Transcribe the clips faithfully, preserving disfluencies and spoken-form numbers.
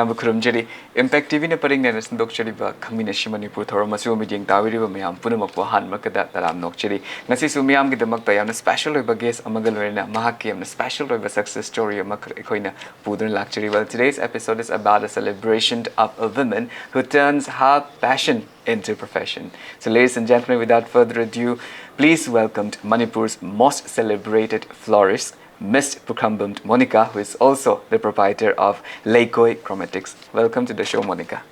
ꯌꯥꯝꯅ ꯈꯨꯔꯨꯝꯖꯔꯤ꯫ Impact T ꯚꯤꯅ ꯄꯔꯤꯡꯅꯦꯅ ꯁꯟꯗꯣꯛꯆꯔꯤꯕ ꯈꯪꯃꯤꯟꯅꯁꯤ Manipur ꯊꯧꯔꯝ ꯑꯁꯤꯕꯨ ꯃꯤꯠꯌꯦꯡ ꯇꯥꯕꯤꯔꯤꯕ ꯃꯌꯥꯝ ꯄꯨꯝꯅꯃꯛꯄꯨ ꯑꯍꯥꯟꯕꯃꯛꯇꯗ ꯇꯔꯥꯝ ꯅꯣꯛꯆꯔꯤ꯫ ꯉꯁꯤꯁꯨ ꯃꯤꯌꯥꯝꯒꯤꯗꯃꯛꯇ ꯌꯥꯝꯅ special ꯑꯣꯏꯕ guest ꯑꯃꯒ ꯂꯣꯏꯅꯅ ꯃꯍꯥꯛꯀꯤ ꯌꯥꯝꯅ special ꯑꯣꯏꯕ success story ꯑꯃꯈꯛ ꯑꯩꯈꯣꯏꯅ ꯄꯨꯗꯨꯅ ꯂꯥꯛꯆꯔꯤ꯫ Well, today's episode is about a celebration of a woman who turns her passion into profession. So, ladies and gentlemen, without further ado, please welcome Manipur's most celebrated florist, Miss Pukhrambam Monica, who is also the proprietor of Leikoi Chromatics. Welcome to the show, Monica.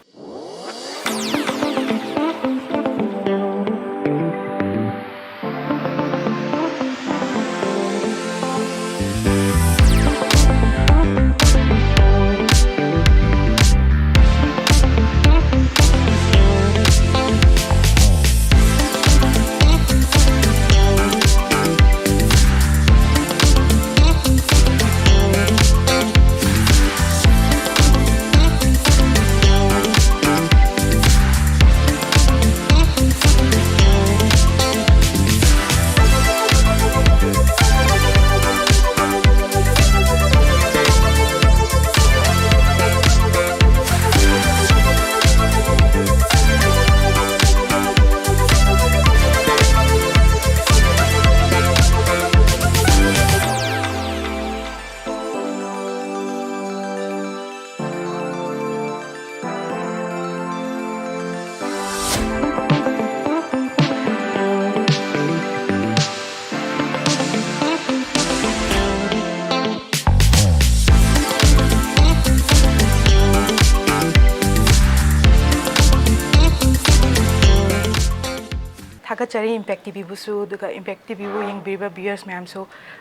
ꯊꯥꯒꯠꯆꯔꯤ Impact T ꯚꯤꯕꯨꯁꯨ, ꯑꯗꯨꯒ Impact T ꯚꯤꯕꯨ ꯌꯦꯡꯕꯤꯔꯤꯕ viewers ꯃꯌꯥꯝꯁꯨ,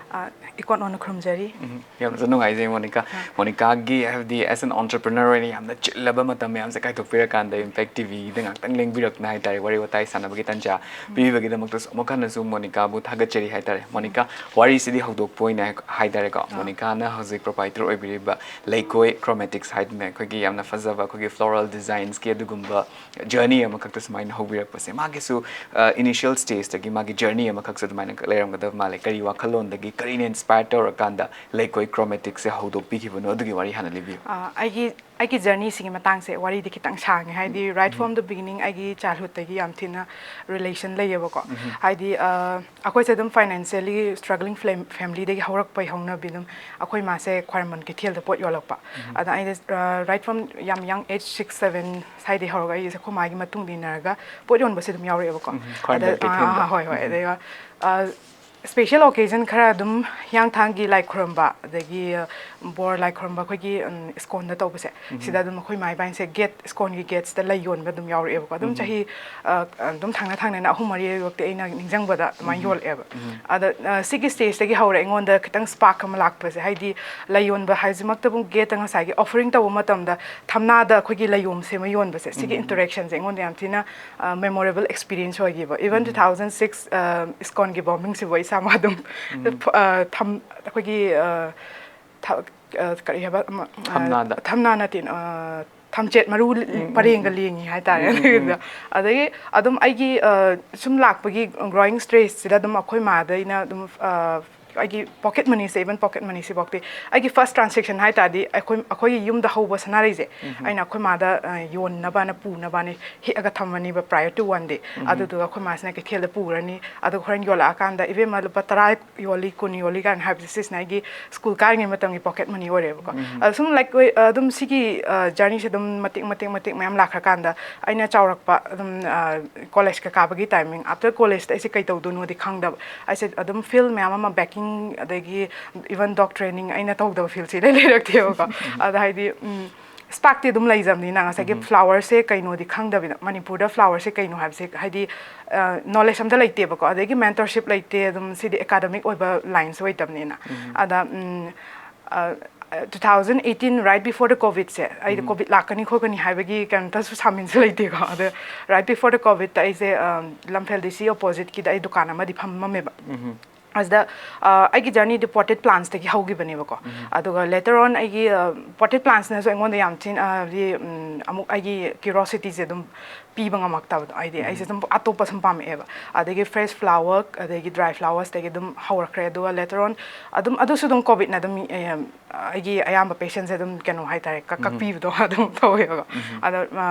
ꯑ, ꯏꯀꯣꯟ ꯀꯣꯟꯅ ꯈꯨꯔꯨꯝꯖꯔꯤ꯫ ꯎꯝ, ꯌꯥꯝꯅꯁꯨ ꯅꯨꯡꯉꯥꯏꯖꯩ, Monica. ꯑ꯫ ꯃꯣꯅꯤꯀꯥꯒꯤ, ꯍꯥꯏꯕꯗꯤ, as an entrepreneur ꯑꯣꯏꯅ ꯌꯥꯝꯅ ꯆꯤꯜꯂꯕ ꯃꯇꯝ ꯃꯌꯥꯝꯁꯦ ꯀꯥꯏꯊꯣꯛꯄꯤꯔꯀꯥꯟꯗ Impact ꯇꯤ ꯚꯤꯗ ꯉꯥꯛꯇꯪ ꯂꯦꯡꯕꯤꯔꯛꯇꯨꯅ ꯍꯥꯏꯇꯥꯔꯦ, ꯋꯥꯔꯤ ꯋꯥꯇꯥꯏ ꯁꯥꯟꯅꯕꯒꯤ ꯇꯥꯟꯖꯥ ꯎꯝ꯫ ꯄꯤꯕꯤꯕꯒꯤꯗꯃꯛꯇꯁꯨ ꯑꯃꯨꯛ ꯍꯟꯅꯁꯨ ꯃꯣꯅꯤꯀꯥꯕꯨ ꯊꯥꯒꯠꯆꯔꯤ ꯍꯥꯏꯇꯥꯔꯦ꯫ ꯃꯣꯅꯤꯀꯥ, ꯋꯥꯔꯤꯁꯤꯗꯤ ꯍꯧꯗꯣꯛꯄ ꯑꯣꯏꯅ ꯍꯥꯏ-, ꯍꯥꯏꯇꯥꯔꯦꯀꯣ꯫ ꯑ꯫ ꯃꯣꯅꯤꯀꯥꯅ ꯍꯧꯖꯤꯛ proprietor ꯑꯣꯏꯕꯤꯔꯤꯕ ꯂꯩꯀꯣꯏ Chromatics ꯍꯥꯏꯗꯅ ꯑꯩꯈꯣꯏꯒꯤ ꯌꯥꯝꯅ ꯐꯖꯕ ꯑꯩꯈꯣꯏꯒꯤ floral designsꯀꯤ ꯑꯗꯨꯒꯨꯝꯕ journey ꯑꯃꯈꯛꯇ ꯁꯨꯃꯥꯏꯅ ꯍꯧꯕꯤꯔꯛꯄꯁꯦ, ꯃꯥꯒꯤꯁꯨ, ꯑ, initial stageꯇꯒꯤ ꯃꯥꯒꯤ journey ꯑꯃꯈꯛꯁꯨ ꯑꯗꯨꯃꯥꯏꯅ ꯂꯩꯔꯝꯒꯗꯕ ꯃꯥꯜꯂꯦ꯫ ꯀꯔꯤ ꯋꯥꯈꯜꯂꯣꯟꯗꯒꯤ, ꯀꯔꯤꯅ inspire ꯇꯧꯔꯀꯥꯟꯗ ꯂꯩꯀꯣꯏ Chromaticsꯁꯦ ꯍꯧꯗꯣꯛꯄꯤꯈꯤꯕꯅꯣ? ꯑꯗꯨꯒꯤ ꯋꯥꯔꯤ ꯍꯥꯟꯅ ꯂꯤꯕꯤꯌꯨ꯫ ꯑ, ꯑꯩꯒꯤ ꯑꯩꯒꯤ ꯖꯔꯅꯤꯁꯤꯒꯤ ꯃꯇꯥꯡꯁꯦ ꯋꯥꯔꯤꯗꯤ ꯈꯤꯇꯪ ꯁꯥꯡꯉꯦ, ꯍꯥꯏꯗꯤ right from the beginning ꯑꯩꯒꯤ ꯆꯥꯏꯜꯍꯨꯗꯇꯒꯤ ꯌꯥꯝ ꯊꯤꯅ ꯔꯤꯂꯦꯁꯟ ꯂꯩꯌꯦꯕꯀꯣ꯫ ꯍꯥꯏꯗꯤ ꯑꯩꯈꯣꯏꯁꯦ ꯑꯗꯨꯝ ꯐꯥꯏꯅꯥꯟꯁꯤꯌꯦꯜꯂꯤ ꯁ꯭ꯇ꯭ꯔꯒ꯭ꯂꯤꯡ ꯐꯦꯃꯤꯂꯤꯗꯒꯤ ꯍꯧꯔꯛꯄꯩ ꯍꯧꯅꯕꯤ ꯑꯗꯨꯝ ꯑꯩꯈꯣꯏ ꯃꯥꯁꯦ ꯈ꯭ꯋꯥꯏꯔꯝꯕꯟ ꯀꯩꯊꯦꯜꯗ ꯄꯣꯠ ꯌꯣꯜꯂꯛꯄ꯫ ꯑꯗ ꯑꯩꯅ ꯔꯥꯏꯠ ꯐ꯭ꯔꯣꯝ ꯌꯥꯝ ꯌꯪ ꯑꯦꯖ ꯁꯤꯛꯁ ꯁꯕꯦꯟ ꯁ꯭ꯋꯥꯏꯗꯒꯤ ꯍꯧꯔꯒ ꯑꯩꯁꯦ ꯑꯩꯈꯣꯏ ꯃꯥꯒꯤ ꯃꯇꯨꯡꯗ ꯏꯟꯅꯔꯒ ꯄꯣꯠ ꯌꯣꯟꯕꯁꯦ ꯑꯗꯨꯝ ꯌꯥꯎꯔꯛꯑꯦꯕꯀꯣ꯫ ꯈ꯭ꯋꯥꯏꯔꯝꯕꯟ ꯑꯗ ꯀꯩꯊꯦꯜꯗ꯫ ꯑꯥ, ꯍꯣꯏ ꯍꯣꯏ ꯑꯗꯨꯒ ꯁ꯭ꯄꯦꯁꯦꯜ ꯑꯣꯀꯦꯖꯟ ꯈꯔ ꯑꯗꯨꯝ ꯍꯤꯌꯥꯡꯊꯥꯡꯒꯤ ꯂꯥꯏ ꯈꯨꯔꯨꯝꯕ, ꯑꯗꯒꯤ ꯕꯣꯔ ꯂꯥꯏ ꯈꯨꯔꯨꯝꯕ ꯑꯩꯈꯣꯏꯒꯤ ꯏꯁꯀꯣꯟꯗ ꯇꯧꯕꯁꯦ, ꯁꯤꯗ ꯑꯗꯨꯝ ꯑꯩꯈꯣꯏ ꯏꯃꯥ ꯏꯕꯥꯅꯤꯁꯦ ꯒꯦꯠ, ꯏꯁꯀꯣꯟꯒꯤ ꯒꯦꯠꯁꯤꯗ ꯂꯩ ꯌꯣꯟꯕ ꯑꯗꯨꯝ ꯌꯥꯎꯔꯛꯑꯦꯕꯀꯣ꯫ ꯑꯗꯨꯝ ꯆꯍꯤ ꯑ, ꯑꯗꯨꯝ ꯊꯪꯅ ꯊꯪꯅꯅ ꯑꯍꯨꯝ ꯃꯔꯤꯔꯛꯇꯤ ꯑꯩꯅ ꯅꯤꯡꯁꯤꯡꯕꯗ ꯑꯗꯨꯃꯥꯏꯅ ꯌꯣꯜꯂꯛꯑꯦꯕ꯫ ꯑꯗ ꯑ, ꯁꯤꯒꯤ ꯁ꯭ꯇꯦꯖꯇꯒꯤ ꯍꯧꯔꯦ ꯑꯩꯉꯣꯟꯗ ꯈꯤꯇꯪ ꯁ꯭ꯄꯥꯔꯛ ꯑꯃ ꯂꯥꯛꯄꯁꯦ, ꯍꯥꯏꯗꯤ ꯂꯩ ꯌꯣꯟꯕ ꯍꯥꯏꯁꯤꯃꯛꯇꯕꯨ ꯒꯦꯠꯇ ꯉꯁꯥꯏꯒꯤ ꯑꯣꯐꯔꯤꯡ ꯇꯧꯕ ꯃꯇꯝꯗ ꯊꯝꯅꯥꯗ ꯑꯩꯈꯣꯏꯒꯤ ꯂꯩꯌꯣꯝ ꯁꯦꯝꯃ ꯌꯣꯟꯕꯁꯦ, ꯁꯤꯒꯤ ꯏꯟꯇꯔꯦꯛꯁꯟꯁꯦ ꯑꯩꯉꯣꯟꯗ ꯌꯥꯝ ꯊꯤꯅ ꯃꯦꯃꯣꯔꯦꯕꯜ ꯑꯦꯛꯁꯄꯤꯔꯤꯌꯦꯟꯁ ꯑꯣꯏꯈꯤꯕ꯫ Even two thousand six ꯏꯁꯀꯣꯟꯒꯤ ꯕꯣꯝꯕꯤꯡꯁꯤꯕꯨ ꯑꯩ ꯏꯁꯥꯃꯛ ꯑꯗꯨꯝ ꯐ-, ꯑ, ꯊꯝ-, ꯑꯩꯈꯣꯏꯒꯤ ꯑ, ꯊ-, ꯑ, ꯀꯔꯤ ꯍꯥꯏꯕ ꯑꯃ, ꯑ, ꯊꯝꯅꯥꯗ꯫ ꯊꯝꯅꯥ ꯅꯠꯇꯦ, ꯑ, ꯊꯝꯆꯦꯠ ꯃꯔꯨ ꯄꯔꯦꯡꯒ ꯂꯦꯡꯉꯤ ꯍꯥꯏꯇꯥꯔꯦ꯫ ꯑꯗꯨꯒꯤꯗ ꯑꯗꯒꯤ ꯑꯗꯨꯝ ꯑꯩꯒꯤ ꯑ, ꯁꯨꯝ ꯂꯥꯛꯄꯒꯤ ꯒ꯭ꯔꯣꯋꯤꯡ ꯁ꯭ꯇꯦꯖꯁꯤꯗ ꯑꯗꯨꯝ ꯑꯩꯈꯣꯏ ꯃꯥꯗ ꯑꯩꯅ ꯑꯗꯨꯝ ꯑ, ꯑꯩꯒꯤ ꯄꯣꯀꯦꯠ ꯃꯅꯤꯁꯦ, ꯏꯚꯟ ꯄꯣꯀꯦꯠ ꯃꯅꯤꯁꯤꯐꯥꯎꯗꯤ ꯑꯩꯒꯤ ꯐꯥꯔꯁ ꯇ꯭ꯔꯥꯟꯁꯦꯛꯁꯟ ꯍꯥꯏ ꯇꯥꯔꯗꯤ ꯑꯩꯈꯣꯏ, ꯑꯩꯈꯣꯏꯒꯤ ꯌꯨꯝꯗ ꯍꯧꯕ ꯁꯅꯥꯔꯩꯁꯦ ꯑꯩꯅ ꯑꯩꯈꯣꯏ ꯃꯥꯗ ꯑ, ꯌꯣꯟꯅꯕꯅ, ꯄꯨꯅꯕꯅ ꯍꯦꯛꯑꯒ ꯊꯝꯃꯅꯤꯕ prior to one day꯫ ꯑꯗꯨꯗꯨꯒ ꯑꯩꯈꯣꯏ ꯃꯥꯁꯤꯅ ꯀꯩꯊꯦꯜꯗ ꯄꯨꯔꯅꯤ, ꯑꯗꯨꯒ ꯍꯣꯔꯦꯟ ꯌꯣꯜꯂꯛꯑꯀꯥꯟꯗ, "ꯏꯕꯦꯝꯃ, ꯂꯨꯄꯥ ꯇꯔꯥ ꯌꯣꯜꯂꯤ, ꯀꯨꯟ ꯌꯣꯜꯂꯤ" ꯀꯥꯏꯅ ꯍꯥꯏꯕꯁꯦ, ꯁꯤꯁꯤꯅ ꯑꯩꯒꯤ ꯁ꯭ꯀꯨꯜ ꯀꯥꯔꯤꯉꯩ ꯃꯇꯝꯒꯤ ꯄꯣꯀꯦꯠ ꯃꯅꯤ ꯑꯣꯏꯔꯦꯕꯀꯣ꯫ ꯑꯗꯣ ꯁꯨꯝ ꯂꯥꯏꯛ ꯑꯗꯨꯝ ꯁꯤꯒꯤ ꯖꯔꯅꯤꯁꯦ ꯑꯗꯨꯝ ꯃꯇꯦꯛ ꯃꯇꯦꯛ ꯃꯇꯦꯛ ꯃꯌꯥꯝ ꯂꯥꯛꯈ꯭ꯔꯀꯥꯟꯗ, ꯑꯩꯅ ꯆꯥꯎꯔꯛꯄ ꯑꯗꯨꯝ ꯀꯣꯂꯦꯖꯀ ꯀꯥꯕꯒꯤ ꯇꯥꯏꯃꯤꯡ, ꯑꯥꯐꯇꯔ ꯀꯣꯂꯦꯖꯇ ꯑꯩꯁꯦ ꯀꯩ ꯇꯧꯗꯣꯏꯅꯣꯗꯤ ꯈꯪꯗꯕ꯫ ꯑꯩꯁꯦ ꯑꯗꯨꯝ ꯐꯤꯜ ꯃꯌꯥꯝ ꯑꯃ, ꯕꯦꯀꯤꯡ, ꯑꯗꯒꯤ ꯏꯚꯟ ꯗꯣꯛ ꯇ꯭ꯔꯦꯅꯤꯡ, ꯑꯩꯅ ꯇꯧꯗꯕ ꯐꯤꯜꯁꯦ ꯏꯂꯩ ꯂꯩꯔꯛꯇꯦꯕꯀꯣ꯫ ꯑꯗ ꯍꯥꯏꯗꯤ ꯁ꯭ꯄꯥꯔꯛꯇꯤ ꯑꯗꯨꯝ ꯂꯩꯖꯕꯅꯤꯅ, ꯉꯁꯥꯏꯒꯤ ꯐ꯭ꯂꯥꯋꯔꯁꯦ ꯀꯩꯅꯣꯗꯤ ꯈꯪꯗꯕꯤꯗ, ꯃꯅꯤꯄꯨꯔꯗ ꯐ꯭ꯂꯥꯋꯔꯁꯦ ꯀꯩꯅꯣ ꯍꯥꯏꯕꯁꯦ ꯍꯥꯏꯗꯤ ꯅꯣꯂꯦꯖ ꯑꯝꯇ ꯂꯩꯇꯦꯕꯀꯣ꯫ ꯑꯗꯒꯤ ꯃꯦꯟꯇꯔꯁꯤꯞ ꯂꯩꯇꯦ, ꯑꯗꯨꯝ ꯁꯤꯗꯤ ꯑꯦꯀꯥꯗꯃꯤꯛ ꯑꯣꯏꯕ ꯂꯥꯏꯟꯁꯨ ꯑꯣꯏꯇꯕꯅꯤꯅ꯫ ꯑꯗ ꯎꯝ, ꯑ, two thousand eighteen, right before the COVIDꯁꯦ, ꯑꯩꯗꯤ ꯀꯣꯚꯤꯗ ꯂꯥꯛꯀꯅꯤ ꯈꯣꯠꯀꯅꯤ ꯍꯥꯏꯕꯒꯤ ꯀꯩꯝꯇꯁꯨ ꯁꯥꯃꯤꯟꯁꯨ ꯂꯩꯇꯦꯀꯣ꯫ ꯑꯗ right before the COVIDꯇ ꯑꯩꯁꯦ ꯑ, ꯂꯝꯐꯦꯜ DC oppositeꯀꯤꯗ ꯑꯩ ꯗꯨꯀꯥꯟ ꯑꯃꯗꯤ ꯐꯝꯃꯝꯃꯦꯕ꯫ ꯑꯁꯤꯗ ꯑ, ꯑꯩꯒꯤ ꯖꯔꯅꯤꯗꯤ ꯄꯣꯇꯦꯠ ꯄ꯭ꯂꯥꯟꯁꯇꯒꯤ ꯍꯧꯈꯤꯕꯅꯦꯕꯀꯣ꯫ ꯑꯗꯨꯒ later on ꯑꯩꯒꯤ ꯄꯣꯇꯦꯠ ꯄ꯭ꯂꯥꯟꯁꯅꯁꯨ ꯑꯩꯉꯣꯟꯗ ꯌꯥꯝ ꯊꯤꯅ ꯑ, ꯍꯥꯏꯗꯤ, ꯎꯝ, ꯑꯃꯨꯛ ꯑꯩꯒꯤ ꯀ꯭ꯌꯨꯔꯣꯁꯤꯇꯤꯁꯦ ꯑꯗꯨꯝ ꯄꯤꯕ ꯉꯝꯃꯛꯇꯕꯗꯣ, ꯍꯥꯏꯗꯤ ꯑꯩꯁꯦ ꯑꯗꯨꯝ ꯑꯇꯣꯞꯄ ꯁꯨꯝ ꯄꯥꯝꯃꯛꯑꯦꯕ꯫ ꯑꯗꯒꯤ fresh flower, ꯑꯗꯒꯤ dry flowersꯇꯒꯤ ꯑꯗꯨꯝ ꯍꯧꯔꯛꯈ꯭ꯔꯦ꯫ ꯑꯗꯨꯒ later on ꯑꯗꯨꯝ, ꯑꯗꯨꯁꯨ ꯑꯗꯨꯝ COVIDꯅ ꯑꯗꯨꯝ, ꯑꯦ, ꯑꯩꯒꯤ ꯑꯌꯥꯝꯕ patientꯁꯦ ꯑꯗꯨꯝ, ꯀꯩꯅꯣ ꯍꯥꯏꯇꯥꯔꯦ, ꯀꯛ-, ꯀꯛꯄꯤꯕꯗꯣ ꯑꯗꯨꯝ ꯇꯧꯋꯦꯕ꯫ ꯑꯗꯣ, ꯑ,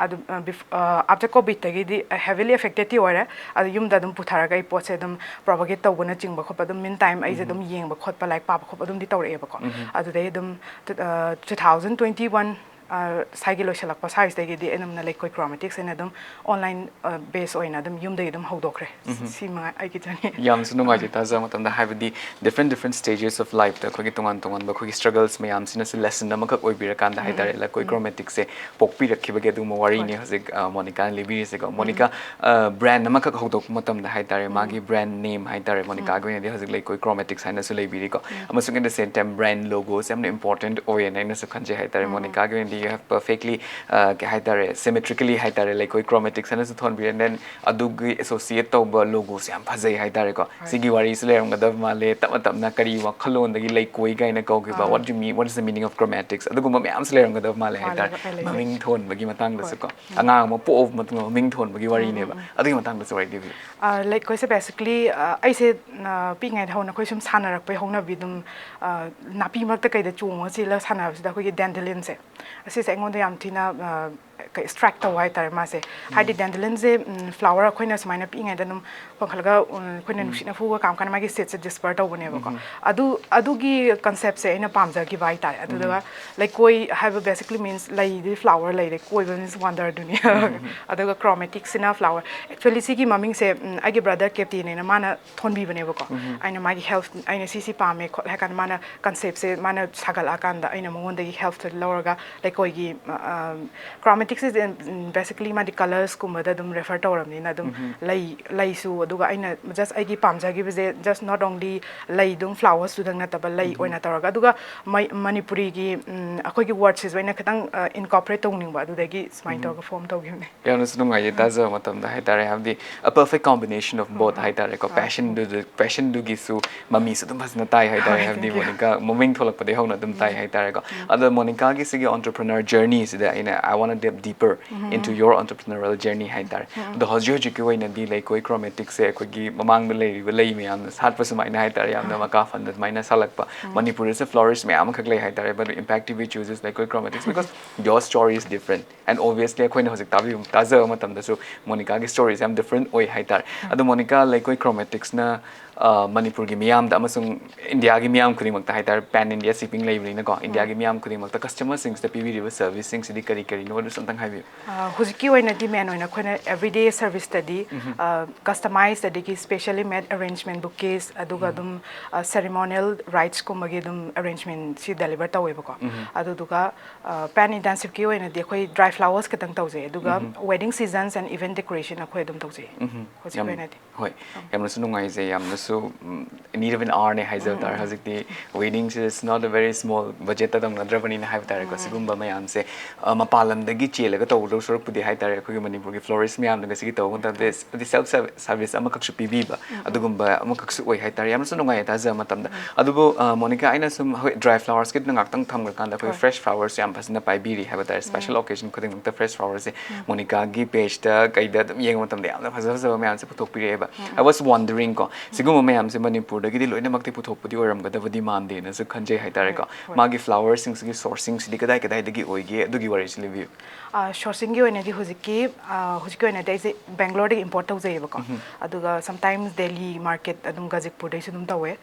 ꯑꯗꯨ, ꯑ, bef-, ꯑ, after COVIDꯇꯒꯤꯗꯤ heavily affectedꯇꯤ ꯑꯣꯏꯔꯦ꯫ ꯑꯗꯣ ꯌꯨꯝꯗ ꯑꯗꯨꯝ ꯄꯨꯊꯔꯒ ꯑꯩ ꯄꯣꯠꯁꯦ ꯑꯗꯨꯝ propagate ꯇꯧꯕꯅꯆꯤꯡꯕ ꯈꯣꯠꯄ ꯑꯗꯨꯝ, meantime ꯑꯩꯁꯦ ꯑꯗꯨꯝ ꯌꯦꯡꯕ ꯈꯣꯠꯄ, ꯂꯥꯏꯔꯤꯛ ꯄꯥꯕ ꯈꯣꯠꯄ ꯑꯗꯨꯝꯗꯤ ꯇꯧꯔꯛꯑꯦꯕꯀꯣ꯫ ꯑꯗꯨꯗꯩ ꯑꯗꯨꯝ, ꯑ, two thousand twenty one, ꯑ, ꯁ꯭ꯋꯥꯏꯒꯤ ꯂꯣꯏꯁꯤꯜꯂꯛꯄ ꯁ꯭ꯋꯥꯏꯁꯤꯗꯒꯤꯗꯤ ꯑꯩ ꯑꯗꯨꯝꯅ ꯂꯩꯀꯣꯏ Chromatics ꯍꯥꯏꯅ ꯑꯗꯨꯝ online, ꯑ, base ꯑꯣꯏꯅ ꯑꯗꯨꯝ ꯌꯨꯝꯗꯒꯤ ꯑꯗꯝ ꯍꯧꯗꯣꯛꯈ꯭ꯔꯦ꯫ ꯁꯤ ꯃꯉꯥꯏ ꯑꯩꯒꯤ journey꯫ ꯌꯥꯝꯅꯁꯨ ꯅꯨꯡꯉꯥꯏꯖꯩ ꯇꯥꯖꯕ ꯃꯇꯝꯗ, ꯍꯥꯏꯕꯗꯤ different different stages of lifeꯇ ꯑꯩꯈꯣꯏꯒꯤ ꯇꯣꯉꯥꯟ ꯇꯣꯉꯥꯟꯕ ꯑꯩꯈꯣꯏꯒꯤ struggles ꯃꯌꯥꯝꯁꯤꯅꯁꯨ lesson ꯑꯃꯈꯛ ꯑꯣꯏꯕꯤꯔꯀꯥꯟꯗ ꯍꯥꯏꯇꯥꯔꯦ, ꯂꯩꯀꯣꯏ Chromaticsꯁꯦ ꯄꯣꯛꯄꯤꯔꯛꯈꯤꯕꯒꯤ ꯑꯗꯨꯒꯨꯝꯕ ꯋꯥꯔꯤꯅꯤ ꯍꯧꯖꯤꯛ, ꯑ, ꯃꯣꯅꯤꯀꯥꯅ ꯂꯤꯕꯤꯔꯤꯁꯦꯀꯣ꯫ ꯃꯣꯅꯤꯀꯥ, ꯑ, brand ꯑꯃꯈꯛ ꯍꯧꯗꯣꯛꯄ ꯃꯇꯝꯗ ꯍꯥꯏꯇꯥꯔꯦ, ꯃꯥꯒꯤ brand name ꯍꯥꯏꯇꯥꯔꯦ, ꯃꯣꯅꯤꯀꯥꯒꯤ ꯑꯣꯏꯅꯗꯤ ꯍꯧꯖꯤꯛ ꯂꯩꯀꯣꯏ Chromatics ꯍꯥꯏꯅꯁꯨ ꯂꯩꯕꯤꯔꯤꯀꯣ꯫ ꯑꯃꯁꯨꯡ at the same time brand logoꯁꯦ ꯌꯥꯝꯅ important ꯑꯣꯏꯌꯦꯅ ꯑꯩꯅꯁꯨ ꯈꯟꯖꯩ ꯍꯥꯏꯇꯥꯔꯦ꯫ ꯃꯣꯅꯤꯀꯥꯒꯤ ꯑꯣꯏꯅꯗꯤ you have perfectly, ꯑ, ꯀꯩ ꯍꯥꯏꯇꯥꯔꯦ, symmetrically ꯍꯥꯏꯇꯥꯔꯦ, ꯂꯩꯀꯣꯏ Chromatics ꯍꯥꯏꯅꯁꯨ ꯊꯣꯟꯕꯤꯔꯦ꯫ And then ꯑꯗꯨꯒꯤ associate ꯇꯧꯕ logoꯁꯦ ꯌꯥꯝ ꯐꯖꯩ ꯍꯥꯏꯇꯥꯔꯦꯀꯣ꯫ ꯁꯤꯒꯤ ꯋꯥꯔꯤꯁꯨ ꯂꯩꯔꯝꯒꯗꯕ ꯃꯥꯜꯂꯦ꯫ ꯇꯞꯅ ꯇꯞꯅ ꯀꯔꯤ ꯋꯥꯈꯜꯂꯣꯟꯗꯒꯤ ꯂꯩꯀꯣꯏ ꯀꯥꯏꯅ ꯀꯧꯈꯤꯕ? What do you mean, what is the meaning of Chromatics? ꯑꯗꯨꯒꯨꯝꯕ ꯃꯌꯥꯝꯁꯨ ꯂꯩꯔꯝꯒꯗꯕ ꯃꯥꯜꯂꯦ ꯍꯥꯏꯇꯥꯔꯦ꯫ ꯃꯃꯤꯡ ꯊꯣꯟꯕꯒꯤ ꯃꯇꯥꯡꯗꯁꯨꯀꯣ꯫ ꯑꯉꯥꯡ ꯑꯃ ꯄꯣꯛꯑꯕ ꯃꯇꯨꯡꯗ ꯃꯃꯤꯡ ꯊꯣꯟꯕꯒꯤ ꯋꯥꯔꯤꯅꯦꯕ꯫ ꯑꯗꯨꯒꯤ ꯃꯇꯥꯡꯗꯁꯨ ꯋꯥꯔꯤ ꯂꯤꯕꯤꯌꯨ꯫ ꯑ, ꯂꯩꯀꯣꯏꯁꯦ basically, ꯑ, ꯑꯩꯁꯦ, ꯑ, ꯄꯤꯛꯏꯉꯩꯗ ꯍꯧꯅ ꯑꯩꯈꯣꯏ ꯁꯨꯝ ꯁꯥꯟꯅꯔꯛꯄꯩ ꯍꯧꯅꯕꯤ ꯑꯗꯨꯝ, ꯑ, ꯅꯥꯄꯤ ꯃꯔꯛꯇ ꯀꯩꯗ ꯆꯣꯡꯉ ꯆꯦꯜꯂ ꯁꯥꯟꯅꯕꯁꯤꯗ ꯑꯩꯈꯣꯏꯒꯤ dandelionꯁꯦ, ꯑꯁꯤꯁꯦ ꯑꯩꯉꯣꯟꯗ ꯌꯥꯝ ꯊꯤꯅ, ꯑ, ꯀꯩ, strike ꯇꯧꯕ ꯍꯥꯏꯇꯥꯔꯦ ꯃꯥꯁꯦ꯫ ꯍꯥꯏꯗꯤ dandelionꯁꯦ, ꯎꯝ, flower ꯑꯩꯈꯣꯏꯅ ꯁꯨꯃꯥꯏꯅ ꯄꯤꯛꯏꯉꯩꯗ ꯑꯗꯨꯝ ꯄꯥꯡꯈꯠꯂꯒ, ꯎꯝ, ꯑꯩꯈꯣꯏꯅ ꯅꯨꯡꯁꯤꯠꯅ ꯐꯨꯕ ꯀꯥꯟ ꯀꯥꯟꯗ ꯃꯥꯒꯤ seedꯁꯦ disperse ꯇꯧꯕꯅꯦꯕꯀꯣ꯫ ꯑꯗꯨ, ꯑꯗꯨꯒꯤ conceptꯁꯦ ꯑꯩꯅ ꯄꯥꯝꯖꯈꯤꯕ ꯍꯥꯏꯇꯥꯔꯦ꯫ ꯑꯗꯨꯗꯨꯒ ꯂꯩꯀꯣꯏ ꯍꯥꯏꯕ basically means ꯂꯩꯗꯤ flower ꯂꯩꯔꯦ, ꯀꯣꯏꯕ means wanderꯗꯨꯅꯤ꯫ ꯑꯗꯨꯒ Chromaticsꯁꯤꯅ flower꯫ Actually ꯁꯤꯒꯤ ꯃꯃꯤꯡꯁꯦ, ꯎꯝ, ꯑꯩꯒꯤ brother Captainꯅ ꯃꯥꯅ ꯊꯣꯟꯕꯤꯕꯅꯦꯕꯀꯣ꯫ ꯑꯩꯅ ꯃꯥꯒꯤ help, ꯑꯩꯅ ꯁꯤ ꯁꯤ ꯄꯥꯝꯃꯦ ꯈꯣꯠꯂꯦ ꯍꯥꯏ ꯀꯥꯟꯗ ꯃꯥꯅ conceptꯁꯦ ꯃꯥꯅ ꯁꯥꯒꯠꯂꯛꯑꯀꯥꯟꯗ ꯑꯩꯅ ꯃꯉꯣꯟꯗꯒꯤ helpꯁꯦ ꯂꯧꯔꯒ ꯂꯩꯀꯣꯏꯒꯤ, ꯑ, Chromaticsꯁꯦ, ꯎꯝ, basically ꯃꯥꯗꯤ colorsꯀꯨꯝꯕꯗ ꯑꯗꯨꯝ refer ꯇꯧꯔꯕꯅꯤꯅ ꯑꯗꯨꯝ ꯂꯩ, ꯂꯩꯁꯨ, ꯑꯗꯨꯒ ꯑꯩꯅ just ꯑꯩꯒꯤ ꯄꯥꯝꯖꯈꯤꯕꯁꯦ just not only ꯂꯩ ꯑꯗꯨꯝ flowersꯇꯨꯗꯪ ꯅꯠꯇꯕ ꯂꯩ ꯑꯣꯏꯅ ꯇꯧꯔꯒ, ꯑꯗꯨꯒ ꯃꯩ-, ꯃꯅꯤꯄꯨꯔꯤꯒꯤ, ꯎꯝ, ꯑꯩꯈꯣꯏꯒꯤ wordꯁꯤꯁꯨ ꯑꯩꯅ ꯈꯤꯇꯪ, ꯑ, incorporate ꯇꯧꯅꯤꯡꯕ, ꯑꯗꯨꯗꯒꯤ ꯁꯨꯃꯥꯏꯅ ꯇꯧꯔꯒ form ꯇꯧꯈꯤꯕꯅꯦ꯫ ꯌꯥꯝꯅꯁꯨ ꯅꯨꯡꯉꯥꯏꯌꯦ ꯇꯥꯖꯕ ꯃꯇꯝꯗ ꯍꯥꯏꯇꯥꯔꯦ, ꯍꯥꯏꯕꯗꯤ a perfect combination of both ꯍꯥꯏꯇꯥꯔꯦꯀꯣ꯫ Passionꯗꯨ, passionꯗꯨꯒꯤꯁꯨ ꯃꯃꯤꯁꯨ ꯑꯗꯨꯝ ꯐꯖꯅ ꯇꯥꯏ ꯍꯥꯏꯇꯥꯔꯦ, ꯍꯥꯏꯕꯗꯤ ꯃꯣꯅꯤꯀꯥ ꯃꯃꯤꯡ ꯊꯣꯛꯂꯛꯄꯗꯩ ꯍꯧꯅ ꯑꯗꯨꯝ ꯇꯥꯏ ꯍꯥꯏꯇꯥꯔꯦꯀꯣ꯫ ꯑꯗꯣ ꯃꯣꯅꯤꯀꯥꯒꯤ ꯁꯤꯒꯤ entrepreneur journeyꯁꯤꯗ ꯑꯩꯅ I wanna dip deeper into your entrepreneurial journey ꯍꯥꯏꯇꯥꯔꯦ꯫ ꯑꯗꯣ ꯍꯧꯖꯤꯛ ꯍꯧꯖꯤꯛꯀꯤ ꯑꯣꯏꯅꯗꯤ ꯂꯩꯀꯣꯏ ꯀ꯭ꯔꯣꯃꯦꯇꯤꯛꯁꯦ ꯑꯩꯈꯣꯏꯒꯤ ꯃꯃꯥꯡꯗ ꯂꯩꯔꯤꯕ ꯂꯩ ꯃꯌꯥꯝꯅ ꯁꯥꯠꯄ ꯁꯨꯃꯥꯏꯅ ꯍꯥꯏꯇꯥꯔꯦ, ꯌꯥꯝꯅ ꯃꯀꯥ ꯐꯟꯗ ꯑꯗꯨꯃꯥꯏꯅ ꯁꯥꯠꯂꯛꯄ, ꯃꯅꯤꯄꯨꯔꯗꯁꯨ florist ꯃꯌꯥꯝ ꯑꯃꯈꯛ ꯂꯩ ꯍꯥꯏꯇꯥꯔꯦ꯫ But in fact we chooses ꯂꯩꯀꯣꯏ ꯀ꯭ꯔꯣꯃꯦꯇꯤꯛꯁ because your story is different and obviously ꯑꯩꯈꯣꯏꯅ ꯍꯧꯖꯤꯛ ꯇꯥꯕꯤꯕ ꯇꯥꯖꯕ ꯃꯇꯝꯗꯁꯨ ꯃꯣꯅꯤꯀꯥꯒꯤ storyꯁꯦ ꯌꯥꯝ different ꯑꯣꯏ ꯍꯥꯏꯇꯥꯔꯦ꯫ ꯑꯗꯣ ꯃꯣꯅꯤꯀꯥ, ꯂꯩꯀꯣꯏ ꯀ꯭ꯔꯣꯃꯦꯇꯤꯛꯁꯅ ꯃꯅꯤꯄꯨꯔꯒꯤ ꯃꯤꯌꯥꯝꯗ ꯑꯃꯁꯨꯡ ꯏꯟꯗꯤꯌꯥꯒꯤ ꯃꯤꯌꯥꯝ ꯈꯨꯗꯤꯡꯃꯛꯇ ꯍꯥꯏꯇꯥꯔꯦ, pan India shipping ꯂꯩꯕꯅꯤꯅꯀꯣ, ꯏꯟꯗꯤꯌꯥꯒꯤ ꯃꯤꯌꯥꯝ ꯈꯨꯗꯤꯡꯃꯛꯇ customerꯁꯤꯡꯁꯤꯗ ꯄꯤꯕꯤꯔꯤꯕ serviceꯁꯤꯡꯁꯤꯗꯤ ꯀꯔꯤ ꯀꯔꯤꯅꯣ, ꯑꯗꯨꯁꯨ ꯑꯝꯇꯪ ꯍꯥꯏꯕꯤꯌꯨ꯫ ꯑ, ꯍꯧꯖꯤꯛꯀꯤ ꯑꯣꯏꯅꯗꯤ main ꯑꯣꯏꯅ ꯑꯩꯈꯣꯏꯅ everyday serviceꯇꯗꯤ customizeꯇꯗꯒꯤ specially made arrangement bouquets, ꯑꯗꯨꯒ ꯑꯗꯨꯝ ceremonial rightsꯀꯨꯝꯕꯒꯤ ꯑꯗꯨꯝ arrangementꯁꯤ deliver ꯇꯧꯋꯦꯕꯀꯣ꯫ ꯑꯗꯨꯗꯨꯒ pan Indian shipꯀꯤ ꯑꯣꯏꯅꯗꯤ ꯑꯩꯈꯣꯏ dry flowers ꯈꯛꯇꯪ ꯇꯧꯖꯩ, ꯑꯗꯨꯒ wedding seasons and event decoration ꯑꯩꯈꯣꯏ ꯑꯗꯨꯝ ꯇꯧꯖꯩ ꯍꯧꯖꯤꯛꯀꯤ ꯌꯥꯝ ꯑꯣꯏꯅꯗꯤ꯫ ꯍꯣꯏ, ꯌꯥꯝꯅꯁꯨ ꯅꯨꯡꯉꯥꯏꯖꯩ, ꯌꯥꯝꯅꯁꯨ ꯎꯝ, need of an hourꯅꯦ ꯍꯥꯏꯖꯕ ꯇꯥꯔꯦ꯫ ꯍꯧꯖꯤꯛꯇꯤ weddingꯁꯦ is not a very small budgetꯇ ꯇꯧꯅꯗ꯭ꯔꯕꯅꯤꯅ ꯍꯥꯏꯕ ꯇꯥꯔꯦꯀꯣ꯫ ꯁꯤꯒꯨꯝꯕ ꯃꯌꯥꯝꯁꯦ ꯑ, ꯃꯄꯥꯟ ꯂꯝꯗꯒꯤ ꯆꯦꯜꯂꯒ ꯇꯧꯒꯗꯧ ꯁꯔꯨꯛꯄꯨꯗꯤ ꯍꯥꯏꯇꯥꯔꯦ, ꯑꯩꯈꯣꯏꯒꯤ ꯃꯅꯤꯄꯨꯔꯒꯤ florist ꯃꯌꯥꯝꯅꯒ ꯁꯤꯒꯤ ꯇꯧꯕ ꯃꯇꯝꯗ ꯍꯥꯏꯗꯤ self service ꯑꯃꯈꯛꯁꯨ ꯄꯤꯕꯤꯕ ꯑꯗꯨꯒꯨꯝꯕ ꯑꯃꯈꯛꯁꯨ ꯑꯣꯏ ꯍꯥꯏꯇꯥꯔꯦ꯫ ꯌꯥꯝꯅꯁꯨ ꯅꯨꯡꯉꯥꯏꯌꯦ ꯇꯥꯖꯕ ꯃꯇꯝꯗ꯫ ꯑꯗꯨꯕꯨ ꯑ, ꯃꯣꯅꯤꯀꯥ, ꯑꯩꯅ ꯁꯨꯝ ꯍꯣꯏ dry flowersꯀꯤꯗꯨꯅ ꯉꯥꯛꯇꯪ ꯊꯝꯈ꯭ꯔꯀꯥꯟꯗ ꯑꯩꯈꯣꯏ fresh flowersꯁꯦ ꯌꯥꯝ ꯐꯖꯅ ꯄꯥꯏꯕꯤꯔꯤ ꯍꯥꯏꯕ ꯇꯥꯔꯦ꯫ Special occasion ꯈꯨꯗꯤꯡꯃꯛꯇ fresh flowersꯁꯦ ꯃꯣꯅꯤꯀꯥꯒꯤ pageꯇ ꯀꯩꯗ ꯑꯗꯨꯝ ꯌꯦꯡꯕ ꯃꯇꯝꯗ ꯌꯥꯝꯅ ꯐꯖ ꯐꯖꯕ ꯃꯌꯥꯝꯁꯦ ꯄꯨꯊꯣꯛꯄꯤꯔꯛꯑꯦꯕ꯫ I was wondering ꯀꯣ, ꯁꯤꯒꯨꯝꯕ ꯃꯌꯥꯝꯁꯦ ꯃꯅꯤꯄꯨꯔꯗꯒꯤꯗꯤ ꯂꯣꯏꯅꯃꯛꯇꯤ ꯄꯨꯊꯣꯛꯄꯗꯤ ꯑꯣꯏꯔꯝꯒꯗꯕꯗꯤ ꯃꯥꯟꯗꯦꯅꯁꯨ ꯈꯟꯖꯩ ꯍꯥꯏꯇꯥꯔꯦꯀꯣ꯫ ꯍꯣꯏ꯫ ꯃꯥꯒꯤ flowersꯁꯤꯡꯁꯤꯒꯤ sourcingꯁꯤꯗꯤ ꯀꯗꯥꯏ ꯀꯗꯥꯏꯗꯒꯤ ꯑꯣꯏꯒꯦ, ꯑꯗꯨꯒꯤ ꯋꯥꯔꯤꯁꯤ ꯂꯤꯕꯤꯌꯨ꯫ ꯑ, sourcingꯒꯤ ꯑꯣꯏꯅꯗꯤ ꯍꯧꯖꯤꯛꯀꯤ ꯑ, ꯍꯧꯖꯤꯛꯀꯤ ꯑꯣꯏꯅꯗꯤ ꯑꯩꯁꯦ Bangaloreꯗꯒꯤ import ꯇꯧꯖꯩꯌꯦꯕꯀꯣ꯫ ꯑꯗꯨꯒ sometimes Delhi market ꯑꯗꯨꯝ ꯒꯖꯤꯛꯄꯨꯔꯗꯩꯁꯨ ꯑꯗꯨꯝ ꯇꯧꯋꯦ꯫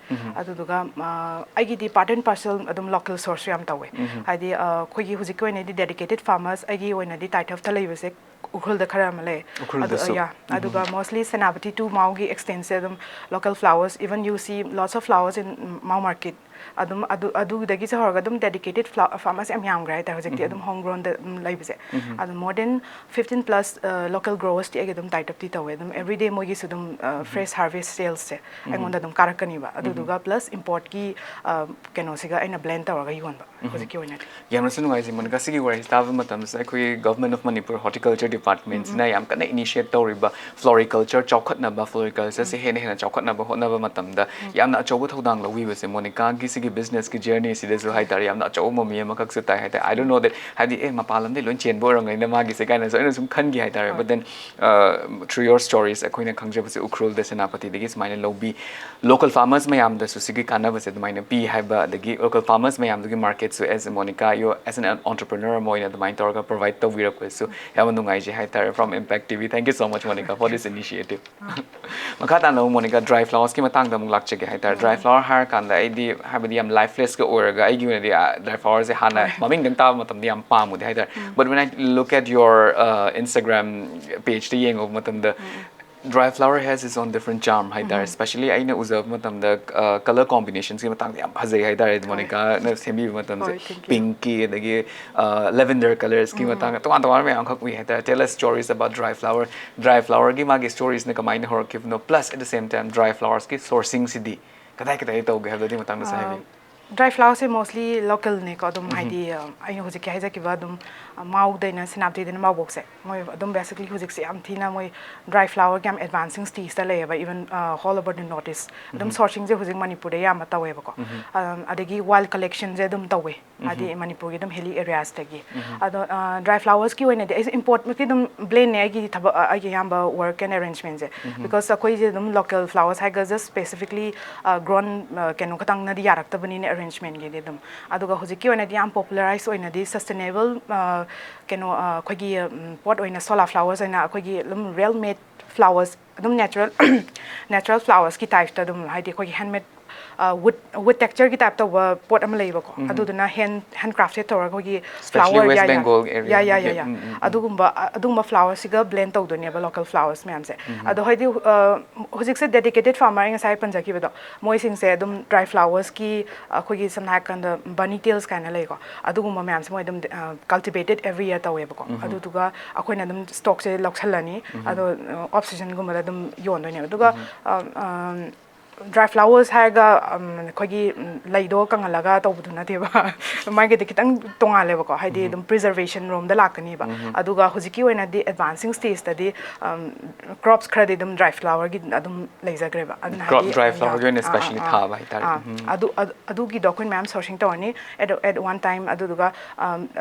ꯑꯗꯨꯗꯨꯒ ꯑ, ꯑꯩꯒꯤꯗꯤ part and parcel ꯑꯗꯨꯝ local source ꯌꯥꯝ ꯇꯧꯋꯦ꯫ ꯍꯥꯏꯗꯤ ꯑ, ꯑꯩꯈꯣꯏꯒꯤ ꯍꯧꯖꯤꯛꯀꯤ ꯑꯣꯏꯅꯗꯤ dedicated farmers ꯑꯩꯒꯤ ꯑꯣꯏꯅꯗꯤ Taitavꯇ ꯂꯩꯕꯁꯦ ꯎꯈ꯭ꯔꯨꯜꯗ ꯈꯔ ꯑꯃ ꯂꯩ꯫ ꯑꯗꯨ, ꯎꯈ꯭ꯔꯨꯜꯗꯁꯨ꯫ yeah, ꯑꯗꯨꯒ mostly ꯁꯦꯅꯥꯄꯇꯤ to ꯃꯥꯎꯒꯤ extentꯁꯦ ꯑꯗꯨꯝ local flowers, even you see lots of flowers in Mao market. ꯑꯗꯨꯝ ꯑꯗꯨ ꯑꯗꯨꯗꯒꯤꯁꯨ ꯍꯧꯔꯒ ꯑꯗꯨꯝ dedicated farmers ꯌꯥꯝ ꯌꯥꯝꯈ꯭ꯔꯦ ꯍꯥꯏꯇꯥꯔꯦ ꯍꯧꯖꯤꯛꯇꯤ ꯑꯗꯨꯝ homegrownꯗ ꯑꯗꯨꯝ ꯂꯩꯕꯁꯦ꯫ ꯑꯗꯨ more than fifteen plus local growersꯇꯤ ꯑꯩꯒꯤ ꯑꯗꯨꯝ Taitavꯇꯤ ꯇꯧꯋꯦ꯫ ꯑꯗꯨꯝ everyday ꯃꯣꯏꯒꯤꯁꯨ ꯑꯗꯨꯝ fresh harvest salesꯁꯦ ꯑꯩꯉꯣꯟꯗ ꯑꯗꯨꯝ ꯀꯥꯔꯛꯀꯅꯤꯕ꯫ ꯑꯗꯨꯗꯨꯒ plus importꯀꯤ ꯀꯩꯅꯣꯁꯤꯒ ꯑꯩꯅ blend ꯇꯧꯔꯒ ꯌꯣꯟꯕ ꯍꯧꯖꯤꯛꯀꯤ ꯑꯣꯏꯅꯗꯤ꯫ ꯌꯥꯝꯅꯁꯨ ꯅꯨꯡꯉꯥꯏꯖꯩ ꯃꯣꯅꯤꯀꯥ, ꯁꯤꯒꯤ ꯋꯥꯔꯤꯁꯤ ꯇꯥꯕ ꯃꯇꯝꯗ ꯑꯩꯈꯣꯏꯒꯤ Government of Manipur Horticulture Departmentꯁꯤꯅ ꯌꯥꯝ ꯀꯟꯅ initiate ꯇꯧꯔꯤꯕ floriculture ꯆꯥꯎꯈꯠꯅꯕ, floricultureꯁꯦ ꯍꯦꯟꯅ ꯍꯦꯟꯅ ꯆꯥꯎꯈꯠꯅꯕ ꯍꯣꯠꯅꯕ ꯃꯇꯝꯗ ꯌꯥꯝꯅ ꯑꯆꯧꯕ ꯊꯧꯗꯥꯡ ꯂꯧꯕꯤꯕꯁꯦ ꯃꯣꯅꯤꯀꯥꯒꯤ ꯁꯤꯒꯤ ꯕꯤꯖꯤꯅꯦꯁꯀꯤ ꯖꯔꯅꯤꯁꯤꯗꯁꯨ ꯍꯥꯏꯇꯥꯔꯦ, ꯌꯥꯝꯅ ꯑꯆꯧꯕ ꯃꯃꯤ ꯑꯃꯈꯛꯁꯨ ꯇꯥꯏ ꯍꯥꯏꯇꯥꯔꯦ꯫ I don't know that, ꯍꯥꯏꯗꯤ, ꯑꯦ, ꯃꯄꯥꯟ ꯂꯝꯗꯒꯤ ꯂꯣꯏ ꯆꯦꯟꯕ ꯑꯣꯏꯔꯝꯒꯅꯤꯗ ꯃꯥꯒꯤꯁꯦ ꯀꯥꯏꯅꯁꯨ ꯑꯩꯅ ꯁꯨꯝ ꯈꯟꯈꯤ ꯍꯥꯏꯇꯥꯔꯦ꯫ But then, uh, through your stories, ꯑꯩꯈꯣꯏꯅ ꯈꯪꯖꯕꯁꯦ ꯎꯈ꯭ꯔꯨꯜꯗ ꯁꯦꯅꯥꯄꯇꯤꯗꯒꯤ ꯁꯨꯃꯥꯏꯅ ꯂꯧꯕꯤ, ꯂꯣꯀꯦꯜ ꯐꯥꯔꯃꯔꯁ ꯃꯌꯥꯝꯗꯁꯨ ꯁꯤꯒꯤ ꯀꯥꯟꯅꯕꯁꯦ ꯑꯗꯨꯃꯥꯏꯅ ꯄꯤ ꯍꯥꯏꯕ, ꯑꯗꯒꯤ ꯂꯣꯀꯦꯜ ꯐꯥꯔꯃꯔꯁ ꯃꯌꯥꯝꯗꯨꯒꯤ ꯃꯥꯔꯀꯦꯠꯁꯨ, as a Monica, you as an entrepreneur ꯑꯃ ꯑꯣꯏꯅ ꯑꯗꯨꯃꯥꯏꯅ ꯇꯧꯔꯒ ꯄ꯭ꯔꯣꯚꯥꯏꯗ ꯇꯧꯕꯤꯔꯛꯄꯁꯨ ꯌꯥꯝꯅ ꯅꯨꯡꯉꯥꯏꯖꯩ ꯍꯥꯏꯇꯥꯔꯦ, from Impact T V. Thank you so much, Monica, for this initiative. ꯃꯈꯥ ꯇꯥꯅ ꯑꯃꯨꯛ ꯃꯣꯅꯤꯀꯥ, ꯗ꯭ꯔꯥꯏ ꯐ꯭ꯂꯥꯋꯔꯁꯀꯤ ꯃꯇꯥꯡꯗ ꯑꯃꯨꯛ ꯂꯥꯛꯆꯒꯦ ꯍꯥꯏꯇꯥꯔꯦ꯫ ꯗ꯭ꯔꯥꯏ ꯐ꯭ꯂꯥꯋꯔ ꯍꯥꯏꯔꯀꯥꯟꯗ ꯑꯩꯗꯤ, ꯍꯥꯏꯕꯗꯤ, ꯌꯥꯝ ꯂꯥꯏꯐꯂꯦꯁꯀ ꯑꯣꯏꯔꯒ, ꯑꯩꯒꯤ ꯑꯣꯏꯅꯗꯤ, ꯑ, ꯗ꯭ꯔꯥꯏ ꯐ꯭ꯂꯥꯋꯔꯁꯦ ꯍꯥꯟꯅ ꯃꯃꯤꯡꯗꯪ ꯇꯥꯕ ꯃꯇꯝꯗ ꯌꯥꯝ ꯄꯥꯝꯃꯨꯗꯦ ꯍꯥꯏꯇꯥꯔꯦ꯫ But when I look at your, uh, Instagram pageꯇ ꯌꯦꯡꯉꯨꯕ ꯃꯇꯝꯗ, dry flower has its own different charm ꯍꯥꯏꯇꯥꯔꯦ꯫ Especially ꯑꯩꯅ ꯎꯖꯕ ꯃꯇꯝꯗ, ꯑ, ꯀꯂꯔ ꯀꯣꯝꯕꯤꯅꯦꯁꯟꯁꯀꯤ ꯃꯇꯥꯡꯗ ꯌꯥꯝ ꯐꯖꯩ ꯍꯥꯏꯇꯥꯔꯦ, ꯃꯣꯅꯤꯀꯥꯅ ꯁꯦꯝꯕꯤꯕ ꯃꯇꯝꯁꯦ꯫ ꯍꯣꯏ, thank you. ꯄꯤꯡꯀꯤ, ꯑꯗꯒꯤ, ꯑ, ꯂꯦꯚꯦꯟꯗꯔ ꯀꯂꯔꯁꯀꯤ ꯃꯇꯥꯡꯗ ꯇꯣꯉꯥꯟ ꯇꯣꯉꯥꯟꯕ ꯃꯌꯥꯝ ꯑꯃꯈꯛ ꯎꯏ ꯍꯥꯏꯇꯥꯔꯦ꯫ Tell us stories about dry flower. Dry ꯐ꯭ꯂꯥꯋꯔꯒꯤ ꯃꯥꯒꯤ ꯁ꯭ꯇꯣꯔꯤꯁꯤꯅ ꯀꯃꯥꯏꯅ ꯍꯧꯔꯛꯈꯤꯕꯅꯣ? Plus, at the same time, dry ꯐ꯭ꯂꯥꯋꯔꯁꯀꯤ ꯁꯣꯔꯁꯤꯡꯁꯤꯗꯤ ꯀꯗꯥꯏ ꯀꯗꯥꯏꯗ ꯇꯧꯒꯦ ꯍꯥꯏꯕꯗꯨꯒꯤ ꯃꯇꯥꯡꯗꯁꯨ ꯍꯥꯏꯕꯤꯌꯨ꯫ ꯗ꯭ꯔꯥꯏ ꯐ꯭ꯂꯥꯋꯔꯁꯦ mostly localꯅꯦꯀꯣ, ꯑꯗꯨꯝ ꯍꯥꯏꯗꯤ, ꯑ, ꯑꯩꯅ ꯍꯧꯖꯤꯛꯀꯤ ꯍꯥꯏꯖꯈꯤꯕ ꯑꯗꯨꯝ, ꯑ, ꯃꯥꯎꯗꯩꯅ ꯁꯦꯅꯥꯄꯇꯤꯗꯩꯅ ꯃꯥꯎꯕꯣꯛꯁꯦ, ꯃꯣꯏ ꯑꯗꯨꯝ basically ꯍꯧꯖꯤꯛꯁꯦ ꯌꯥꯝ ꯊꯤꯅ ꯃꯣꯏ ꯗ꯭ꯔꯥꯏ ꯐ꯭ꯂꯥꯋꯔꯒꯤ ꯌꯥꯝ ꯑꯦꯗꯚꯥꯟꯁꯤꯡ ꯁ꯭ꯇꯦꯖꯇ ꯂꯩꯌꯦꯕ, even, ꯑ, all over the North East꯫ ꯑꯗꯨꯝ ꯁꯣꯔꯁꯤꯡꯁꯦ ꯍꯧꯖꯤꯛ ꯃꯅꯤꯄꯨꯔꯗ ꯑꯌꯥꯝꯕ ꯇꯧꯋꯦꯕꯀꯣ꯫ ꯑꯝ, ꯑꯗꯒꯤ wild collectionꯁꯦ ꯑꯗꯨꯝ ꯇꯧꯋꯦ, ꯍꯥꯏꯗꯤ ꯃꯅꯤꯄꯨꯔꯒꯤ ꯑꯗꯨꯝ hilly areasꯇꯒꯤ꯫ ꯑꯗꯣ, ꯑ, ꯗ꯭ꯔꯥꯏ ꯐ꯭ꯂꯥꯋꯔꯁꯀꯤ ꯑꯣꯏꯅꯗꯤ ꯑꯩꯁꯦ ꯏꯝꯄꯣꯔꯠꯃꯛꯀꯤ ꯑꯗꯨꯝ blendꯅꯦ ꯑꯩꯒꯤ ꯊꯕꯛ, ꯑ, ꯑꯩꯒꯤ ꯑꯌꯥꯝꯕ work and arrangementꯁꯦ꯫ Because ꯑꯩꯈꯣꯏꯁꯦ ꯑꯗꯨꯝ ꯂꯣꯀꯦꯜ ꯐ꯭ꯂꯥꯋꯔꯁ ꯍꯥꯏꯔꯒ just specifically, ꯑ, grown, ꯑ, ꯀꯩꯅꯣ ꯈꯇꯪꯅꯗꯤ ꯌꯥꯔꯛꯇꯕꯅꯤꯅ arrangementꯀꯤꯗꯤ ꯑꯗꯨꯝ꯫ ꯑꯗꯨꯒ ꯍꯧꯖꯤꯛꯀꯤ ꯑꯣꯏꯅꯗꯤ ꯌꯥꯝ popularized ꯑꯣꯏꯅꯗꯤ sustainable, ꯑ, ꯀꯩꯅꯣ, ꯑ, ꯑꯩꯈꯣꯏꯒꯤ, ꯎꯝ, ꯄꯣꯠ ꯑꯣꯏꯅ solar flowers ꯑꯣꯏꯅ ꯑꯩꯈꯣꯏꯒꯤ ꯑꯗꯨꯝ real made flowers, ꯑꯗꯨꯝ natural, natural flowersꯀꯤ typeꯇ ꯑꯗꯨꯝ, ꯍꯥꯏꯗꯤ ꯑꯩꯈꯣꯏꯒꯤ handmade, ꯑ, wood, wood textureꯒꯤ type ꯇꯧꯕ ꯄꯣꯠ ꯑꯃ ꯂꯩꯌꯦꯕꯀꯣ꯫ ꯑꯗꯨꯗꯨꯅ hand, handcrafted ꯇꯧꯔꯒ ꯑꯩꯈꯣꯏꯒꯤ Especially flower, West ꯌꯥ, ꯌꯥ, Bengal area ꯌꯥ, ꯌꯥ, ꯌꯥ, ꯒꯤ, ꯌꯥ꯫ ꯎꯝ, ꯎꯝ, ꯎꯝ꯫ ꯑꯗꯨꯒꯨꯝꯕ, ꯑ, ꯑꯗꯨꯒꯨꯝꯕ flowersꯁꯤꯒ blend ꯇꯧꯗꯣꯏꯅꯦꯕ local flowers ꯃꯌꯥꯝꯁꯦ꯫ ꯑꯗꯣ ꯍꯥꯏꯗꯤ, ꯑ, ꯍꯧꯖꯤꯛꯁꯦ dedicated farmer ꯑꯩ ꯉꯁꯥꯏ ꯄꯟꯖꯈꯤꯕꯗꯣ, ꯃꯣꯏꯁꯤꯡꯁꯦ ꯑꯗꯨꯝ ꯗ꯭ꯔꯥꯏ ꯐ꯭ꯂꯥꯋꯔꯁꯀꯤ, ꯑꯩꯈꯣꯏꯒꯤ ꯁꯝꯅ ꯍꯥꯏꯔꯀꯥꯟꯗ bunny tails ꯀꯥꯏꯅ ꯂꯩꯀꯣ, ꯑꯗꯨꯒꯨꯝꯕ ꯃꯌꯥꯝꯁꯦ ꯃꯣꯏ ꯑꯗꯨꯝ, ꯑ, cultivated every year ꯇꯧꯋꯦꯕꯀꯣ꯫ ꯑꯗꯨꯗꯨꯒ ꯑꯩꯈꯣꯏꯅ ꯑꯗꯨꯝ ꯁ꯭ꯇꯣꯛꯁꯦ ꯂꯧꯁꯜꯂꯅꯤ, ꯑꯗꯣ, ꯑ, off seasonꯒꯨꯝꯕꯗ ꯑꯗꯨꯝ ꯌꯣꯟꯗꯣꯏꯅꯦꯕ꯫ ꯑꯗꯨꯒ, ꯑ, ꯑ, ꯗ꯭ꯔꯥꯏ ꯐ꯭ꯂꯥꯋꯔꯁ ꯍꯥꯏꯔꯒ ꯑꯩꯈꯣꯏꯒꯤ ꯂꯩꯗꯣ ꯀꯪꯍꯜꯂꯒ ꯇꯧꯕꯗꯨ ꯅꯠꯇꯦꯕ꯫ ꯃꯥꯒꯤꯗꯤ ꯈꯤꯇꯪ ꯇꯣꯉꯥꯜꯂꯦꯕꯀꯣ, ꯍꯥꯏꯗꯤ ꯑꯗꯨꯝ ꯄ꯭ꯔꯤꯖꯔꯕꯦꯁꯟ ꯔꯣꯝꯗ ꯂꯥꯛꯀꯅꯤꯕ꯫ ꯑꯗꯨꯒ ꯍꯧꯖꯤꯛꯀꯤ ꯑꯣꯏꯅꯗꯤ ꯑꯦꯗꯚꯥꯟꯁꯤꯡ ꯁ꯭ꯇꯦꯖꯇꯗꯤ ꯀ꯭ꯔꯣꯞꯁ ꯈꯔꯗꯤ ꯑꯗꯨꯝ ꯗ꯭ꯔꯥꯏ ꯐ꯭ꯂꯥꯋꯔꯒꯤ ꯑꯗꯨꯝ ꯂꯩꯖꯈ꯭ꯔꯦꯕ꯫ ꯑꯗꯨꯅ ꯀ꯭ꯔꯣꯞ ꯍꯥꯏꯗꯤ, ꯗ꯭ꯔꯥꯏ ꯐ꯭ꯂꯥꯋꯔꯒꯤ ꯑꯣꯏꯅ ꯑꯥ, specially ꯑꯥ, ꯊꯥꯕ ꯍꯥꯏꯇꯥꯔꯦ꯫ ꯑꯥ, ꯑꯗꯨ ꯑꯗꯨ- ꯑꯗꯨꯒꯤꯗꯣ ꯑꯩꯈꯣꯏꯅ ꯃꯌꯥꯝ ꯁꯣꯔꯁꯤꯡ ꯇꯧꯔꯅꯤ꯫ At at one time. ꯑꯗꯨꯗꯨꯒ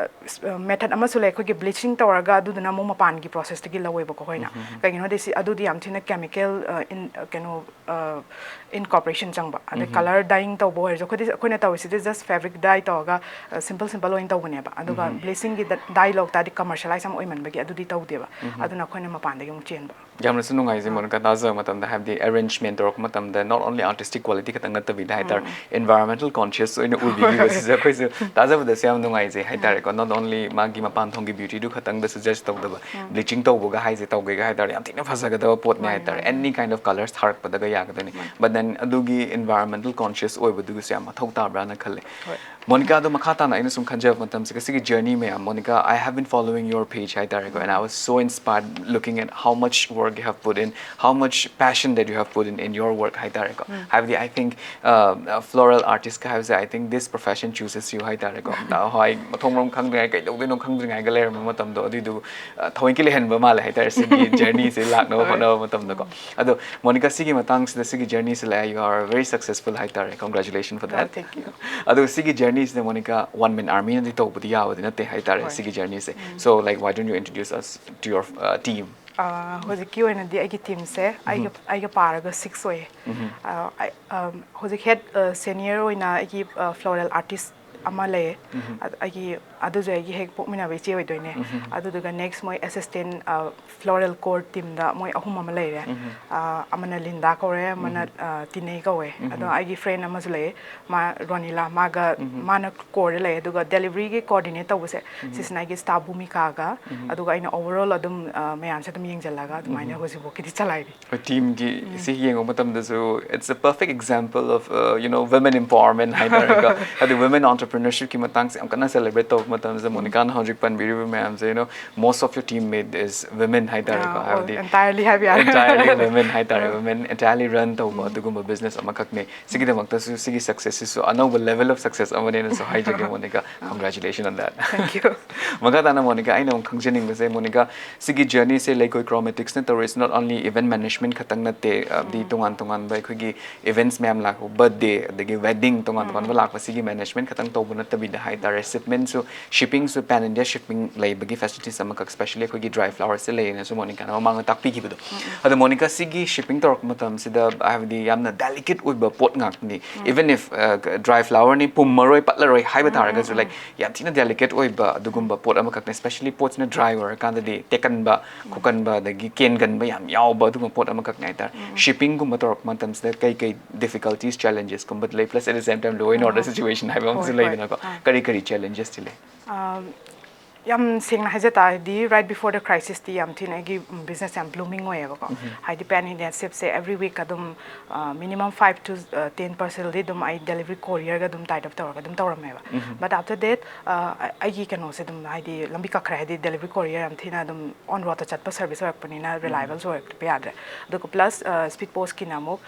ꯃꯦꯊꯠ ꯑꯃꯁꯨ ꯂꯩ, ꯑꯩꯈꯣꯏꯒꯤ ꯕ꯭ꯂꯤꯆꯤꯡ ꯇꯧꯔꯒ ꯑꯗꯨꯗꯨꯅ ꯑꯃꯨꯛ ꯃꯄꯥꯟꯒꯤ ꯄ꯭ꯔꯣꯁꯦꯁꯇꯒꯤ ꯂꯧꯋꯦꯕꯀꯣ ꯑꯩꯈꯣꯏꯅ꯫ ꯀꯩꯒꯤꯅꯣꯗꯤ ꯁꯤ ꯑꯗꯨꯗꯤ ꯌꯥꯝ ꯊꯤꯅ ꯀꯦꯃꯤꯀꯦꯜ ꯀꯩꯅꯣ ꯏꯟꯀꯣꯔꯄꯣꯔꯦꯁꯟ ꯆꯪꯕ꯫ ꯑꯗꯩ ꯀꯂꯔ ꯗꯥꯏꯌꯤꯡ ꯇꯧꯕ ꯑꯣꯏꯔꯁꯨ ꯑꯩꯈꯣꯏꯗꯤ, ꯑꯩꯈꯣꯏꯅ ꯇꯧꯔꯤꯁꯤꯗꯤ ꯖꯁ ꯐꯦꯕ꯭ꯔꯤꯛ ꯗꯥꯏ ꯇꯧꯔꯒ ꯁꯤꯝꯄꯜ ꯁꯤꯝꯄꯜ ꯑꯣꯏꯅ ꯇꯧꯕꯅꯦꯕ꯫ ꯑꯗꯨꯒ ꯕ꯭ꯂꯤꯆꯤꯡꯒꯤ ꯗꯥꯏ ꯂꯧ ꯇꯥꯔꯗꯤ ꯀꯃꯔꯁꯤꯌꯦꯂꯥꯏꯁ ꯌꯥꯝ ꯑꯣꯏꯃꯟꯕꯒꯤ ꯑꯗꯨꯗꯤ ꯇꯧꯗꯦꯕ꯫ ꯑꯗꯨꯅ ꯑꯩꯈꯣꯏꯅ ꯃꯄꯥꯟꯗꯒꯤ ꯑꯃꯨꯛ ꯆꯦꯟꯕ꯫ ꯌꯥꯝꯅꯁꯨ ꯅꯨꯡꯉꯥꯏꯖꯩ, ꯃꯣꯅꯤꯀꯥ, ꯇꯥꯖꯕ ꯃꯇꯝꯗ, ꯍꯥꯏꯕꯗꯤ ꯑꯦꯔꯦꯟꯖꯃꯦꯟ ꯇꯧꯔꯛꯄ ꯃꯇꯝꯗ not only artistic quality ꯈꯛꯇꯪ ꯅꯠꯇꯕꯤꯗ ꯍꯥꯏꯇꯥꯔꯦ, environmental conscious ꯑꯣꯏꯅ ꯎꯕꯤꯈꯤꯕꯁꯤꯁꯨ ꯑꯩꯈꯣꯏꯁꯨ ꯇꯥꯖꯕꯗꯁꯨ ꯌꯥꯝ ꯅꯨꯡꯉꯥꯏꯖꯩ ꯍꯥꯏꯇꯥꯔꯦꯀꯣ꯫ Not only ꯃꯥꯒꯤ ꯃꯄꯥꯟ ꯊꯣꯡꯒꯤ ꯕ꯭ꯌꯨꯇꯤꯗꯨ ꯈꯛꯇꯪꯗꯁꯨ ꯖꯁ ꯇꯧꯗꯕ, ꯕ꯭ꯂꯤꯆꯤꯡ ꯇꯧꯕꯒ ꯍꯥꯏꯁꯦ, ꯇꯧꯒꯦꯒ ꯍꯥꯏ ꯇꯥꯔꯗꯤ ꯌꯥꯝ ꯊꯤꯅ ꯐꯖꯒꯗꯕ ꯄꯣꯠꯅꯦ ꯍꯥꯏꯇꯥꯔꯦ꯫ Any kind of colours ꯊꯥꯔꯛꯄꯗꯒ ꯌꯥꯒꯗꯣꯏꯅꯤ꯫ But then ꯑꯗꯨꯒꯤ environmental conscious ꯑꯣꯏꯕꯗꯨꯒꯤꯁꯨ ꯌꯥꯝ ꯃꯊꯧ ꯇꯥꯕ꯭ꯔꯥꯅ ꯈꯜꯂꯦ꯫ ꯃꯣꯅꯤꯀꯥ, ꯑꯗꯣ ꯃꯈꯥ ꯇꯥꯅ ꯑꯩꯅ ꯁꯨꯝ ꯈꯟꯖꯕ ꯃꯇꯝꯁꯤꯒ, ꯁꯤꯒꯤ journey ꯃꯌꯥꯝ, Monica, I have been following your page ꯍꯥꯏꯇꯥꯔꯦꯀꯣ, and I was so inspired looking at how much work you have put in, how much passion that you have put in in your work ꯍꯥꯏꯇꯥꯔꯦꯀꯣ꯫ ꯍꯥꯏꯕꯗꯤ, I think, floral artist ꯀ ꯍꯥꯏꯕꯁꯦ, I think this profession chooses you ꯍꯥꯏꯇꯥꯔꯦꯀꯣ꯫ ꯍꯣꯏ, ꯃꯊꯣꯡ ꯃꯔꯝ ꯈꯪꯗ꯭ꯔꯤꯉꯩ, ꯀꯩꯗꯧꯗꯣꯏꯅꯣ ꯈꯪꯗ꯭ꯔꯤꯉꯩꯒ ꯂꯩꯔꯝꯕ ꯃꯇꯝꯗꯣ, ꯑꯗꯨꯏꯗꯨ ꯊꯑꯣꯏꯀꯤ ꯂꯩꯍꯟꯕ ꯃꯥꯜꯂꯦ ꯍꯥꯏꯇꯥꯔꯦ, ꯁꯤꯒꯤ journey ꯁꯦ ꯂꯥꯛꯅꯕ ꯍꯣꯠꯅꯕ ꯃꯇꯝꯗꯀꯣ꯫ ꯑꯗꯣ ꯃꯣꯅꯤꯀꯥ, ꯁꯤꯒꯤ ꯃꯇꯥꯡꯁꯤꯗ, ꯁꯤꯒꯤ journey ꯁꯤꯗ you are very successful ꯍꯥꯏꯇꯥꯔꯦ꯫ Congratulations for that. Thank you. ꯑꯗꯣ ꯁꯤꯒꯤ journey ꯁꯤꯗ, ꯃꯣꯅꯤꯀꯥ, one man army ꯅꯗꯤ ꯇꯧꯕꯗꯤ ꯌꯥꯕꯗꯤ ꯅꯠꯇꯦ ꯍꯥꯏꯇꯥꯔꯦ, ꯍꯣꯏ꯫ ꯁꯤꯒꯤ journey say. So, like, why don't you introduce us to your team? ꯍꯧꯖꯤꯛꯀꯤ ꯑꯣꯏꯅꯗꯤ ꯑꯩꯒꯤ ꯇꯤꯝꯁꯦ ꯑꯩꯒ ꯑꯩꯒ ꯄꯥꯔꯒ ꯁꯤꯛꯁ ꯑꯣꯏꯌꯦ꯫ ꯑ, ꯑꯩ, ꯑ, ꯍꯧꯖꯤꯛ ꯍꯦꯗ ꯁꯦꯅꯤꯌꯔ ꯑꯣꯏꯅ ꯑꯩꯒꯤ ꯐ꯭ꯂꯣꯔꯦꯜ ꯑꯥꯔꯇꯤꯁ ꯑꯃ ꯂꯩꯌꯦ꯫ ꯑ, ꯑꯩꯒꯤ, ꯑꯗꯨꯁꯨ ꯑꯩꯒꯤ ꯍꯦꯛ ꯄꯣꯛꯃꯤꯟꯅꯕ ꯏꯆꯦ ꯑꯣꯏꯗꯣꯏꯅꯦ꯫ ꯑꯗꯨꯗꯨꯒ ꯅꯦꯛꯁ ꯃꯣꯏ ꯑꯦꯁꯤꯁꯇꯦꯟ ꯐ꯭ꯂꯣꯔꯦꯜ ꯀꯣꯔ ꯇꯤꯝꯗ ꯃꯣꯏ ꯑꯍꯨꯝ ꯑꯃ ꯂꯩꯔꯦ꯫ ꯑ, ꯑꯃꯅ ꯂꯤꯟꯗꯥ ꯀꯧꯔꯦ, ꯑꯃꯅ ꯑ, ꯇꯤꯅꯩ ꯀꯧꯋꯦ꯫ ꯑꯗꯣ ꯑꯩꯒꯤ ꯐ꯭ꯔꯦꯟ ꯑꯃꯁꯨ ꯂꯩꯌꯦ, ꯃꯥ ꯔꯣꯅꯤꯂꯥ, ꯃꯥꯒ, ꯃꯥꯅ ꯀꯣꯔꯗ ꯂꯩꯌꯦ꯫ ꯑꯗꯨꯒ ꯗꯦꯂꯤꯚꯔꯤꯒꯤ ꯀꯣꯑꯣꯔꯗꯤꯅꯦꯠ ꯇꯧꯕꯁꯦ ꯁꯤꯁꯤꯅ ꯑꯩꯒꯤ ꯁ꯭ꯇꯥꯐ ꯚꯨꯃꯤꯀꯥꯒ꯫ ꯑꯗꯨꯒ ꯑꯩꯅ ꯑꯣꯚꯔꯑꯣꯜ ꯑꯗꯨꯝ, ꯑ, ꯃꯌꯥꯝꯁꯦ ꯑꯗꯨꯝ ꯌꯦꯡꯁꯤꯜꯂꯒ ꯑꯗꯨꯃꯥꯏꯅ ꯍꯧꯖꯤꯛꯐꯥꯎꯒꯤꯗꯤ ꯆꯂꯥꯏꯔꯤ꯫ ꯑꯩꯈꯣꯏ ꯇꯤꯝꯒꯤ ꯁꯤ ꯌꯦꯡꯕ ꯃꯇꯝꯗꯁꯨ, it's a perfect example of, uh, you know, women empowerment ꯍꯥꯏꯇꯥꯔꯦꯀꯣ꯫ ꯑꯗꯨ women entrepreneurs entrepreneurship ꯀꯤ ꯃꯇꯥꯡꯁꯦ ꯌꯥꯝ ꯀꯟꯅ celebrate ꯇꯧꯕ ꯃꯇꯝꯁꯤꯗ, ꯃꯣꯅꯤꯀꯥꯅ ꯍꯧꯖꯤꯛ ꯄꯟꯕꯤꯔꯤꯕ ꯃꯌꯥꯝꯁꯦ, you know, most of your teammate is women ꯍꯥꯏꯇꯥꯔꯦꯀꯣ. ꯑꯥ, ꯍꯥꯏꯕꯗꯤ entirely ꯍꯥꯏꯕ ꯌꯥꯔꯦ. Entirely women ꯍꯥꯏꯇꯥꯔꯦ, women entirely run ꯇꯧꯕ ꯑꯗꯨꯒꯨꯝꯕ business ꯑꯃꯈꯛꯅꯤ. ꯁꯤꯒꯤꯗꯃꯛꯇꯁꯨ, ꯁꯤꯒꯤ success ꯁꯤꯁꯨ ꯑꯅꯧꯕ level of success ꯑꯃꯅꯦꯅꯁꯨ ꯍꯥꯏꯖꯒꯦ Monica. Congratulations on that. Thank you. ꯃꯈꯥ ꯇꯥꯅ ꯃꯣꯅꯤꯀꯥ, ꯑꯩꯅ ꯑꯃꯨꯛ ꯈꯪꯖꯅꯤꯡꯕꯁꯦ, ꯃꯣꯅꯤꯀꯥ, ꯁꯤꯒꯤ journey ꯁꯦ ꯂꯩꯀꯣꯏ Chromatics ꯅ ꯇꯧꯔꯤꯁꯦ not only event management ꯈꯛꯇꯪ ꯅꯠꯇꯦ, ꯑꯗꯤ ꯇꯣꯉꯥꯟ ꯇꯣꯉꯥꯟꯕ ꯑꯩꯈꯣꯏꯒꯤ events ꯃꯌꯥꯝ ꯂꯥꯛꯄ, birthday ꯑꯗꯒꯤ wedding, ꯇꯣꯉꯥꯟ ꯇꯣꯉꯥꯟꯕ ꯂꯥꯛꯄ, ꯁꯤꯒꯤ management ꯈꯛꯇꯪ ꯇꯧꯕ ꯅꯠꯇꯕꯤꯗ ꯍꯥꯏꯇꯥꯔꯦ, shipment ꯁꯨ, shipping ꯁꯨ pan India shipping ꯂꯩꯕꯒꯤ facilities ꯑꯃꯈꯛ, specially ꯑꯩꯈꯣꯏꯒꯤ dry flower ꯁꯦ ꯂꯩꯌꯦꯅꯁꯨ ꯃꯣꯅꯤꯀꯥꯅ ꯃꯃꯥꯡꯗ ꯇꯥꯛꯄꯤꯈꯤꯕꯗꯣ. ꯑꯗꯣ ꯃꯣꯅꯤꯀꯥ, ꯁꯤꯒꯤ shipping ꯇꯧꯔꯛꯄ ꯃꯇꯝꯁꯤꯗ, ꯍꯥꯏꯕꯗꯤ ꯌꯥꯝꯅ delicate ꯑꯣꯏꯕ ꯄꯣꯠ ꯉꯥꯛꯇꯅꯤ. Even if dry flower ꯅꯤ, ꯄꯨꯝꯃꯔꯣꯏ, ꯄꯠꯂꯔꯣꯏ ꯍꯥꯏꯕ ꯇꯥꯔꯒꯁꯨ, like, ꯌꯥꯝ ꯊꯤꯅ delicate ꯑꯣꯏꯕ ꯑꯗꯨꯒꯨꯝꯕ ꯄꯣꯠ ꯑꯃꯈꯛꯅꯦ, specially ꯄꯣꯠꯁꯤꯅ dry ꯑꯣꯏꯔꯀꯥꯟꯗꯗꯤ ꯇꯦꯛꯀꯟꯕ, ꯈꯣꯀꯟꯕ, ꯑꯗꯒꯤ ꯀꯦꯟꯒꯟꯕ ꯌꯥꯝ ꯌꯥꯎꯕ ꯑꯗꯨꯒꯨꯝꯕ ꯄꯣꯠ ꯑꯃꯈꯛꯅꯦ ꯍꯥꯏꯇꯥꯔꯦ. Shipping ꯒꯨꯝꯕ ꯇꯧꯔꯛꯄ ꯃꯇꯝꯁꯤꯗ ꯀꯩ ꯀꯩ difficulties, challenges ꯀꯨꯝꯕ ꯂꯩ, plus at the same time law and order situation ꯍꯥꯏꯕ ꯑꯃꯁꯨ ꯍꯣꯏ, ꯍꯣꯏ. ꯂꯩꯗꯅꯀꯣ. ꯀꯔꯤ ꯀꯔꯤ challenges ꯇꯤ ꯂꯩ? ꯑꯝ, ꯌꯥꯝ ꯁꯦꯡꯅ ꯍꯥꯏꯖ ꯇꯥꯔꯗꯤ, right before the crisis T ꯌꯥꯝ ꯊꯤꯅ ꯑꯩꯒꯤ business ꯌꯥꯝ blooming ꯑꯣꯏꯌꯦꯕꯀꯣ. ꯍꯥꯏꯗꯤ pan India ship ꯁꯦ every week ꯑꯗꯨꯝ minimum five to ten parcel ꯗꯤ ꯑꯗꯨꯝ ꯑꯩ delivery courier ꯒ ꯑꯗꯨꯝ tie up ꯇꯧꯔꯒ ꯑꯗꯨꯝ ꯇꯧꯔꯝꯃꯦꯕ. But after that, ꯑꯩꯒꯤ ꯀꯩꯅꯣꯁꯦ ꯑꯗꯨꯝ, ꯍꯥꯏꯗꯤ, ꯂꯝꯕꯤ ꯀꯛꯈ꯭ꯔꯦ, ꯍꯥꯏꯗꯤ delivery courier ꯌꯥꯝ ꯊꯤꯅ ꯑꯗꯨꯝ on road ꯇ ꯆꯠꯄ service ꯑꯣꯏꯔꯛꯄꯅꯤꯅ reliable ꯁꯨ ꯑꯣꯏꯔꯛꯄ ꯌꯥꯗ꯭ꯔꯦ. ꯑꯗꯨꯒ plus speed post ꯀꯤꯅ ꯑꯃꯨꯛ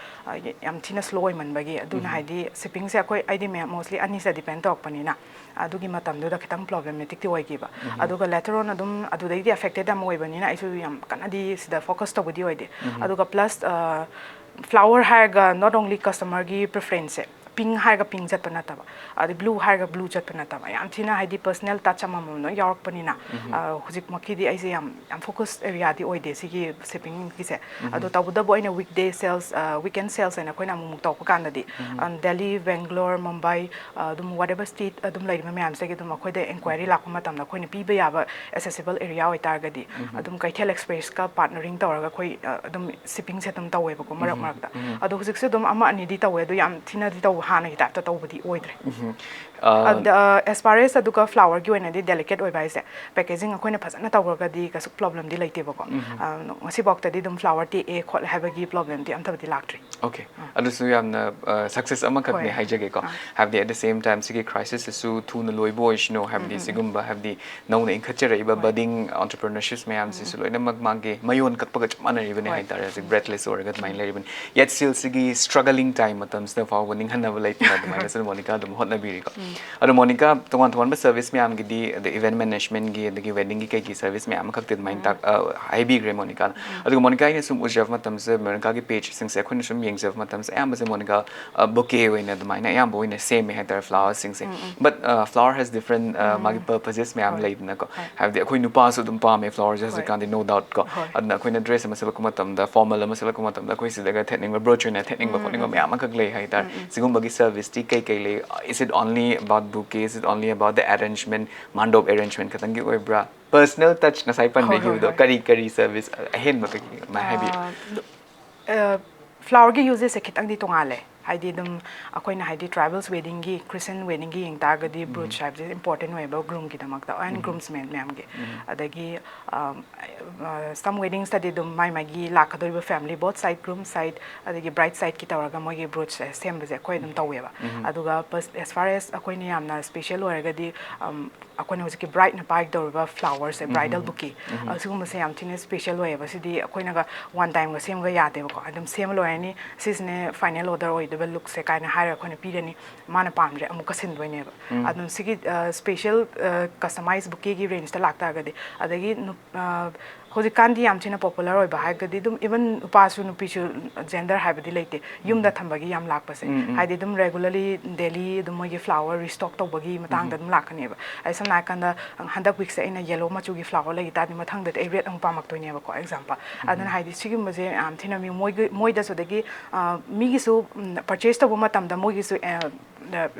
ꯌꯥꯝ ꯊꯤꯅ slow ꯑꯣꯏꯃꯟꯕꯒꯤ, ꯑꯗꯨꯅ ꯍꯥꯏꯗꯤ shipping ꯁꯦ ꯑꯩꯈꯣꯏ, ꯑꯩꯗꯤ mostly ꯑꯅꯤꯁꯦ depend ꯇꯧꯔꯛꯄꯅꯤꯅ, ꯑꯗꯨꯒꯤ ꯃꯇꯝꯗꯨꯗ ꯈꯤꯇꯪ problematic ꯇꯤ ꯑꯣꯏꯈꯤꯕ. ꯑꯗꯨꯒ later on ꯑꯗꯨꯝ ꯑꯗꯨꯗꯩꯗꯤ affected ꯌꯥꯝ ꯑꯣꯏꯕꯅꯤꯅ, ꯑꯩꯁꯨ ꯌꯥꯝ ꯀꯟꯅꯗꯤ ꯁꯤꯗ focus ꯇꯧꯕꯗꯤ ꯑꯣꯏꯗꯦ. ꯑꯗꯨꯒ plus flower ꯍꯥꯏꯔꯒ not only customer ꯒꯤ preference ꯁꯦ, pink ꯍꯥꯏꯔꯒ pink ꯆꯠꯄ ꯅꯠꯇꯕ, ꯑꯗꯩ blue ꯍꯥꯏꯔꯒ blue ꯆꯠꯄ ꯅꯠꯇꯕ, ꯌꯥꯝ ꯊꯤꯅ, ꯍꯥꯏꯗꯤ, personal touch ꯑꯃꯃꯝ ꯂꯣꯏ ꯌꯥꯎꯔꯛꯄꯅꯤꯅ, ꯍꯧꯖꯤꯛꯃꯛꯀꯤꯗꯤ ꯑꯩꯁꯦ ꯌꯥꯝ, ꯌꯥꯝ focus area ꯗꯤ ꯑꯣꯏꯗꯦ ꯁꯤꯒꯤ shipping ꯒꯤꯁꯦ. ꯑꯗꯣ ꯇꯧꯕꯇꯕꯨ ꯑꯩꯅ weekday sales, weekend sales ꯍꯥꯏꯅ ꯑꯩꯈꯣꯏꯅ ꯑꯃꯨꯛꯃꯨꯛ ꯇꯧꯔꯛꯄ ꯀꯥꯟꯗꯗꯤ, Delhi, Bangalore, Mumbai, ꯑꯗꯨꯝ whatever state ꯑꯗꯨꯝ ꯂꯩꯔꯤꯕ ꯃꯌꯥꯝꯁꯤꯗꯒꯤ ꯑꯗꯨꯝ ꯑꯩꯈꯣꯏꯗ inquiry ꯂꯥꯛꯄ ꯃꯇꯝꯗ ꯑꯩꯈꯣꯏꯅ ꯄꯤꯕ ꯌꯥꯕ accessible area ꯑꯣꯏꯇꯥꯔꯒꯗꯤ, ꯑꯗꯨꯝ ꯀꯩꯊꯦꯜ Express ꯀ partnering ꯇꯧꯔꯒ ꯑꯩꯈꯣꯏ ꯑꯗꯨꯝ shipping ꯁꯦ ꯑꯗꯨꯝ ꯇꯧꯋꯦꯕꯀꯣ ꯃꯔꯛ ꯃꯔꯛꯇ. ꯑꯗꯣ ꯍꯧꯖꯤꯛꯁꯨ ꯑꯗꯨꯝ ꯑꯃ ꯑꯅꯤꯗꯤ ꯇꯧꯋꯦ, ꯑꯗꯣ ꯌꯥꯝ ꯊꯤꯅꯗꯤ ꯇꯧꯕ, ꯍꯥꯟꯅꯒꯤ type ꯇ ꯇꯧꯕꯗꯤ ꯑꯣꯏꯗ꯭ꯔꯦ. ꯑꯗ, as far as ꯑꯗꯨꯒ flower ꯒꯤ ꯑꯣꯏꯅꯗꯤ delicate ꯑꯣꯏꯕ ꯍꯥꯏꯁꯦ, packaging ꯑꯩꯈꯣꯏꯅ ꯐꯖꯅ ꯇꯧꯔꯒꯗꯤ ꯀꯩꯁꯨ problem ꯗꯤ ꯂꯩꯇꯦꯕꯀꯣ. ꯉꯁꯤꯐꯥꯎꯗꯗꯤ ꯑꯗꯨꯝ flower ꯇꯦꯛꯑꯦ ꯈꯣꯠꯂꯦ ꯍꯥꯏꯕꯒꯤ problem ꯗꯤ ꯑꯝꯇꯕꯨꯗꯤ ꯂꯥꯛꯇ꯭ꯔꯤ. Okay, ꯑꯗꯨꯁꯨ ꯌꯥꯝꯅ ꯁꯛꯁꯦꯁ ꯑꯃꯈꯛꯅꯤ ꯍꯣꯏ꯫ ꯍꯥꯏꯖꯒꯦꯀꯣ꯫ ꯑꯥ꯫ ꯍꯥꯏꯕꯗꯤ at the same time ꯁꯤꯒꯤ crisis ꯁꯤꯁꯨ ꯊꯨꯅ ꯂꯣꯏꯕ ꯑꯣꯏꯁꯅꯨ, ꯍꯥꯏꯕꯗꯤ ꯁꯤꯒꯨꯝꯕ ꯍꯥꯏꯕꯗꯤ ꯅꯧꯅ ꯏꯟꯈꯠꯆꯔꯛꯏꯕ ꯍꯣꯏ꯫ budding entrepreneurs ꯃꯌꯥꯝꯁꯤꯁꯨ ꯂꯣꯏꯅꯃꯛ ꯃꯥꯒꯤ ꯃꯌꯣꯟ ꯀꯛꯄꯒ ꯆꯞ ꯃꯥꯟꯅꯔꯤꯕꯅꯤ ꯍꯣꯏ꯫ ꯍꯥꯏꯇꯥꯔꯦ꯫ ꯍꯧꯖꯤꯛ breathless ꯑꯣꯏꯔꯒ ꯑꯗꯨꯃꯥꯏꯅ ꯂꯩꯔꯤꯕꯅꯤ꯫ Yet still ꯁꯤꯒꯤ struggling time ꯃꯇꯝꯁꯤꯗ ꯐꯥꯎꯕ ꯅꯤꯡꯍꯟꯅꯕ ꯂꯩꯇꯅ ꯑꯗꯨꯃꯥꯏꯅ ꯁꯨꯝ ꯃꯣꯅꯤꯀꯥ ꯑꯗꯨꯝ ꯍꯣꯠꯅꯕꯤꯔꯤꯀꯣ꯫ ꯑꯗꯣ ꯃꯣꯅꯤꯀꯥ ꯇꯣꯉꯥꯟ ꯇꯣꯉꯥꯟꯕ service ꯃꯌꯥꯝꯒꯤꯗꯤ ꯑꯗ event management ꯒꯤ ꯑꯗꯒꯤ wedding ꯒꯤ ꯀꯩꯒꯤ service ꯃꯌꯥꯝ ꯑꯃꯈꯛꯇꯤ ꯑꯗꯨꯃꯥꯏꯅ ꯇꯥꯛ-, ꯑ, ꯍꯥꯏꯕꯤꯈ꯭ꯔꯦ ꯃꯣꯅꯤꯀꯥꯅ꯫ ꯑꯗꯨꯒ ꯃꯣꯅꯤꯀꯥ ꯑꯩꯅ ꯁꯨꯝ ꯎꯖꯕ ꯃꯇꯝꯁꯤꯗ ꯃꯣꯅꯤꯀꯥꯒꯤ page ꯁꯤꯡꯁꯦ ꯑꯩꯈꯣꯏꯅ ꯁꯨꯝ ꯌꯦꯡꯖꯕ ꯃꯇꯝꯁꯦ ꯑꯌꯥꯝꯕꯁꯦ ꯃꯣꯅꯤꯀꯥ bouquet ꯑꯣꯏꯅ ꯑꯗꯨꯃꯥꯏꯅ ꯑꯌꯥꯝꯕ ꯑꯣꯏꯅ ꯁꯦꯝꯃꯦ ꯍꯥꯏꯇꯥꯔꯦ flower ꯁꯤꯡꯁꯦ꯫ But flower has different ꯃꯥꯒꯤ purposes ꯃꯌꯥꯝ ꯍꯣꯏ꯫ ꯂꯩꯗꯅꯀꯣ꯫ ꯍꯣꯏ꯫ ꯍꯥꯏꯕꯗꯤ ꯑꯩꯈꯣꯏ ꯅꯨꯄꯥꯁꯨ ꯑꯗꯨꯝ ꯄꯥꯝꯃꯦ flower ꯁꯦ ꯍꯣꯏ꯫ ꯍꯧꯖꯤꯛꯀꯥꯟꯗꯤ no doubt ꯀꯣ꯫ ꯍꯣꯏ꯫ ꯑꯗꯨꯅ ꯑꯩꯈꯣꯏꯅ dress ꯑꯃ ꯁꯦꯠꯂꯛꯄ ꯃꯇꯝꯗ formal ꯑꯃ ꯁꯦꯠꯂꯛꯄ ꯃꯇꯝꯗ ꯑꯩꯈꯣꯏ ꯁꯤꯗꯒ ꯊꯦꯠꯅꯤꯡꯕ brooch ꯑꯣꯏꯅ ꯊꯦꯠꯅꯤꯡꯕ ꯈꯣꯠꯅꯤꯡꯕ ꯃꯌꯥꯝ ꯑꯃꯈꯛ ꯂꯩ ꯍꯥꯏꯇꯥꯔꯦ꯫ ꯁꯤꯒꯨꯝꯕꯒꯤ service ꯇꯤ ꯀꯩ ꯀꯩ ꯂꯩ? Is it only about bouquet? Is it only about the arrangement? Mandop arrangement ꯈꯛꯇꯪꯒꯤ ꯑꯣꯏꯕ꯭ꯔꯥ? Personal touch ꯉꯁꯥꯏ ꯍꯣꯏ, ꯍꯣꯏ, ꯄꯟꯕꯤꯈꯤꯕꯗꯣ ꯍꯣꯏ꯫ ꯀꯔꯤ ꯀꯔꯤ service ꯑꯍꯦꯟꯕ ꯀꯩꯀꯩ ꯑꯗꯨꯃꯥꯏꯅ ꯍꯥꯏꯕꯤꯌꯨ꯫ ꯑ, flower ꯒꯤ uses ꯁꯦ ꯈꯤꯇꯪꯗꯤ ꯇꯣꯉꯥꯜꯂꯦ꯫ ꯍꯥꯏꯗꯤ ꯑꯗꯨꯝ ꯑꯩꯈꯣꯏꯅ ꯍꯥꯏꯗꯤ tribals wedding ꯒꯤ, Christian wedding ꯒꯤ ꯌꯦꯡ ꯇꯥꯔꯒꯗꯤ brooch ꯍꯥꯏꯕꯁꯦ important ꯑꯣꯏꯌꯦꯕ groom ꯒꯤꯗꯃꯛꯇ and groomsmen ꯃꯌꯥꯝꯒꯤ꯫ ꯑꯗꯒꯤ ꯑꯝ, ꯑ, some weddings ꯇꯗꯤ ꯑꯗꯨꯝ ꯃꯥꯏ ꯃꯥꯏꯒꯤ ꯂꯥꯛꯀꯗꯧꯔꯤꯕ family, both side, groom side ꯑꯗꯒꯤ bride side ꯀꯤ ꯇꯧꯔꯒ ꯃꯣꯏꯒꯤ brooch ꯁꯦ ꯁꯦꯝꯕꯁꯦ ꯑꯩꯈꯣꯏ ꯑꯗꯨꯝ ꯇꯧꯋꯦꯕ꯫ ꯑꯗꯨꯒ as far as ꯑꯩꯈꯣꯏꯅ ꯌꯥꯝꯅ special ꯑꯣꯏꯔꯒꯗꯤ ꯑꯝ, ꯑꯩꯈꯣꯏꯅ ꯍꯧꯖꯤꯛꯀꯤ bride ꯅ ꯄꯥꯏꯒꯗꯧꯔꯤꯕ flower ꯁꯦ, bridal bouquet, ꯑꯁꯤꯒꯨꯝꯕꯁꯦ ꯌꯥꯝ ꯊꯤꯅ special ꯑꯣꯏꯌꯦꯕ꯫ ꯁꯤꯗꯤ ꯑꯩꯈꯣꯏꯅꯒ one time ꯒ ꯁꯦꯝꯕ ꯌꯥꯗꯦꯕꯀꯣ꯫ ꯑꯗꯨꯝ ꯁꯦꯝꯕ ꯂꯣꯏꯔꯅꯤ, ꯁꯤꯁꯤꯅꯦ final order ꯑꯣꯏꯗꯣꯏꯕ look ꯁꯦ ꯀꯥꯏꯅ ꯍꯥꯏꯔꯒ ꯑꯩꯈꯣꯏꯅ ꯄꯤꯔꯅꯤ, ꯃꯥꯅ ꯄꯥꯝꯗ꯭ꯔꯦ ꯑꯃꯨꯛꯀ ꯁꯤꯟꯗꯣꯏꯅꯦꯕ꯫ ꯑꯗꯨꯝ ꯁꯤꯒꯤ, ꯑ, special, ꯑ, customize bouquet ꯒꯤ range ꯇ ꯂꯥꯛꯇꯥꯔꯒꯗꯤ, ꯑꯗꯒꯤ ꯅꯨ-, ꯑ, ꯍꯧꯖꯤꯛꯀꯥꯟꯗꯤ ꯌꯥꯝ ꯊꯤꯅ popular ꯑꯣꯏꯕ ꯍꯥꯏꯔꯒꯗꯤ ꯑꯗꯨꯝ even ꯅꯨꯄꯥꯁꯨ ꯅꯨꯄꯤꯁꯨ gender ꯍꯥꯏꯕꯗꯤ ꯂꯩꯇꯦ, ꯌꯨꯝꯗ ꯊꯝꯕꯒꯤ ꯌꯥꯝ ꯂꯥꯛꯄꯁꯦ꯫ ꯍꯥꯏꯗꯤ ꯑꯗꯨꯝ regularly daily ꯑꯗꯨꯝ ꯃꯣꯏꯒꯤ flower restock ꯇꯧꯕꯒꯤ ꯃꯇꯥꯡꯗ ꯑꯗꯨꯝ ꯂꯥꯛꯀꯅꯦꯕ꯫ ꯑꯩ ꯁꯝꯅ ꯍꯥꯏꯔꯀꯥꯟꯗ, ꯍꯟꯗꯛ week ꯁꯦ ꯑꯩꯅ yellow ꯃꯆꯨꯒꯤ flower ꯂꯩꯈꯤ ꯇꯥꯔꯗꯤ ꯃꯊꯪꯗꯗꯤ ꯑꯩ red ꯑꯃꯨꯛ ꯄꯥꯝꯃꯛꯇꯣꯏꯅꯦꯕꯀꯣ, example꯫ ꯑꯗꯨꯅ ꯍꯥꯏꯗꯤ ꯁꯤꯒꯨꯝꯕꯁꯦ ꯌꯥꯝ ꯊꯤꯅ ꯃꯤ ꯃꯣꯏꯒꯤ, ꯃꯣꯏꯗꯁꯨ, ꯑꯗꯒꯤ, ꯑ, ꯃꯤꯒꯤꯁꯨ, ꯎꯝ, purchase ꯇꯧꯕ ꯃꯇꯝꯗ ꯃꯣꯏꯒꯤꯁꯨ, ꯑ,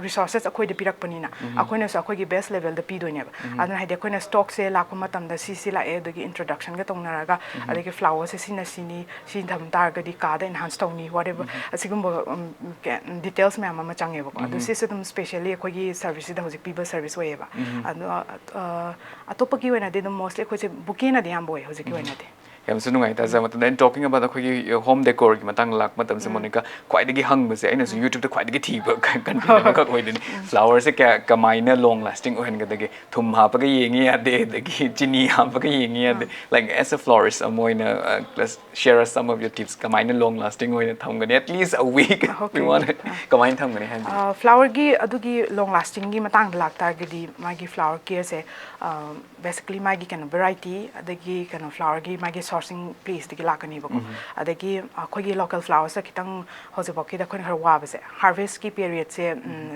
resources ꯑꯩꯈꯣꯏꯗ ꯄꯤꯔꯛꯄꯅꯤꯅ ꯑꯩꯈꯣꯏꯅꯁꯨ ꯑꯩꯈꯣꯏꯒꯤ best level ꯗ ꯄꯤꯗꯣꯏꯅꯦꯕ꯫ ꯑꯗꯨꯅ ꯍꯥꯏꯗꯤ ꯑꯩꯈꯣꯏꯅ stock ꯁꯦ ꯂꯥꯛꯄ ꯃꯇꯝꯗ ꯁꯤ ꯁꯤ ꯂꯥꯛꯑꯦ, ꯑꯗꯒꯤ introduction ꯒ ꯇꯧꯅꯔꯒ, ꯑꯗꯒꯤ flower ꯁꯦ ꯁꯤꯅ ꯁꯤꯅꯤ, ꯁꯤ ꯊꯝ ꯇꯥꯔꯒꯗꯤ ꯀꯥꯗ enhance ꯇꯧꯅꯤ, whatever, ꯑꯁꯤꯒꯨꯝꯕ, ꯎꯝ, ꯀ-, details ꯃꯌꯥꯝ ꯑꯃ ꯆꯪꯉꯦꯕꯀꯣ꯫ ꯑꯗꯨ ꯁꯤꯁꯨ ꯑꯗꯨꯝ specially ꯑꯩꯈꯣꯏꯒꯤ service ꯁꯤꯗ ꯍꯧꯖꯤꯛ ꯄꯤꯕ service ꯑꯣꯏꯌꯦꯕ꯫ ꯑꯗꯣ, ꯑ, ꯑꯇꯣꯞꯄꯒꯤ ꯑꯣꯏꯅꯗꯤ ꯑꯗꯨꯝ mostly ꯑꯩꯈꯣꯏꯁꯦ bouquet ꯅꯗꯤ ꯑꯌꯥꯝꯕ ꯑꯣꯏ ꯍꯧꯖꯤꯛꯀꯤ ꯑꯣꯏꯅꯗꯤ꯫ ꯌꯥꯝꯁꯨ ꯅꯨꯡꯉꯥꯏ꯫ ꯇꯥꯖ ꯃꯇꯝꯗ, and talking about ꯑꯩꯈꯣꯏꯒꯤ ꯍꯣꯝ ꯗꯦꯀꯣꯔꯒꯤ ꯃꯇꯥꯡꯗ ꯂꯥꯛꯄ ꯃꯇꯝꯁꯦ, ꯃꯣꯅꯤꯀꯥ, ꯈ꯭ꯋꯥꯏꯗꯒꯤ ꯍꯪꯕꯁꯦ, ꯑꯩꯅꯁꯨ YouTubeꯇ ꯈ꯭ꯋꯥꯏꯗꯒꯤ ꯊꯤꯕ ꯀꯟꯇꯦꯟ ꯑꯃꯈꯛ ꯑꯣꯏꯗꯣꯏꯅꯤ, ꯐ꯭ꯂꯥꯋꯔꯁꯦ ꯀꯌꯥ, ꯀꯃꯥꯏꯅ ꯂꯣꯡ ꯂꯥꯁꯇꯤꯡ ꯑꯣꯏꯍꯟꯒꯗꯒꯦ? ꯊꯨꯝ ꯍꯥꯞꯄꯒ ꯌꯦꯡꯉꯤ ꯌꯥꯗꯦ, ꯑꯗꯒꯤ ꯆꯤꯅꯤ ꯍꯥꯞꯄꯒ ꯌꯦꯡꯉꯤ ꯌꯥꯗꯦ. Like, as a florist ꯑꯃ ꯑꯣꯏꯅ, uh, share us some of your tips, ꯀꯃꯥꯏꯅ ꯂꯣꯡ ꯂꯥꯁꯇꯤꯡ ꯑꯣꯏꯅ ꯊꯝꯒꯅꯤ, at least a week? We want, ꯀꯃꯥꯏꯅ ꯊꯝꯒꯅꯤ ꯍꯥꯏꯕꯗꯤ? ꯐ꯭ꯂꯥꯋꯔꯒꯤ ꯑꯗꯨꯒꯤ ꯂꯣꯡ ꯂꯥꯁꯇꯤꯡꯒꯤ ꯃꯇꯥꯡꯗ ꯂꯥꯛꯇꯥꯔꯒꯗꯤ, ꯃꯥꯒꯤ ꯐ꯭ꯂꯥꯋꯔ ꯀꯦꯌꯔꯁꯦ ꯕꯦꯁꯤꯀꯂꯤ ꯃꯥꯒꯤ ꯀꯩꯅꯣ ꯚꯦꯔꯥꯏꯇꯤ, ꯑꯗꯒꯤ ꯀꯩꯅꯣ ꯐ꯭ꯂꯥꯋꯔꯒꯤ ꯃꯥꯒꯤ ꯁꯣꯔꯁꯤꯡ ꯄ꯭ꯂꯦꯁꯇꯒꯤ ꯂꯥꯛꯀꯅꯤꯕꯀꯣ. ꯑꯗꯒꯤ ꯑꯩꯈꯣꯏꯒꯤ ꯂꯣꯀꯦꯜ ꯐ꯭ꯂꯥꯋꯔꯁꯦ ꯈꯤꯇꯪ ꯍꯧꯖꯤꯛꯐꯥꯎꯀꯤꯗ ꯑꯩꯈꯣꯏꯅ ꯈꯔ ꯋꯥꯕꯁꯦ, ꯍꯥꯔꯚꯦꯁꯀꯤ ꯄꯤꯔꯤꯌꯗꯁꯦ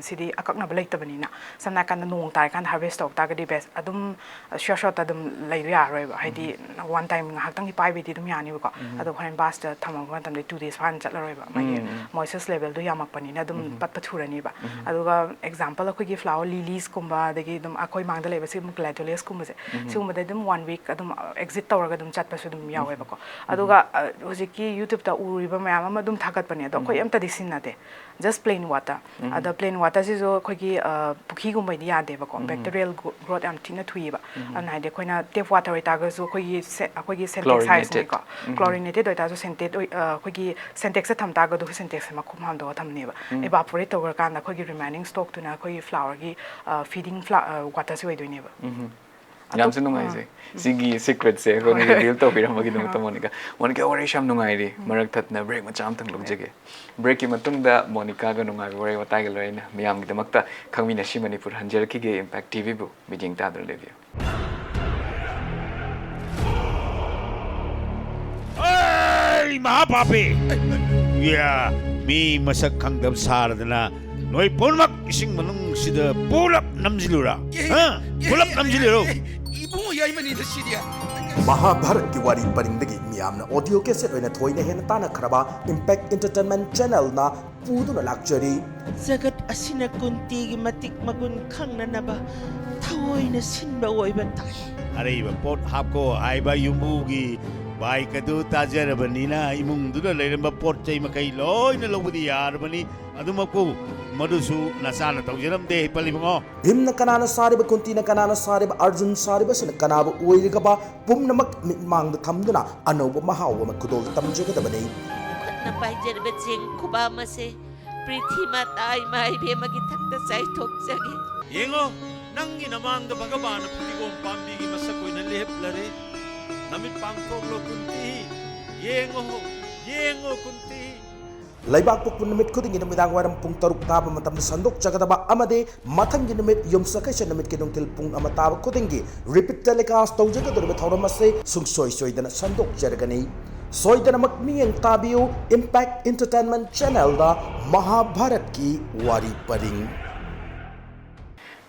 ꯁꯤꯗꯤ ꯑꯀꯛꯅꯕ ꯂꯩꯇꯕꯅꯤꯅ, ꯁꯝꯅ ꯍꯥꯏꯔꯀꯥꯟꯗ ꯅꯣꯡ ꯇꯥꯔꯀꯥꯟꯗ ꯍꯥꯔꯚꯦꯁ ꯇꯧ ꯇꯥꯔꯒꯗꯤ ꯕꯦꯁ ꯑꯗꯨꯝ ꯁꯤꯌꯣꯔ ꯁꯣꯠꯇ ꯑꯗꯨꯝ ꯂꯩꯕ ꯌꯥꯔꯔꯣꯏꯕ, ꯍꯥꯏꯗꯤ ꯋꯥꯟ ꯇꯥꯏꯝ ꯉꯥꯏꯍꯥꯛꯇꯪꯒꯤ ꯄꯥꯏꯕꯩꯗꯤ ꯑꯗꯨꯝ ꯌꯥꯅꯤꯕꯀꯣ. ꯑꯗꯣ ꯍꯣꯔꯦꯟ ꯕꯥꯁꯇ ꯊꯝꯃꯛꯄ ꯃꯇꯝꯗ ꯇꯨ ꯗꯦꯖ ꯐꯥꯅ ꯆꯠꯂꯔꯣꯏꯕ, ꯃꯥꯒꯤ ꯃꯣꯏꯁꯆꯔ ꯂꯦꯚꯦꯜꯗꯣ ꯌꯥꯝꯃꯛꯄꯅꯤꯅ ꯑꯗꯨꯝ ꯄꯠꯄ ꯊꯨꯔꯅꯤꯕ. ꯑꯗꯨꯒ ꯑꯦꯛꯖꯥꯝꯄꯜ ꯑꯩꯈꯣꯏꯒꯤ ꯐ꯭ꯂꯥꯋꯔ ꯂꯤꯂꯤꯁꯀꯨꯝꯕ, ꯑꯗꯒꯤ ꯑꯗꯨꯝ ꯑꯩꯈꯣꯏ ꯃꯥꯡꯗ ꯂꯩꯕ ꯁꯤꯒꯨꯝꯕ ꯒ꯭ꯂꯦꯗꯤꯌꯣꯂꯁꯀꯨꯝꯕꯁꯦ, ꯁꯤꯒꯨꯝꯕꯗ ꯑꯗꯨꯝ ꯋꯥꯟ ꯋꯤꯛ ꯑꯗꯨꯝ ꯑꯦꯛꯖꯤꯠ ꯇꯧꯔꯒ ꯑꯗꯨꯝ ꯆꯠꯄꯁꯨ ꯑꯗꯨꯝ ꯌꯥꯎꯋꯦꯕꯀꯣ. ꯑꯗꯨꯒ ꯍꯧꯖꯤꯛꯀꯤ ꯌꯨꯇ꯭ꯌꯨꯕꯇ ꯎꯔꯤꯕ ꯃꯌꯥꯝ ꯑꯃ ꯑꯗꯨꯝ ꯊꯥꯒꯠꯄꯅꯦ, ꯑꯗꯣ ꯑꯩꯈꯣꯏ ꯑꯝꯇꯗꯤ ꯁꯤꯖꯤꯟꯅꯗꯦ, ꯖꯁ ꯄ꯭ꯂꯦꯟ ꯋꯥꯇꯔ. ꯑꯗ ꯄ꯭ꯂꯦꯟ ꯋꯥꯇꯔꯁꯤꯁꯨ ꯑꯩꯈꯣꯏꯒꯤ ꯄꯨꯈ꯭ꯔꯤꯒꯨꯝꯕꯩꯗꯤ ꯌꯥꯗꯦꯕꯀꯣ, ꯕꯦꯛꯇꯔꯤꯌꯦꯜ ꯒ꯭ꯔꯣꯠ ꯌꯥꯝ ꯊꯤꯅ ꯊꯨꯏꯌꯦꯕ. ꯑꯗꯨꯅ ꯍꯥꯏꯗꯤ ꯑꯩꯈꯣꯏꯅ ꯇꯦꯞ ꯋꯥꯇꯔ ꯑꯣꯏꯇꯥꯔꯒꯁꯨ ꯑꯩꯈꯣꯏꯒꯤ ꯑꯩꯈꯣꯏꯒꯤ ꯁꯦꯟꯇꯦꯛꯁ ꯍꯥꯏꯁꯤꯅꯦꯀꯣ, ꯀ꯭ꯂꯣꯔꯤꯅꯦꯇꯦꯠ ꯑꯣꯏꯇꯥꯔꯁꯨ ꯁꯦꯟꯇꯦꯠ ꯑꯩꯈꯣꯏꯒꯤ ꯁꯦꯟꯇꯦꯛꯁꯇ ꯊꯝ ꯇꯥꯔꯒꯗꯤ ꯑꯩꯈꯣꯏ ꯁꯦꯟꯇꯦꯛꯁꯁꯦ ꯃꯈꯨꯝ ꯍꯥꯝꯗꯣꯛꯑꯒ ꯊꯝꯅꯦꯕ. ꯏꯕꯥꯄꯣꯔꯦꯠ ꯇꯧꯈ꯭ꯔꯀꯥꯟꯗ ꯑꯩꯈꯣꯏꯒꯤ ꯔꯤꯃꯦꯅꯤꯡ ꯁ꯭ꯇꯣꯛꯇꯨꯅ ꯑꯩꯈꯣꯏꯒꯤ ꯐ꯭ꯂꯥꯋꯔꯒꯤ ꯐꯤꯗꯤꯡ ꯋꯥꯇꯔꯁꯦ ꯑꯣꯏꯗꯣꯏꯅꯦꯕ. ꯌꯥꯝꯁꯨ ꯅꯨꯡꯉꯥꯏꯖꯩ ꯁꯤꯒꯤ ꯁꯤꯀ꯭ꯔꯦꯠꯁꯦ ꯑꯩꯈꯣꯏꯅ ꯔꯤꯚꯤꯜ ꯇꯧꯕꯤꯔꯝꯕꯒꯤꯗꯃꯛꯇ ꯃꯣꯅꯤꯀꯥ. ꯃꯣꯅꯤꯀꯥ, ꯋꯥꯔꯤꯁꯨ ꯌꯥꯝ ꯅꯨꯡꯉꯥꯏꯔꯤ, ꯃꯔꯛ ꯊꯠꯅ ꯕ꯭ꯔꯦꯛ ꯃꯆꯥ ꯑꯃꯇꯪ ꯂꯧꯖꯒꯦ. ꯕ꯭ꯔꯦꯛꯀꯤ ꯃꯇꯨꯡꯗ ꯃꯣꯅꯤꯀꯥꯒ ꯅꯨꯡꯉꯥꯏꯕ ꯋꯥꯔꯤ ꯋꯥꯇꯥꯏꯒ ꯂꯣꯏꯅꯅ ꯃꯤꯌꯥꯝꯒꯤꯗꯃꯛꯇ ꯈꯪꯃꯤꯟꯅꯁꯤ ꯃꯅꯤꯄꯨꯔ ꯍꯟꯖꯔꯛꯈꯤꯒꯦ ꯏꯝꯄꯦꯛ ꯇꯤꯚꯤꯕꯨ ꯃꯤꯠꯌꯦꯡ ꯇꯥꯗꯨꯅ ꯂꯩꯕꯤꯌꯨ. ꯑꯩ ꯃꯍꯥꯄꯥꯄꯤ! ꯌꯥ, ꯃꯤ ꯃꯁꯛ ꯈꯪꯗꯕ ꯁꯥꯔꯗꯅ ꯅꯣꯏ ꯄꯨꯝꯅꯃꯛ ꯏꯁꯤꯡ ꯃꯅꯨꯡꯁꯤꯗ ꯄꯨꯂꯞ ꯅꯝꯁꯤꯜꯂꯨꯔꯥ? ꯍꯥ? ꯄꯨꯂꯞ ꯅꯝꯁꯤꯜꯂꯨꯔꯣ? ꯏꯕꯨꯡꯉꯣ ꯌꯥꯏꯃꯅꯤꯗ ꯁꯤꯗꯤ. ꯃꯍꯥꯚꯥꯔꯠꯀꯤ ꯋꯥꯔꯤ ꯄꯔꯤꯡꯗꯒꯤ ꯃꯤꯌꯥꯝꯅ ꯑꯣꯗꯤꯑꯣ ꯀꯦꯁꯦꯠ ꯑꯣꯏꯅ ꯊꯣꯏꯅ ꯍꯦꯟꯅ ꯇꯥꯟꯅꯈ꯭ꯔꯕ ꯏꯝꯄꯦꯛ ꯏꯟꯇꯔꯇꯦꯟꯃꯦꯟ ꯆꯦꯅꯦꯜꯅ ꯄꯨꯗꯨꯅ ꯂꯥꯛꯆꯔꯤ꯫ ꯖꯒꯠ ꯑꯁꯤꯅ ꯀꯨꯟꯇꯤꯒꯤ ꯃꯇꯤꯛ ꯃꯒꯨꯟ ꯈꯪꯅꯅꯕ ꯊꯑꯣꯏꯅ ꯁꯤꯟꯕ ꯑꯣꯏꯕ ꯇꯥꯏ꯫ ꯑꯔꯩꯕ ꯄꯣꯠ ꯍꯥꯞꯀꯣ ꯍꯥꯏꯕ ꯌꯨꯝꯕꯨꯒꯤ ꯕꯥꯏꯛ ꯑꯗꯨ ꯇꯥꯖꯔꯕꯅꯤꯅ ꯏꯃꯨꯡꯗꯨꯗ ꯂꯩꯔꯝꯕ ꯄꯣꯠ ꯆꯩ ꯃꯈꯩ ꯂꯣꯏꯅ ꯂꯧꯕꯗꯤ ꯌꯥꯔꯕꯅꯤ꯫ ꯑꯗꯨꯃꯛꯄꯨ ꯃꯗꯨꯁꯨ ꯅꯆꯥꯅ ꯇꯧꯖꯔꯝꯗꯦ, ꯄꯜꯂꯤꯕꯉꯣ꯫ ꯚꯤꯝꯅ ꯀꯅꯥꯅ ꯁꯥꯔꯤꯕ, ꯀꯨꯟꯇꯤꯅ ꯀꯅꯥꯅ ꯁꯥꯔꯤꯕ, ꯑꯔꯖꯨꯟ ꯁꯥꯔꯤꯕꯁꯤꯅ ꯀꯅꯥꯕꯨ ꯑꯣꯏꯔꯤꯒꯕ ꯄꯨꯝꯅꯃꯛ ꯃꯤꯠꯃꯥꯡꯗ ꯊꯝꯗꯨꯅ ꯑꯅꯧꯕ ꯃꯍꯥꯎ ꯑꯃ ꯈꯨꯗꯣꯜ ꯇꯝꯖꯒꯗꯕꯅꯤ꯫ ꯈꯨꯠꯅ ꯄꯥꯏꯖꯔꯤꯕ ꯆꯦꯡ ꯈꯨꯕꯥꯝ ꯑꯁꯦ ꯄ꯭ꯔꯤꯊꯤ ꯃꯥꯇꯥ ꯏꯃꯥ ꯏꯕꯦꯝꯃꯒꯤ ꯊꯛꯇ ꯆꯥꯏꯊꯣꯛꯆꯒꯦ꯫ ꯌꯦꯡꯉꯣ, ꯅꯪꯒꯤ ꯅꯃꯥꯡꯗ ꯚꯒꯕꯥꯟꯅ ꯐꯗꯤꯒꯣꯝ ꯄꯥꯝꯕꯤꯒꯤ ꯃꯁꯛ ꯑꯣꯏꯅ ꯂꯦꯞꯂꯔꯦ꯫ ꯅꯃꯤꯠ ꯄꯥꯡꯊꯣꯛꯂꯣ ꯀꯨꯟꯇꯤ, ꯌꯦꯡꯉꯣ, ꯌꯦꯡꯉꯣ ꯀꯨꯟꯇꯤ꯫ ꯂꯩꯕꯥꯛꯄꯣꯛꯄ ꯅꯨꯃꯤꯠ ꯈꯨꯗꯤꯡꯒꯤ ꯅꯨꯃꯤꯗꯥꯡ ꯋꯥꯏꯔꯝ ꯄꯨꯡ ꯇꯔꯨꯛ ꯇꯥꯕ ꯃꯇꯝꯗ ꯁꯟꯗꯣꯛꯆꯒꯗꯕ ꯑꯃꯗꯤ ꯃꯊꯪꯒꯤ ꯅꯨꯃꯤꯠ ꯌꯨꯝꯁꯀꯩꯁ ꯅꯨꯃꯤꯠꯀꯤ ꯅꯨꯡꯊꯤꯜ ꯄꯨꯡ ꯑꯃ ꯇꯥꯕ ꯈꯨꯗꯤꯡꯒꯤ repeat telecast ꯇꯧꯖꯒꯗꯧꯔꯤꯕ ꯊꯧꯔꯝ ꯑꯁꯤ ꯁꯨꯡꯁꯣꯏ ꯁꯣꯏꯗꯅ ꯁꯟꯗꯣꯛꯆꯔꯒꯅꯤ꯫ ꯁꯣꯏꯗꯅꯃꯛ ꯃꯤꯠꯌꯦꯡ ꯇꯥꯕꯤꯌꯨ Impact Entertainment channelꯗ ꯃꯍꯥꯚꯥꯔꯠꯀꯤ ꯋꯥꯔꯤ ꯄꯔꯤꯡ꯫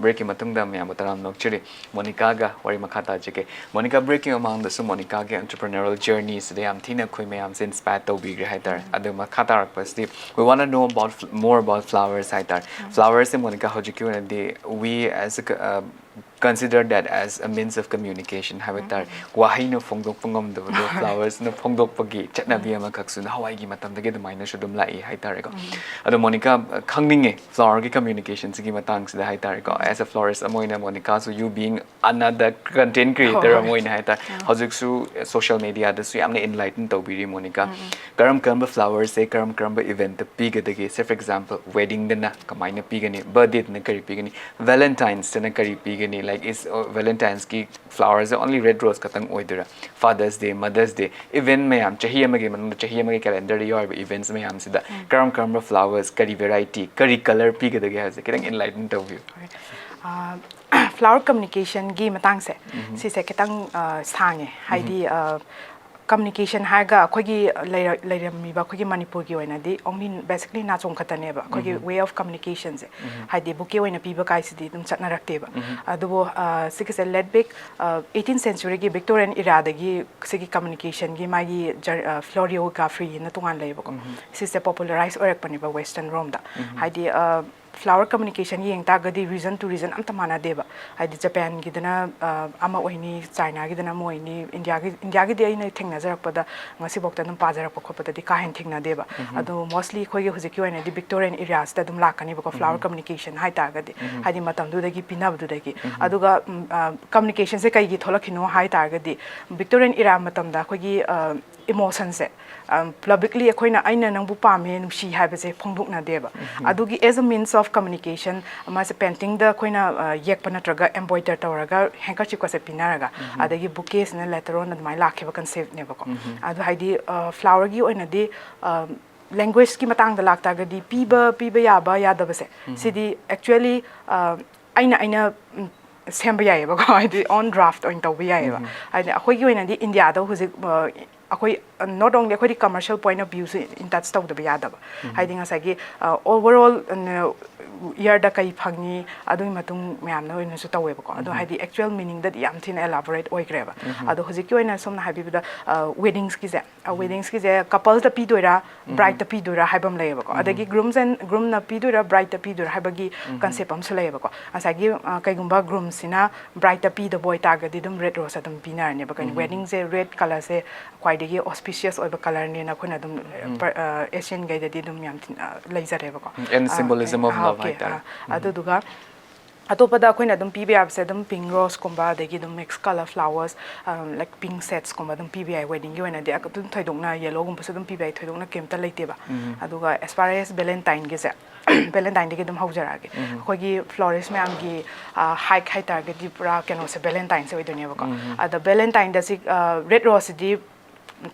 ꯕ꯭ꯔꯦꯛꯀꯤ ꯃꯇꯨꯡꯗ ꯃꯌꯥꯝꯕꯨ ꯇꯔꯥꯝꯅ ꯑꯣꯛꯆꯔꯤ꯫ ꯃꯣꯅꯤꯀꯥꯒ ꯋꯥꯔꯤ ꯃꯈꯥ ꯇꯥꯖꯒꯦ꯫ ꯃꯣꯅꯤꯀꯥ, ꯕ꯭ꯔꯦꯛꯀꯤ ꯃꯃꯥꯡꯗꯁꯨ ꯃꯣꯅꯤꯀꯥꯒꯤ entrepreneurial journeyꯁꯤꯗ ꯌꯥꯝ ꯊꯤꯅ ꯑꯩꯈꯣꯏ ꯃꯌꯥꯝꯁꯦ inspire ꯇꯧꯕꯤꯈ꯭ꯔꯦ ꯍꯥꯏꯇꯥꯔꯦ꯫ ꯑꯗꯨ ꯃꯈꯥ ꯇꯥꯔꯛꯄꯁꯤꯗꯤ we wanna know about more about flowers ꯍꯥꯏꯇꯥꯔꯦ꯫ Flowersꯁꯦ ꯃꯣꯅꯤꯀꯥ ꯍꯧꯖꯤꯛꯀꯤ ꯑꯣꯏꯅꯗꯤ we as a consider that as a means of communication ꯍꯥꯏꯕ ꯇꯥꯔꯦ꯫ ꯋꯥꯍꯩꯅ ꯐꯣꯡꯗꯣꯛꯄ ꯉꯝꯗꯕꯗꯣ flowersꯅ ꯐꯣꯡꯗꯣꯛꯄꯒꯤ ꯆꯠꯅꯕꯤ ꯑꯃꯈꯛꯁꯨ ꯅꯍꯥꯟꯋꯥꯏꯒꯤ ꯃꯇꯝꯗꯒꯤ ꯑꯗꯨꯃꯥꯏꯅꯁꯨ ꯑꯗꯨꯝ ꯂꯥꯛꯏ ꯍꯥꯏꯇꯥꯔꯦꯀꯣ꯫ ꯑꯗꯣ ꯃꯣꯅꯤꯀꯥ, ꯈꯪꯅꯤꯡꯉꯦ flowerꯒꯤ communicationꯁꯤꯒꯤ ꯃꯇꯥꯡꯁꯤꯗ ꯍꯥꯏꯇꯥꯔꯦꯀꯣ꯫ As a florist ꯑꯃ ꯑꯣꯏꯅ ꯃꯣꯅꯤꯀꯥꯁꯨ you being another content creator ꯑꯃ ꯑꯣꯏꯅ ꯍꯥꯏꯇꯥꯔꯦ꯫ ꯍꯧꯖꯤꯛꯁꯨ social mediaꯗꯁꯨ ꯌꯥꯝꯅ enlighten ꯇꯧꯕꯤꯔꯤ ꯃꯣꯅꯤꯀꯥ꯫ ꯀꯔꯝ ꯀꯔꯝꯕ flowersꯁꯦ ꯀꯔꯝ ꯀꯔꯝꯕ eventꯇ ꯄꯤꯒꯗꯒꯦ? Say for example weddingꯗꯅ ꯀꯃꯥꯏꯅ ꯄꯤꯒꯅꯤ, birthdayꯗꯅ ꯀꯔꯤ ꯄꯤꯒꯅꯤ, Valentinesꯗꯅ ꯀꯔꯤ ꯄꯤꯒꯅꯤ? Like is Valentinesꯀꯤ flowersꯁꯦ only red rose ꯈꯛꯇꯪ ꯑꯣꯏꯗꯣꯏꯔꯥ? Father's Day, Mother's Day, event ꯃꯌꯥꯝ ꯆꯍꯤ ꯑꯃꯒꯤ ꯃꯅꯨꯡꯗ ꯆꯍꯤ ꯑꯃꯒꯤ calendarꯗ ꯌꯥꯎꯔꯤꯕ events ꯃꯌꯥꯝꯁꯤꯗ ꯀꯔꯝ ꯀꯔꯝꯕ flowers, ꯀꯔꯤ variety, ꯀꯔꯤ colour ꯄꯤꯒꯗꯒꯦ ꯍꯥꯏꯕꯁꯦ ꯈꯤꯇꯪ enlighten ꯇꯧꯕꯤꯌꯨ꯫ flower communicationꯒꯤ ꯃꯇꯥꯡꯁꯦ ꯁꯤꯁꯦ ꯈꯤꯇꯪ ꯁꯥꯡꯉꯦ꯫ ꯍꯥꯏꯗꯤ communication ꯍꯥꯏꯔꯒ ꯑꯩꯈꯣꯏꯒꯤ ꯂꯩꯔꯝꯃꯤꯕ ꯑꯩꯈꯣꯏꯒꯤ ꯃꯅꯤꯄꯨꯔꯒꯤ ꯑꯣꯏꯅꯗꯤ only basically ꯅꯥꯆꯣꯝ ꯈꯛꯇꯅꯦꯕ ꯑꯩꯈꯣꯏꯒꯤ way of communicationꯁꯦ꯫ ꯍꯥꯏꯗꯤ bouquet ꯑꯣꯏꯅ ꯄꯤꯕ ꯀꯥꯏꯁꯤꯗꯤ ꯑꯗꯨꯝ ꯆꯠꯅꯔꯛꯇꯦꯕ꯫ ꯑꯗꯨꯕꯨ ꯁꯤꯒꯤꯁꯦ late back eighteenth centuryꯒꯤ Victorian eraꯗꯒꯤ ꯁꯤꯒꯤ communicationꯒꯤ ꯃꯥꯒꯤ floreo gafferyꯅ ꯇꯣꯉꯥꯟꯅ ꯂꯩꯌꯦꯕꯀꯣ꯫ ꯁꯤꯁꯦ popularise ꯑꯣꯏꯔꯛꯄꯅꯦꯕ western ꯔꯣꯝꯗ꯫ ꯍꯥꯏꯗꯤ flower communication ꯌꯦꯡ ꯇꯥꯔꯒꯗꯤ region to region ꯑꯝꯇ ꯃꯥꯟꯅꯗꯦꯕ꯫ ꯍꯥꯏꯗꯤ ꯖꯄꯥꯟꯒꯤꯗꯅ ꯑ, ꯑꯃ ꯑꯣꯏꯅꯤ, ꯆꯥꯏꯅꯥꯒꯤꯗꯅ ꯑꯃ ꯑꯣꯏꯅꯤ, ꯏꯟꯗꯤꯌꯥꯒꯤ ꯏꯟꯗꯤꯌꯥꯒꯤꯗꯤ ꯑꯩꯅ ꯊꯦꯡꯅꯖꯔꯛꯄꯗ ꯉꯁꯤꯐꯥꯎꯗ ꯑꯗꯨꯝ ꯄꯥꯖꯔꯛꯄ ꯈꯣꯠꯄꯗꯗꯤ ꯀꯥ ꯍꯦꯟꯅ ꯊꯦꯡꯅꯗꯦꯕ꯫ ꯑꯗꯣ mostly ꯑꯩꯈꯣꯏꯒꯤ ꯍꯧꯖꯤꯛꯀꯤ ꯑꯣꯏꯅꯗꯤ Victorian eraꯁꯤꯗ ꯑꯗꯨꯝ ꯂꯥꯛꯀꯅꯤꯕꯀꯣ, flower communication ꯍꯥꯏ ꯇꯥꯔꯒꯗꯤ, ꯍꯥꯏꯗꯤ ꯃꯇꯝꯗꯨꯗꯒꯤ ꯄꯤꯅꯕꯗꯨꯗꯒꯤ꯫ ꯑꯗꯨꯒ ꯎꯝ, ꯑ, communicationꯁꯦ ꯀꯩꯒꯤ ꯊꯣꯛꯂꯛꯈꯤꯅꯣ ꯍꯥꯏ ꯇꯥꯔꯒꯗꯤ, Victorian era ꯃꯇꯝꯗ ꯑꯩꯈꯣꯏꯒꯤ ꯑ, emotionꯁꯦ, ꯑ, publicly ꯑꯩꯈꯣꯏꯅ "ꯑꯩꯅ ꯅꯪꯕꯨ ꯄꯥꯝꯃꯦ, ꯅꯨꯡꯁꯤ" ꯍꯥꯏꯕꯁꯦ ꯐꯣꯡꯗꯣꯛꯅꯗꯦꯕ꯫ ꯑꯗꯨꯒꯤ as a means of communication, ꯃꯥꯁꯦ paintingꯗ ꯑꯩꯈꯣꯏꯅ ꯑ, ꯌꯦꯛꯄ ꯅꯠꯇ꯭ꯔꯒ embroider ꯇꯧꯔꯒ handkerchiefꯀꯁꯦ ꯄꯤꯅꯔꯒ, ꯑꯗꯒꯤ bouquetꯁꯤꯅ later on ꯑꯗꯨꯃꯥꯏꯅ ꯂꯥꯛꯈꯤꯕ conceptꯅꯦꯕꯀꯣ꯫ ꯑꯗꯣ ꯍꯥꯏꯗꯤ ꯑ, flowerꯒꯤ ꯑꯣꯏꯅꯗꯤ ꯑ, languageꯀꯤ ꯃꯇꯥꯡꯗ ꯂꯥꯛꯇꯥꯔꯒꯗꯤ, ꯄꯤꯕ ꯄꯤꯕ ꯌꯥꯕ ꯌꯥꯗꯕꯁꯦ, ꯁꯤꯗꯤ actually ꯑ, ꯑꯩꯅ ꯑꯩꯅ ꯎꯝ, ꯁꯦꯝꯕ ꯌꯥꯏꯌꯦꯕꯀꯣ, ꯍꯥꯏꯗꯤ on draft ꯑꯣꯏꯅ ꯇꯧꯕ ꯌꯥꯏꯌꯦꯕ꯫ ꯍꯥꯏꯗꯤ ꯑꯩꯈꯣꯏꯒꯤ ꯑꯣꯏꯅꯗꯤ ꯏꯟꯗꯤꯌꯥꯗ ꯍꯧꯖꯤꯛ ꯑ, ꯑꯩꯈꯣꯏ not only ꯑꯩꯈꯣꯏꯗꯤ commercial point of viewꯁꯨ in touch ꯇꯧꯗꯕ ꯌꯥꯗꯕ꯫ ꯍꯥꯏꯗꯤ ꯉꯁꯥꯏꯒꯤ ꯑ, overall yearꯗ ꯀꯩ ꯐꯪꯉꯤ, ꯑꯗꯨꯒꯤ ꯃꯇꯨꯡ ꯃꯌꯥꯝꯅ ꯑꯣꯏꯅꯁꯨ ꯇꯧꯋꯦꯕꯀꯣ꯫ ꯑꯗꯣ ꯍꯥꯏꯗꯤ actual meaningꯗꯗꯤ ꯌꯥꯝ ꯊꯤꯅ elaborate ꯑꯣꯏꯈ꯭ꯔꯦꯕ꯫ ꯑꯗꯣ ꯍꯧꯖꯤꯛꯀꯤ ꯑꯣꯏꯅ ꯁꯣꯝꯅ ꯍꯥꯏꯕꯤꯕꯗ ꯑ, weddingꯁꯀꯤꯁꯦ, ꯑ, weddingꯁꯀꯤꯁꯦ coupleꯗ ꯄꯤꯗꯣꯏꯔꯥ, brideꯇ ꯄꯤꯗꯣꯏꯔꯥ ꯍꯥꯏꯕ ꯑꯃ ꯂꯩꯌꯦꯕꯀꯣ꯫ ꯑꯗꯒꯤ grooms and groomꯅ ꯄꯤꯗꯣꯏꯔꯥ, brideꯇ ꯄꯤꯗꯣꯏꯔꯥ ꯍꯥꯏꯕꯒꯤ concept ꯑꯃꯁꯨ ꯂꯩꯌꯦꯕꯀꯣ꯫ ꯉꯁꯥꯏꯒꯤ ꯑ, ꯀꯩꯒꯨꯝꯕ groomꯁꯤꯅ brideꯇ ꯄꯤꯗꯕ ꯑꯣꯏꯇꯥꯔꯒꯗꯤ ꯑꯗꯨꯝ red rose ꯑꯗꯨꯝ ꯄꯤꯅꯔꯅꯦꯕ꯫ ꯀꯩꯅꯣ weddingꯁꯦ red colourꯁꯦ ꯈ꯭ꯋꯥꯏꯗꯒꯤ auspicious ꯑꯣꯏꯕ colourꯅꯦꯅ ꯑꯩꯈꯣꯏꯅ ꯑꯗꯨꯝ ꯑ, per- ꯑ, Asianꯒꯩꯗꯗꯤ ꯑꯗꯨꯝ ꯌꯥꯝ ꯊꯤꯅ ꯂꯩꯖꯔꯦꯕꯀꯣ꯫ And symbolism of ah, love okay, ꯍꯥꯏꯇꯥꯔꯦ꯫ ꯑꯥ, ꯑꯗꯨꯗꯨꯒ ꯑꯇꯣꯞꯄꯗ ꯑꯩꯈꯣꯏꯅ ꯑꯗꯨꯝ ꯄꯤꯕ ꯌꯥꯕꯁꯦ ꯑꯗꯨꯝ pink roseꯀꯨꯝꯕ, ꯑꯗꯒꯤ ꯑꯗꯨꯝ mix colour flowers, ꯑ, like pink setsꯀꯨꯝꯕ ꯑꯗꯨꯝ ꯄꯤꯕ ꯌꯥꯏ weddingꯒꯤ ꯑꯣꯏꯅꯗꯤ꯫ ꯑꯗꯨꯝ ꯊꯣꯏꯗꯣꯛꯅ yellowꯒꯨꯝꯕꯁꯨ ꯑꯗꯨꯝ ꯄꯤꯕ ꯌꯥꯏ, ꯊꯣꯏꯗꯣꯛꯅ ꯀꯩꯝꯇ ꯂꯩꯇꯦꯕ꯫ ꯑꯗꯨꯒ as far as Valentineꯒꯤꯁꯦ, Valentineꯗꯒꯤ ꯑꯗꯨꯝ ꯍꯧꯖꯔꯛꯑꯒꯦ꯫ ꯑꯩꯈꯣꯏꯒꯤ florist ꯃꯌꯥꯝꯒꯤ ꯑ, hike ꯍꯥꯏ ꯇꯥꯔꯒꯗꯤ ꯄꯨꯔꯥ ꯀꯩꯅꯣꯁꯦ Valentineꯁꯦ ꯑꯣꯏꯗꯣꯏꯅꯦꯕꯀꯣ꯫ ꯑꯗ Valentineꯗ ꯁꯤ, ꯑ, red roseꯁꯤꯗꯤ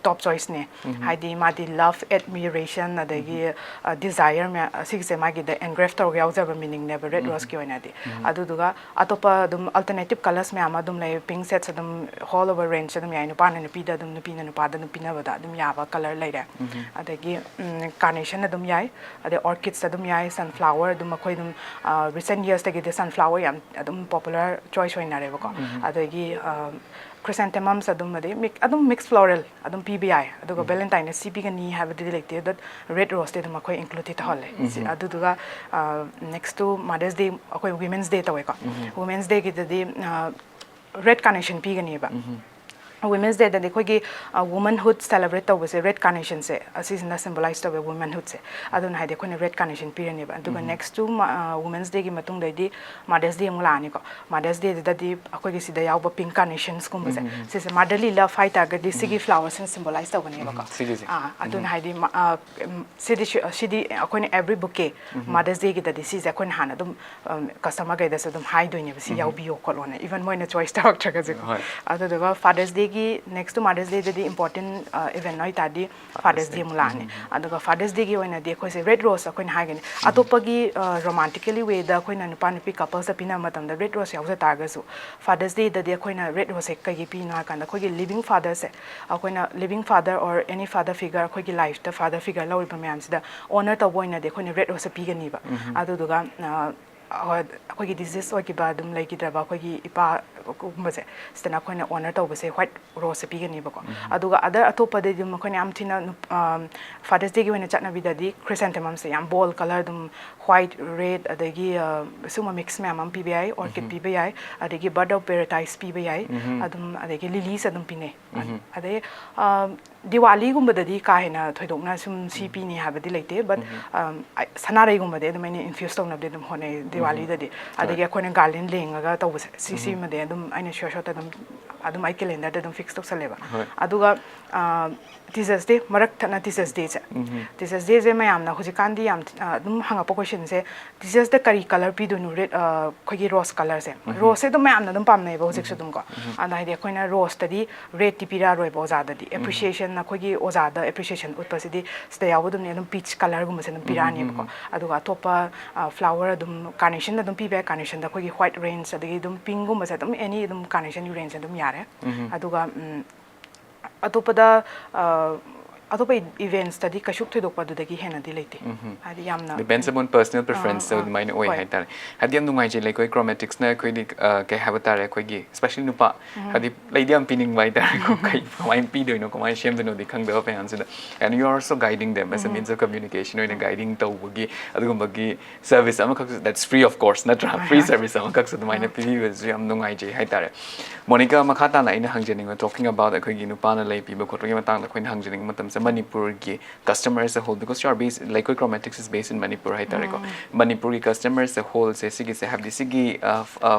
top choiceꯅꯦ꯫ ꯍꯥꯏꯗꯤ ꯃꯥꯗꯤ love, admiration, ꯑꯗꯒꯤ ꯑ, desire ꯃꯌꯥꯝ ꯑꯁꯤꯒꯤꯁꯦ ꯃꯥꯒꯤꯗ engrave ꯇꯧꯔꯒ ꯌꯥꯎꯖꯕ meaningꯅꯦꯕ red roseꯀꯤ ꯑꯣꯏꯅꯗꯤ꯫ ꯑꯗꯨꯗꯨꯒ ꯑꯇꯣꯞꯄ ꯑꯗꯨꯝ alternative colours ꯃꯌꯥꯝ ꯑꯃ ꯑꯗꯨꯝ ꯂꯩ꯫ Pink sets ꯑꯗꯨꯝ all over range ꯑꯗꯨꯝ ꯌꯥꯏ, ꯅꯨꯄꯥꯅ ꯅꯨꯄꯤꯗ ꯑꯗꯨꯝ, ꯅꯨꯄꯤꯅ ꯅꯨꯄꯥꯗ ꯑꯗꯨꯝ ꯄꯤꯅꯕꯗ ꯑꯗꯨꯝ ꯌꯥꯕ colour ꯂꯩꯔꯦ꯫ ꯑꯗꯒꯤ ꯎꯝ, carnation ꯑꯗꯨꯝ ꯌꯥꯏ, ꯑꯗꯩ orchids ꯑꯗꯨꯝ ꯌꯥꯏ, sunflower ꯑꯗꯨꯝ ꯑꯩꯈꯣꯏ ꯑꯗꯨꯝ ꯑ, recent yearsꯇꯒꯤꯗꯤ sunflower ꯌꯥꯝ ꯑꯗꯨꯝ popular choice ꯑꯣꯏꯅꯔꯦꯕꯀꯣ꯫ ꯑꯗꯒꯤ ꯑ, Chrysanthemums ꯑꯗꯨꯝ, ꯑꯗꯩ mix, ꯑꯗꯨꯝ mix floral ꯑꯗꯨꯝ ꯄꯤꯕ ꯌꯥꯏ꯫ ꯑꯗꯨꯒ Valentine ꯗ ꯁꯤ ꯄꯤꯒꯅꯤ ꯍꯥꯏꯕꯗꯤ ꯂꯩꯇꯦ, but red rose ꯇꯤ ꯑꯗꯨꯝ ꯑꯩꯈꯣꯏ include ꯇꯤ ꯇꯧꯍꯜꯂꯦ꯫ ꯁꯤ, ꯑꯗꯨꯗꯨꯒ, ꯑ, next to Mother's Day, ꯑꯩꯈꯣꯏ Women's Day ꯇꯧꯋꯦꯀꯣ꯫ Women's Day ꯒꯤꯗꯗꯤ, ꯑ, red carnation ꯄꯤꯒꯅꯦꯕ꯫ Women's Day ꯗꯗꯤ ꯑꯩꯈꯣꯏꯒꯤ, ꯑ, womanhood celebrate ꯇꯧꯕꯁꯦ red carnation ꯁꯦ ꯑꯁꯤꯁꯤꯅ symbolize ꯇꯧꯋꯦ, womanhood ꯁꯦ꯫ ꯑꯗꯨꯅ ꯍꯥꯏꯗꯤ ꯑꯩꯈꯣꯏꯅ red carnation ꯄꯤꯔꯅꯦꯕ꯫ ꯑꯗꯨꯒ next to ꯃ-, ꯑ, Women's Day ꯒꯤ ꯃꯇꯨꯡꯗꯩꯗꯤ Mother's Day ꯑꯃꯨꯛ ꯂꯥꯛꯑꯅꯤꯀꯣ꯫ Mother's Day ꯗꯨꯗꯗꯤ ꯑꯩꯈꯣꯏꯒꯤ ꯁꯤꯗ ꯌꯥꯎꯕ pink carnation ꯒꯨꯝꯕꯁꯦ, ꯁꯤꯁꯦ motherly love ꯍꯥꯏꯇꯥꯔꯒꯗꯤ ꯁꯤꯒꯤ flower ꯁꯤꯅ symbolize ꯇꯧꯒꯅꯦꯕꯀꯣ꯫ ꯁꯤꯒꯤꯁꯦ꯫ ꯑꯥ, ꯑꯗꯨꯅ ꯍꯥꯏꯗꯤ ꯃ-, ꯑ, ꯎꯝ, ꯁꯤꯗꯤ ꯁꯤ-, ꯁꯤꯗꯤ ꯑꯩꯈꯣꯏꯅ every bouquet, Mother's Day ꯒꯤꯗꯗꯤ ꯁꯤꯁꯦ ꯑꯩꯈꯣꯏꯅ ꯍꯥꯟꯅ ꯑꯗꯨꯝ, ꯎꯝ, customer ꯈꯩꯗꯁꯨ ꯑꯗꯨꯝ ꯍꯥꯏꯗꯣꯏꯅꯦꯕ, "ꯁꯤ ꯌꯥꯎꯕꯤꯌꯣ" ꯈꯣꯠꯂꯣꯅ, even ꯃꯣꯏꯅ choice ꯇꯧꯔꯛꯇ꯭ꯔꯒꯁꯨ꯫ ꯍꯣꯏ꯫ ꯑꯗꯨꯗꯨꯒ Father's Day ꯒꯤ, next to Mother's Day ꯗꯗꯤ important, ꯑ, event ꯑꯣꯏꯇꯥꯔꯗꯤ Father's Day ꯑꯃꯨꯛ ꯂꯥꯛꯑꯅꯤ꯫ ꯑꯗꯨꯒ Father's Day ꯒꯤ ꯑꯣꯏꯅꯗꯤ ꯑꯩꯈꯣꯏꯁꯦ red rose ꯑꯩꯈꯣꯏꯅ ꯍꯥꯏꯒꯅꯤ꯫ ꯑꯇꯣꯞꯄꯒꯤ, ꯑ, romantically way ꯗ ꯑꯩꯈꯣꯏꯅ ꯅꯨꯄꯥ ꯅꯨꯄꯤ couples ꯇ ꯄꯤꯅꯕ ꯃꯇꯝꯗ red rose ꯌꯥꯎꯖ ꯇꯥꯔꯒꯁꯨ, Father's Day ꯗꯗꯤ ꯑꯩꯈꯣꯏꯅ red rose ꯁꯦ ꯀꯩꯒꯤ ꯄꯤꯅꯣ ꯍꯥꯏ ꯀꯥꯟꯗ, ꯑꯩꯈꯣꯏꯒꯤ living father ꯁꯦ, ꯑꯩꯈꯣꯏꯅ living father or any father figure, ꯑꯩꯈꯣꯏꯒꯤ life ꯇ father figure ꯂꯧꯔꯤꯕ ꯃꯌꯥꯝꯁꯤꯗ honor ꯇꯧꯕ ꯑꯣꯏꯅꯗꯤ ꯑꯩꯈꯣꯏꯅ red rose ꯁꯦ ꯄꯤꯒꯅꯤꯕ꯫ ꯑꯗꯨꯗꯨꯒ, ꯑ, ꯑ, ꯑꯩꯈꯣꯏꯒꯤ deceased ꯑꯣꯏꯈꯤꯕ, ꯑꯗꯨꯝ ꯂꯩꯈꯤꯗ꯭ꯔꯕ ꯑꯩꯈꯣꯏꯒꯤ ꯏꯄꯥꯒꯨꯝꯕꯁꯦ, ꯁꯤꯗꯅ ꯑꯩꯈꯣꯏꯅ honor ꯇꯧꯕꯁꯦ white rose ꯁꯦ ꯄꯤꯒꯅꯤꯕꯀꯣ꯫ ꯑꯗꯨꯒ other ꯑꯇꯣꯞꯄꯗꯗꯤ ꯑꯗꯨꯝ ꯑꯩꯈꯣꯏꯅ ꯌꯥꯝ ꯊꯤꯅ ꯅꯨꯞ-, ꯑ, Father's Day ꯒꯤ ꯑꯣꯏꯅ ꯆꯠꯅꯕꯤꯗꯗꯤ chrysanthemum ꯁꯦ ꯌꯥꯝ bold colour, ꯑꯗꯨꯝ white, red, ꯑꯗꯒꯤ, ꯑ, ꯁꯨꯝꯕ mix ꯃꯌꯥꯝ ꯑꯃ ꯄꯤꯕ ꯌꯥꯏ, orchid ꯄꯤꯕ ꯌꯥꯏ, ꯑꯗꯒꯤ bird of paradise ꯄꯤꯕ ꯌꯥꯏ, ꯑꯗꯨꯝ, ꯑꯗꯒꯤ lilies ꯑꯗꯨꯝ ꯄꯤꯅꯩ꯫ ꯑꯗꯩ, ꯑ, ꯗꯤꯋꯥꯂꯤꯒꯨꯝꯕꯗꯗꯤ ꯀꯥ ꯍꯦꯟꯅ ꯊꯣꯏꯗꯣꯛꯅ ꯁꯨꯝ ꯁꯤ ꯄꯤꯅꯤ ꯍꯥꯏꯕꯗꯤ ꯂꯩꯇꯦ, but, ꯑꯝ, ꯑ, ꯁꯅꯥꯔꯩꯒꯨꯝꯕꯗꯤ ꯑꯗꯨꯝ ꯑꯩꯅ infuse ꯇꯧꯅꯕꯗꯤ ꯑꯗꯨꯝ ꯍꯣꯠꯅꯩ ꯗꯤꯋꯥꯂꯤꯗꯗꯤ꯫ ꯑꯗꯒꯤ ꯑꯩꯈꯣꯏꯅ garland ꯂꯦꯡꯉꯒ ꯇꯧꯕꯁꯦ, ꯁꯤꯁꯤꯃꯗꯤ ꯑꯗꯨꯝ ꯑꯩꯅ sure shot ꯑꯗꯨꯝ, ꯑꯗꯨꯝ ꯑꯩ calendar ꯗ ꯑꯗꯨꯝ fix ꯇꯧꯁꯜꯂꯦꯕ꯫ ꯍꯣꯏ꯫ ꯑꯗꯨꯒ, ꯑ, Teachers' Day, ꯃꯔꯛ ꯊꯠꯅ Teachers' Day ꯁꯦ꯫ Teachers' Day ꯁꯦ ꯃꯌꯥꯝꯅ ꯍꯧꯖꯤꯛꯀꯥꯟꯗꯤ ꯌꯥꯝ, ꯑ, ꯑꯗꯨꯝ ꯍꯪꯉꯛꯄ question ꯁꯦ, teachers ꯇ ꯀꯔꯤ colour ꯄꯤꯗꯣꯏꯅꯣ? Red, ꯑ, ꯑꯩꯈꯣꯏꯒꯤ rose colour ꯁꯦ꯫ Rose ꯁꯦ ꯑꯗꯨꯝ ꯃꯌꯥꯝꯅ ꯑꯗꯨꯝ ꯄꯥꯝꯅꯩꯌꯦꯕ ꯍꯧꯖꯤꯛꯁꯨ ꯑꯗꯨꯝ ꯀꯣ꯫ ꯑꯗ ꯍꯥꯏꯗꯤ ꯑꯩꯈꯣꯏꯅ rose ꯇꯗꯤ red ꯇꯤ ꯄꯤꯔꯛꯑꯔꯣꯏꯕ ꯑꯣꯖꯥꯗꯗꯤ꯫ Appreciation, ꯑꯩꯈꯣꯏꯒꯤ ꯑꯣꯖꯥꯗ appreciation ꯎꯠꯄꯁꯤꯗꯤ ꯁꯤꯗ ꯌꯥꯎꯕ ꯑꯗꯨꯝꯅꯦ, ꯑꯗꯨꯝ peach colour ꯒꯨꯝꯕꯁꯦ ꯑꯗꯨꯝ ꯄꯤꯔꯛꯑꯅꯦꯕꯀꯣ꯫ ꯑꯗꯨꯒ ꯑꯇꯣꯞꯄ, ꯑ, flower ꯑꯗꯨꯝ carnation ꯑꯗꯨꯝ ꯄꯤꯕ ꯌꯥꯏ꯫ Carnation ꯗ ꯑꯩꯈꯣꯏꯒꯤ white range, ꯑꯗꯒꯤ ꯑꯗꯨꯝ pink ꯒꯨꯝꯕꯁꯦ ꯑꯗꯨꯝ any ꯑꯗꯨꯝ carnation range ꯑꯗꯨꯝ ꯌꯥꯔꯦ꯫ ꯑꯗꯨꯒ, ꯎꯝ, ꯑꯇꯣꯞꯄꯗ, ꯑ, ꯑꯇꯣꯞꯄ ꯏꯚꯦꯟꯠꯁꯇꯗꯤ ꯀꯩꯁꯨ ꯊꯣꯏꯗꯣꯛꯄ ꯑꯗꯨꯗꯒꯤ ꯍꯦꯟꯅꯗꯤ ꯂꯩꯇꯦ꯫ ꯎꯝ꯫ ꯍꯥꯏꯗꯤ ꯌꯥꯝꯅ Depends upon personal preference ꯑꯥ, ꯑꯗꯨꯃꯥꯏꯅ ꯑꯣꯏ ꯍꯣꯏ꯫ ꯍꯥꯏꯇꯥꯔꯦ꯫ ꯍꯥꯏꯕꯗꯤ ꯌꯥꯝ ꯅꯨꯡꯉꯥꯏꯖꯩ ꯂꯩꯀꯣꯏ ꯀ꯭ꯔꯣꯃꯦꯇꯤꯛꯁꯅ ꯑꯩꯈꯣꯏꯗꯤ ꯑ, ꯀꯩ ꯍꯥꯏꯕ ꯇꯥꯔꯦ, ꯑꯩꯈꯣꯏꯒꯤ especially ꯅꯨꯄꯥ ꯍꯥꯏꯗꯤ ꯂꯩꯗꯤ ꯌꯥꯝ ꯄꯤꯅꯤꯡꯕ ꯍꯥꯏꯇꯥꯔꯦꯀꯣ꯫ ꯀꯩ ꯀꯃꯥꯏꯅ ꯄꯤꯗꯣꯏꯅꯣ, ꯀꯃꯥꯏꯅ ꯁꯦꯝꯗꯣꯏꯅꯣꯗꯤ ꯈꯪꯗꯕ ꯃꯌꯥꯝꯁꯤꯗ, and you are also guiding them as a means of communication ꯑꯣꯏꯅ guiding ꯇꯧꯕꯒꯤ ꯑꯗꯨꯒꯨꯝꯕꯒꯤ service ꯑꯃꯈꯛ, that's free of course, ꯅꯠꯇ꯭ꯔꯥ? Free service ꯑꯃꯈꯛꯁꯨ ꯑꯗꯨꯃꯥꯏꯅ ꯄꯤꯕꯤꯕꯁꯨ ꯌꯥꯝ ꯅꯨꯡꯉꯥꯏꯖꯩ ꯍꯥꯏꯇꯥꯔꯦ꯫ ꯃꯣꯅꯤꯀꯥ, ꯃꯈꯥ ꯇꯥꯅ ꯑꯩꯅ ꯍꯪꯖꯅꯤꯡꯕ, talking about ꯑꯩꯈꯣꯏꯒꯤ ꯅꯨꯄꯥꯅ ꯂꯩ ꯄꯤꯕ ꯈꯣꯠꯄꯒꯤ ꯃꯇꯥꯡꯗ ꯑꯩꯈꯣꯏꯅ ꯍꯪꯖꯅꯤꯡꯕ ꯃꯇꯝꯁꯦ, ꯃꯅꯤꯄꯨꯔꯒꯤ customers as a whole, because you are based, ꯂꯩꯀꯣꯏ ꯀ꯭ꯔꯣꯃꯦꯇꯤꯛꯁ is based in Manipur ꯍꯥꯏꯇꯥꯔꯦꯀꯣ꯫ ꯃꯅꯤꯄꯨꯔꯒꯤ customers as a whole ꯁꯦ, ꯁꯤꯒꯤꯁꯦ, ꯍꯥꯏꯕꯗꯤ ꯁꯤꯒꯤ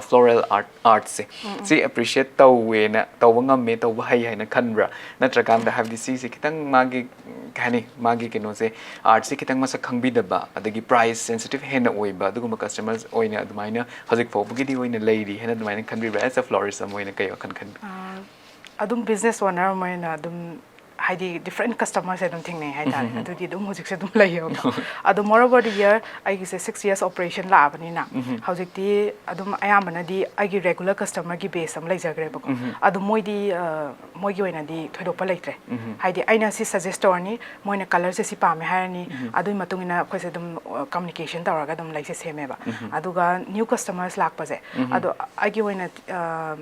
floral art, artꯁꯦ, ꯁꯤ appreciate ꯇꯧꯋꯦꯅ, ꯇꯧꯕ ꯉꯝꯃꯦ, ꯇꯧꯕ ꯍꯩ ꯍꯥꯏꯅ ꯈꯟꯕ꯭ꯔꯥ? ꯅꯠꯇ꯭ꯔꯀꯥꯟꯗ ꯍꯥꯏꯕꯗꯤ ꯁꯤꯁꯦ ꯈꯤꯇꯪ ꯃꯥꯒꯤ, ꯎꯝ, ꯀꯩ ꯍꯥꯏꯅꯤ, ꯃꯥꯒꯤ ꯀꯩꯅꯣꯁꯦ, artꯁꯦ ꯈꯤꯇꯪ ꯃꯁꯛ ꯈꯪꯕꯤꯗꯕ, ꯑꯗꯒꯤ price sensitive ꯍꯦꯟꯅ ꯑꯣꯏꯕ ꯑꯗꯨꯒꯨꯝꯕ customers ꯑꯣꯏꯅ ꯑꯗꯨꯃꯥꯏꯅ ꯍꯧꯖꯤꯛ ꯐꯥꯎꯕꯒꯤꯗꯤ ꯑꯣꯏꯅ ꯂꯩꯔꯤ ꯍꯥꯏꯅ ꯑꯗꯨꯃꯥꯏꯅ ꯈꯟꯕꯤꯕ꯭ꯔꯥ? As a florist ꯑꯃ ꯑꯣꯏꯅ ꯀꯩ ꯋꯥꯈꯜ ꯈꯟꯕꯤ? ꯑꯥ, ꯑꯗꯨꯝ business owner ꯑꯃ ꯑꯣꯏꯅ ꯑꯗꯨꯝ, ꯍꯥꯏꯗꯤ, different customers ꯑꯗꯨꯝ ꯊꯦꯡꯅꯩ ꯍꯥꯏꯇꯥꯔꯦ꯫ ꯑꯗꯨꯗꯤ ꯑꯗꯨꯝ ꯍꯧꯖꯤꯛꯁꯨ ꯑꯗꯨꯝ ꯂꯩꯌꯦꯕꯀꯣ꯫ ꯑꯗꯣ moreover the year ꯑꯩꯒꯤꯁꯦ six years operation ꯂꯥꯛꯑꯕꯅꯤꯅ, ꯍꯧꯖꯤꯛꯇꯤ ꯑꯗꯨꯝ ꯑꯌꯥꯝꯕꯅꯗꯤ ꯑꯩꯒꯤ regular customerꯒꯤ base ꯑꯃ ꯂꯩꯖꯈ꯭ꯔꯦꯕꯀꯣ꯫ ꯑꯗꯣ ꯃꯣꯏꯗꯤ, ꯑ, ꯃꯣꯏꯒꯤ ꯑꯣꯏꯅꯗꯤ ꯊꯣꯏꯗꯣꯛꯄ ꯂꯩꯇ꯭ꯔꯦ꯫ ꯍꯥꯏꯗꯤ ꯑꯩꯅ ꯁꯤ suggest ꯇꯧꯔꯅꯤ, ꯃꯣꯏꯅ colourꯁꯦ ꯁꯤ ꯄꯥꯝꯃꯦ ꯍꯥꯏꯔꯅꯤ, ꯑꯗꯨꯒꯤ ꯃꯇꯨꯡ ꯏꯟꯅ ꯑꯩꯈꯣꯏꯁꯦ ꯑꯗꯨꯝ, ꯑ, communication ꯇꯧꯔꯒ ꯑꯗꯨꯝ ꯂꯩꯁꯦ ꯁꯦꯝꯃꯦꯕ꯫ ꯑꯗꯨꯒ new customers ꯂꯥꯛꯄꯁꯦ, ꯑꯗꯣ ꯑꯩꯒꯤ ꯑꯣꯏꯅ, ꯑ,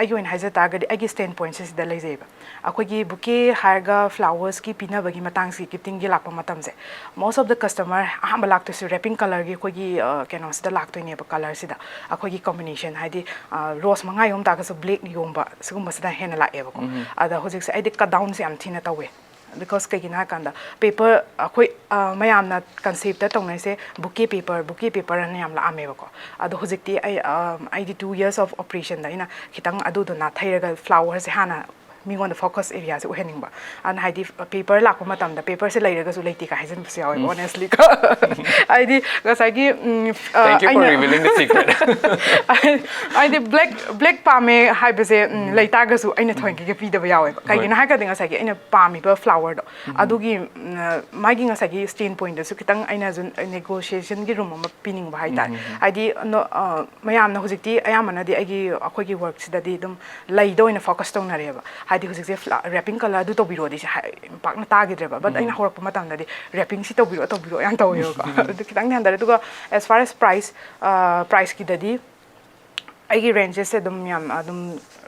ꯑꯩꯒꯤ ꯑꯣꯏꯅ ꯍꯥꯏꯖ ꯇꯥꯔꯒꯗꯤ ꯑꯩꯒꯤ standpointꯁꯦ ꯁꯤꯗ ꯂꯩꯖꯩꯕ꯫ ꯑꯩꯈꯣꯏꯒꯤ bouquet ꯍꯥꯏꯔꯒ flowers ꯀꯤ ꯄꯤꯅꯕꯒꯤ ꯃꯇꯥꯡꯁꯤ, gifting ꯒꯤ ꯂꯥꯛꯄ ꯃꯇꯝꯁꯦ, most of the customer ꯑꯍꯥꯟꯕ ꯂꯥꯛꯇꯣꯏꯁꯦ wrapping colour ꯒꯤ ꯑꯩꯈꯣꯏꯒꯤ, ꯑ, ꯀꯩꯅꯣꯁꯤꯗ ꯂꯥꯛꯇꯣꯏꯅꯦꯕ, colour ꯁꯤꯗ꯫ ꯑꯩꯈꯣꯏꯒꯤ combination ꯍꯥꯏꯗꯤ, ꯑ, rose ꯃꯉꯥ ꯌꯣꯝ ꯇꯥꯔꯒꯁꯨ black ꯌꯣꯝꯕ, ꯁꯤꯒꯨꯝꯕꯁꯤꯗ ꯍꯦꯟꯅ ꯂꯥꯛꯑꯦꯕꯀꯣ꯫ ꯑꯗ ꯍꯧꯖꯤꯛꯁꯦ ꯑꯩꯗꯤ cut down ꯁꯦ ꯌꯥꯝ ꯊꯤꯅ ꯇꯧꯋꯦ꯫ Because ꯀꯩꯒꯤꯅꯣ ꯍꯥꯏꯀꯥꯟꯗ, paper, ꯑꯩꯈꯣꯏ, ꯑ, ꯃꯌꯥꯝꯅ concept ꯇꯧꯅꯩꯁꯦ bouquet paper, bouquet paper ꯑꯅ ꯌꯥꯝ ꯂꯥꯛꯑꯝꯃꯦꯕꯀꯣ꯫ ꯑꯗꯣ ꯍꯧꯖꯤꯛꯇꯤ ꯑꯩ, ꯑ, ꯑꯩꯗꯤ two years of operation ꯗ ꯑꯩꯅ ꯈꯤꯇꯪ ꯑꯗꯨꯗꯣ ꯅꯥꯊꯩꯔꯒ flower ꯁꯦ ꯍꯥꯟꯅ ꯃꯤꯉꯣꯟꯗ focus area ꯁꯦ ꯑꯣꯏꯍꯟꯅꯤꯡꯕ꯫ ꯑꯗꯨꯅ ꯍꯥꯏꯗꯤ paper ꯂꯥꯛꯄ ꯃꯇꯝꯗ paper ꯁꯦ ꯂꯩꯔꯒꯁꯨ ꯂꯩꯇꯦ ꯀꯥꯏ ꯍꯥꯏꯖꯤꯟꯕꯁꯨ ꯌꯥꯎꯋꯦꯕ, honestly ꯀꯣ꯫ ꯍꯥꯏꯗꯤ ꯉꯁꯥꯏꯒꯤ, ꯎꯝ, ꯑ, Thank you for ꯑꯩꯅ revealing the secret. ꯍꯥꯏꯗꯤ black, black ꯄꯥꯝꯃꯦ ꯍꯥꯏꯕꯁꯦ, ꯎꯝ, ꯂꯩꯇꯥꯔꯒꯁꯨ ꯑꯩꯅ ꯊꯑꯣꯏꯀꯤꯒ ꯄꯤꯗꯕ ꯌꯥꯎꯋꯦꯕ꯫ ꯍꯣꯏ꯫ ꯀꯩꯒꯤꯅꯣ ꯍꯥꯏꯔꯒꯗꯤ ꯉꯁꯥꯏꯒꯤ ꯑꯩꯅ ꯄꯥꯝꯃꯤꯕ flower ꯗꯣ, ꯑꯗꯨꯒꯤ, ꯎꯝ, ꯃꯥꯒꯤ ꯉꯁꯥꯏꯒꯤ standpoint ꯗꯁꯨ ꯈꯤꯇꯪ ꯑꯩꯅꯁꯨ negotiation ꯒꯤ room ꯑꯃ ꯄꯤꯅꯤꯡꯕ ꯍꯥꯏꯇꯥꯔꯦ꯫ ꯍꯥꯏꯗꯤ, ꯅꯣ-, ꯑ, ꯃꯌꯥꯝꯅ ꯍꯧꯖꯤꯛꯇꯤ ꯑꯌꯥꯝꯕꯅꯗꯤ ꯑꯩꯒꯤ, ꯑꯩꯈꯣꯏꯒꯤ work ꯁꯤꯗꯗꯤ ꯑꯗꯨꯝ ꯂꯩꯗ ꯑꯣꯏꯅ focus ꯇꯧꯅꯔꯦꯕ꯫ ꯍꯥꯏꯗꯤ ꯍꯧꯖꯤꯛꯁꯦ ꯔꯦꯄꯤꯡ ꯀꯂꯔ ꯑꯗꯨ ꯇꯧꯕꯤꯔꯣꯗꯤ ꯁꯤ ꯍꯥꯏ-, ꯄꯥꯛꯅ ꯇꯥꯈꯤꯗ꯭ꯔꯦꯕ꯫ ꯕꯠ ꯑꯩꯅ ꯍꯧꯔꯛꯄ ꯃꯇꯝꯗꯗꯤ ꯔꯦꯄꯤꯡꯁꯤ ꯇꯧꯕꯤꯔꯣ, ꯇꯧꯕꯤꯔꯣ ꯌꯥꯝ ꯇꯧꯋꯦꯕꯀꯣ꯫ ꯑꯗꯨ ꯈꯤꯇꯪꯗꯤ ꯍꯟꯊꯔꯦ꯫ ꯑꯗꯨꯒ as far as price, priceꯀꯤꯗꯗꯤ ꯑꯩꯒꯤ rangesꯁꯦ ꯑꯗꯨꯝ ꯌꯥꯝ ꯑꯗꯨꯝ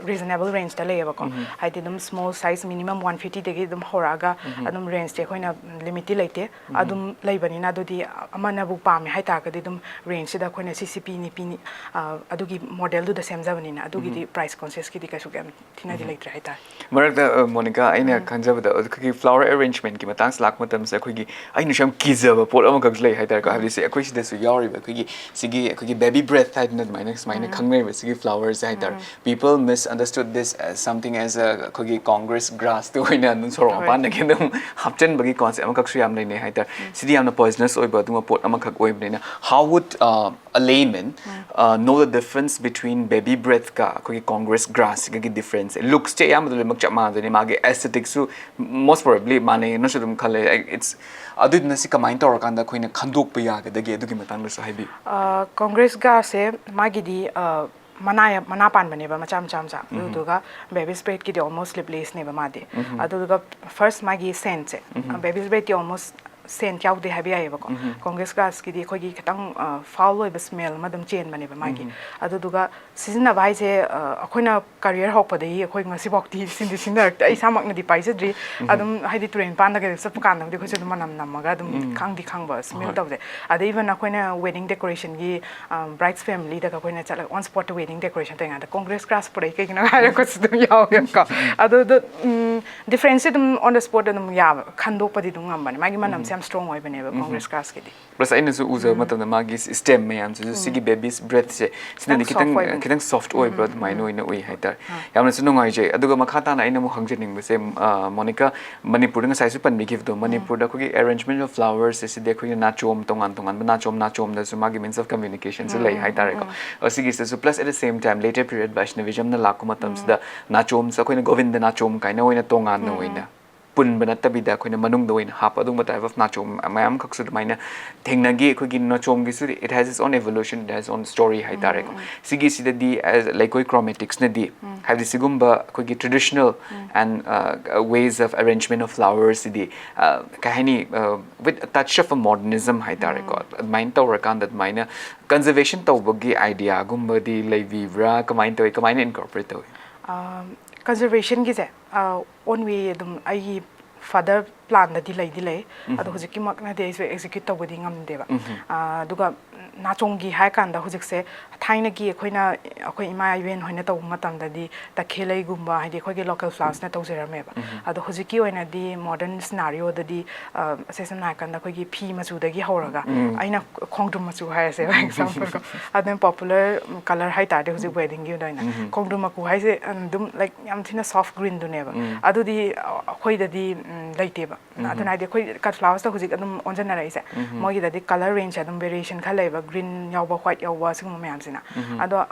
reasonable rangeꯇ ꯂꯩꯌꯦꯕꯀꯣ꯫ ꯍꯥꯏꯗꯤ ꯑꯗꯨꯝ small size minimum one fiftyꯗꯒꯤ ꯑꯗꯨꯝ ꯍꯧꯔꯛꯑꯒ ꯑꯗꯨꯝ rangeꯁꯦ ꯑꯩꯈꯣꯏꯅ limitꯇꯤ ꯂꯩꯇꯦ꯫ ꯑꯗꯨꯝ ꯂꯩꯕꯅꯤꯅ ꯑꯗꯨꯗꯤ ꯑꯃꯅꯕꯨ ꯄꯥꯝꯃꯦ ꯍꯥꯏꯇꯥꯔꯒꯗꯤ ꯑꯗꯨꯝ rangeꯁꯤꯗ ꯑꯩꯈꯣꯏꯅ ꯁꯤ ꯁꯤ ꯄꯤꯅꯤ, ꯄꯤꯅꯤ, ꯑ, ꯑꯗꯨꯒꯤ modelꯗꯨꯗ ꯁꯦꯝꯖꯕꯅꯤꯅ ꯑꯗꯨꯒꯤꯗꯤ price consciousꯀꯤꯗꯤ ꯀꯩꯁꯨ ꯀꯌꯥꯝ ꯊꯤꯅꯗꯤ ꯂꯩꯇ꯭ꯔꯦ ꯍꯥꯏꯇꯥꯔꯦ꯫ ꯃꯔꯛꯇ, ꯑ, ꯃꯣꯅꯤꯀꯥ, ꯑꯩꯅ ꯈꯪꯖꯕꯗ ꯑꯩꯈꯣꯏꯒꯤ flower arrangementꯀꯤ ꯃꯇꯥꯡꯁꯦ ꯂꯥꯛꯄ ꯃꯇꯝꯁꯤꯗ ꯑꯩꯈꯣꯏꯒꯤ, ꯑꯩꯅꯁꯨ ꯌꯥꯝ ꯀꯤꯖꯕ ꯄꯣꯠ ꯑꯃꯈꯛꯁꯨ ꯂꯩ ꯍꯥꯏꯇꯥꯔꯦꯀꯣ꯫ ꯍꯥꯏꯕꯗꯤ ꯁꯤ ꯑꯩꯈꯣꯏ ꯁꯤꯗꯁꯨ ꯌꯥꯎꯔꯤꯕ ꯑꯩꯈꯣꯏꯒꯤ ꯁꯤꯒꯤ ꯑꯩꯈꯣꯏꯒꯤ baby breath ꯍꯥꯏꯗꯅ ꯑꯗꯨꯃꯥꯏꯅ ꯁꯨꯃꯥꯏꯅ ꯈꯪꯅꯩꯕ ꯁꯤꯒꯤ flowerꯁꯦ ꯍꯥꯏꯇꯥꯔꯦ꯫ People misunderstood this as something as a, ꯑꯩꯈꯣꯏꯒꯤ Congress grassꯇ ꯑꯣꯏꯅ ꯑꯗꯨꯝ ꯁꯣꯔꯣꯛ ꯍꯣꯏ꯫ ꯃꯄꯥꯟꯗꯒꯤ ꯑꯗꯨꯝ ꯍꯥꯞꯆꯤꯟꯕꯒꯤ concept ꯑꯃꯈꯛꯁꯨ ꯌꯥꯝ ꯂꯩꯅꯩ ꯍꯥꯏꯇꯥꯔꯦ꯫ ꯁꯤꯗꯤ ꯌꯥꯝꯅ poisonous ꯑꯣꯏꯕ ꯑꯗꯨꯒꯨꯝꯕ ꯄꯣꯠ ꯑꯃꯈꯛ ꯑꯣꯏꯕꯅꯤꯅ, how would, uh, a layman, uh, know the difference between baby breathꯀ ꯑꯩꯈꯣꯏꯒꯤ Congress grassꯁꯤꯒꯒꯤ differenceꯁꯦ? Looksꯁꯦ ꯑꯌꯥꯝꯕꯗ ꯂꯣꯏꯅꯃꯛ ꯆꯞ ꯃꯥꯟꯅꯗꯣꯏꯅꯤ, ꯃꯥꯒꯤ aestheticsꯁꯨ most probably ꯃꯥꯟꯅꯩꯅ ꯑꯗꯨꯝ ꯈꯜꯂꯦ꯫ It's, ꯑꯗꯨꯗꯨꯅ ꯁꯤ ꯀꯃꯥꯏꯅ ꯇꯧꯔꯀꯥꯟꯗ ꯑꯩꯈꯣꯏꯅ ꯈꯟꯗꯣꯛꯄ ꯌꯥꯒꯗꯒꯦ? ꯑꯗꯨꯒꯤ ꯃꯇꯥꯡꯗꯁꯨ ꯍꯥꯏꯕꯤꯌꯨ꯫ ꯑ, Congress grassꯁꯦ ꯃꯥꯒꯤꯗꯤ, ꯑ, ꯃꯅꯥ ꯌꯥꯝ, ꯃꯅꯥ ꯄꯥꯟꯕꯅꯦꯕ ꯃꯆꯥ ꯃꯆꯥ ꯃꯆꯥ꯫ ꯑꯗꯨꯗꯨꯒ baby's breathꯀꯤꯗꯤ almost leaflessꯅꯦꯕ ꯃꯥꯗꯤ꯫ ꯑꯗꯨꯗꯨꯒ first ꯃꯥꯒꯤ scentꯁꯦ, baby's breathꯇꯤ almost scent ꯌꯥꯎꯗꯦ ꯍꯥꯏꯕ ꯌꯥꯏꯌꯦꯕꯀꯣ꯫ Congress grassꯀꯤꯗꯤ ꯑꯩꯈꯣꯏꯒꯤ ꯈꯤꯇꯪ, ꯑ, foul ꯑꯣꯏꯕ smell ꯑꯃ ꯑꯗꯨꯝ ꯆꯦꯟꯕꯅꯦꯕ ꯃꯥꯒꯤ꯫ ꯑꯗꯨꯗꯨꯒ ꯁꯤꯖꯤꯟꯅꯕ ꯍꯥꯏꯁꯦ, ꯑ, ꯑꯩꯈꯣꯏꯅ career ꯍꯧꯔꯛꯄꯗꯒꯤ ꯑꯩꯈꯣꯏ ꯉꯁꯤꯐꯥꯎꯗꯤ ꯁꯤꯟꯗꯤ ꯁꯤꯖꯤꯟꯅꯔꯛꯇꯦ꯫ ꯑꯩ ꯏꯁꯥꯃꯛꯅꯗꯤ ꯄꯥꯏꯖꯗ꯭ꯔꯤ꯫ ꯑꯗꯨꯝ ꯍꯥꯏꯗꯤ ꯇꯨꯔꯦꯟ ꯃꯄꯥꯟꯗꯒ ꯆꯠꯄ ꯀꯥꯟꯗꯕꯨꯗꯤ ꯑꯩꯈꯣꯏꯁꯨ ꯑꯗꯨꯝ ꯃꯅꯝ ꯅꯝꯃꯒ ꯑꯗꯨꯝ ꯈꯪꯗꯤ ꯈꯪꯕ, smell ꯇꯧꯕꯁꯦ꯫ ꯑꯗꯩ even ꯑꯩꯈꯣꯏꯅ wedding decorationꯒꯤ, ꯑ, bride's familyꯗꯒ ꯑꯩꯈꯣꯏꯅ ꯆꯠꯂꯒ on spotꯇ wedding decoration ꯇꯧꯔꯤꯉꯩꯗ Congress grass ꯄꯨꯔꯛꯏ ꯀꯩꯒꯤꯅꯣ ꯍꯥꯏꯔꯛꯄꯁꯨ ꯑꯗꯨꯝ ꯌꯥꯎꯋꯦꯕꯀꯣ꯫ ꯑꯗꯨꯗꯣ, ꯎꯝ, differenceꯁꯦ ꯑꯗꯨꯝ on the spot ꯑꯗꯨꯝ ꯌꯥꯕ, ꯈꯟꯗꯣꯛꯄꯗꯤ ꯑꯗꯨꯝ ꯉꯝꯕꯅꯦ꯫ ꯃꯥꯒꯤ ꯃꯅꯝꯁꯦ ꯌꯥꯝ strong ꯑꯣꯏꯕꯅꯦꯕ Congress grassꯀꯤꯗꯤ꯫ Plus ꯑꯩꯅꯁꯨ ꯎꯖꯕ ꯃꯇꯝꯗ ꯃꯥꯒꯤ stem ꯃꯌꯥꯝꯁꯤꯁꯨ ꯁꯤꯒꯤ baby's breathꯁꯦ ꯁꯤꯅꯗꯤ ꯈꯤꯇꯪ ꯈꯤꯇꯪ soft ꯑꯣꯏꯕꯅꯦ꯫ ꯈꯤꯇꯪ soft ꯑꯣꯏꯕ ꯑꯗꯨꯃꯥꯏꯅ ꯑꯣꯏꯅ ꯎꯏ ꯍꯥꯏꯇꯥꯔꯦ꯫ ꯌꯥꯝꯅꯁꯨ ꯅꯨꯡꯉꯥꯏꯖꯩ꯫ ꯑꯗꯨꯒ ꯃꯈꯥ ꯇꯥꯅ ꯑꯩꯅ ꯑꯃꯨꯛ ꯍꯪꯖꯅꯤꯡꯕꯁꯦ, ꯑ, ꯃꯣꯅꯤꯀꯥ, ꯃꯅꯤꯄꯨꯔꯗ ꯉꯁꯥꯏꯁꯨ ꯄꯟꯕꯤꯈꯤꯕꯗꯣ, ꯃꯅꯤꯄꯨꯔꯗ ꯑꯩꯈꯣꯏꯒꯤ arrangement of flowersꯁꯦ ꯁꯤꯗꯤ ꯑꯩꯈꯣꯏꯒꯤ ꯅꯥꯆꯣꯝ ꯇꯣꯉꯥꯟ ꯇꯣꯉꯥꯟꯕ ꯅꯥꯆꯣꯝ, ꯅꯥꯆꯣꯝꯗꯁꯨ ꯃꯥꯒꯤ means of communicationꯁꯦ ꯂꯩ ꯍꯥꯏꯇꯥꯔꯦꯀꯣ꯫ ꯑꯁꯤꯒꯤꯁꯤꯗꯁꯨ plus at the same time later period Vaishnavismꯅ ꯂꯥꯛꯄ ꯃꯇꯝꯁꯤꯗ ꯅꯥꯆꯣꯝꯁꯦ ꯑꯩꯈꯣꯏꯅ ꯒꯣꯕꯤꯟꯗ ꯅꯥꯆꯣꯝ ꯀꯥꯏꯅ ꯑꯣꯏꯅ ꯇꯣꯉꯥꯟꯅ ꯑꯣꯏꯅ ꯄꯨꯟꯕ ꯅꯠꯇꯕꯤꯗ ꯑꯩꯈꯣꯏꯅ ꯃꯅꯨꯡꯗ ꯑꯣꯏꯅ ꯍꯥꯞꯄ ꯑꯗꯨꯒꯨꯝꯕ type of ꯅꯥꯆꯣꯝ ꯃꯌꯥꯝ ꯑꯃꯈꯛꯁꯨ ꯑꯗꯨꯃꯥꯏꯅ ꯊꯦꯡꯅꯒꯤ꯫ ꯑꯩꯈꯣꯏꯒꯤ ꯅꯥꯆꯣꯝꯒꯤꯁꯨ it has its own evolution, it has its own story ꯍꯥꯏꯇꯥꯔꯦꯀꯣ꯫ ꯁꯤꯒꯤꯁꯤꯗꯗꯤ as ꯂꯩꯀꯣꯏ ꯀ꯭ꯔꯣꯃꯦꯇꯤꯛꯁꯅꯗꯤ ꯍꯥꯏꯕꯗꯤ ꯁꯤꯒꯨꯝꯕ ꯑꯩꯈꯣꯏꯒꯤ traditional and uh, ways of arrangement of flowers CD uh, ꯀꯩ ꯍꯥꯏꯅꯤ, uh, with a touch of a modernism ꯍꯥꯏꯇꯥꯔꯦꯀꯣ꯫ ꯑꯗꯨꯃꯥꯏꯅ ꯇꯧꯔꯀꯥꯟꯗ ꯑꯗꯨꯃꯥꯏꯅ conservation ꯇꯧꯕꯒꯤ idea ꯒꯨꯝꯕꯗꯤ ꯂꯩꯕꯤꯕ꯭ꯔꯥ? ꯀꯃꯥꯏꯅ ꯇꯧꯋꯤ? ꯀꯃꯥꯏꯅ incorporate ꯇꯧꯋꯤ? ꯀꯟꯖꯔꯕꯦꯁꯟꯒꯤꯁꯦ ꯑꯣꯟ ꯋꯦ ꯑꯗꯨꯝ ꯑꯩꯒꯤ ꯐꯥꯗꯔ ꯄ꯭ꯂꯥꯟꯗꯗꯤ ꯂꯩꯗꯤ ꯂꯩ꯫ ꯑꯗꯣ ꯍꯧꯖꯤꯛꯀꯤꯃꯛꯅꯗꯤ ꯑꯩꯁꯨ ꯑꯦꯛꯖꯤꯀ꯭ꯌꯨꯠ ꯇꯧꯕꯗꯤ ꯉꯝꯗꯦꯕ꯫ ꯑꯗꯨꯒ ꯅꯥꯆꯣꯝꯒꯤ ꯍꯥꯏꯔ ꯀꯥꯟꯗ ꯍꯧꯖꯤꯛꯁꯦ ꯊꯥꯏꯅꯒꯤ ꯑꯩꯈꯣꯏꯅ ꯑꯩꯈꯣꯏ ꯏꯃꯥ ꯏꯕꯦꯟ ꯍꯣꯏꯅ ꯇꯧꯕ ꯃꯇꯝꯗꯗꯤ ꯇꯈꯦꯜꯂꯩꯒꯨꯝꯕ ꯍꯥꯏꯗꯤ ꯑꯩꯈꯣꯏꯒꯤ ꯂꯣꯀꯦꯜ ꯐ꯭ꯂꯥꯋꯔꯁꯅ ꯇꯧꯖꯔꯝꯃꯦꯕ꯫ ꯑꯗꯣ ꯍꯧꯖꯤꯛꯀꯤ ꯑꯣꯏꯅꯗꯤ ꯃꯣꯗꯔꯟ ꯁꯤꯅꯥꯔꯤꯑꯣꯗꯗꯤ ꯁꯦ ꯁꯝꯅ ꯍꯥꯏꯔꯀꯥꯟꯗ ꯑꯩꯈꯣꯏꯒꯤ ꯐꯤ ꯃꯆꯨꯗꯒꯤ ꯍꯧꯔꯒ ꯑꯩꯅ ꯈꯣꯡꯗ꯭ꯔꯨꯝ ꯃꯆꯨ ꯍꯥꯏꯔꯁꯦꯕ ꯑꯦꯛꯖꯥꯝꯄꯜ ꯀꯣ꯫ ꯑꯗꯨꯅ ꯄꯣꯄꯨꯂꯔ ꯀꯂꯔ ꯍꯥꯏꯇꯥꯔꯗꯤ ꯍꯧꯖꯤꯛ ꯋꯦꯗꯤꯡꯒꯤ ꯑꯣꯏꯅ ꯈꯣꯡꯗ꯭ꯔꯨꯝ ꯃꯀꯨ ꯍꯥꯏꯁꯦ ꯑꯗꯨꯝ ꯂꯥꯏꯛ ꯌꯥꯝ ꯊꯤꯅ ꯁꯣꯐ ꯒ꯭ꯔꯤꯟꯗꯨꯅꯦꯕ꯫ ꯑꯗꯨꯗꯤ ꯑꯩꯈꯣꯏꯗꯗꯤ ꯂꯩꯇꯦꯕ꯫ ꯑꯗꯨꯅ ꯍꯥꯏꯗꯤ ꯑꯩꯈꯣꯏ ꯀꯠ ꯐ꯭ꯂꯥꯋꯔꯁꯇ ꯍꯧꯖꯤꯛ ꯑꯗꯨꯝ ꯑꯣꯟꯁꯤꯟꯅꯔꯛꯏꯁꯦ ꯃꯣꯏꯒꯤꯗꯗꯤ ꯀꯂꯔ ꯔꯦꯟꯖꯁꯦ ꯑꯗꯨꯝ ꯚꯦꯔꯤꯌꯦꯁꯟ ꯈꯔ ꯂꯩꯌꯦꯕ, ꯒ꯭ꯔꯤꯟ ꯌꯥꯎꯕ, ꯋꯥꯏꯠ ꯌꯥꯎꯕ ꯁꯤꯒꯨꯝꯕ ꯃꯌꯥꯝꯁꯤꯅ꯫ ꯑꯗꯣ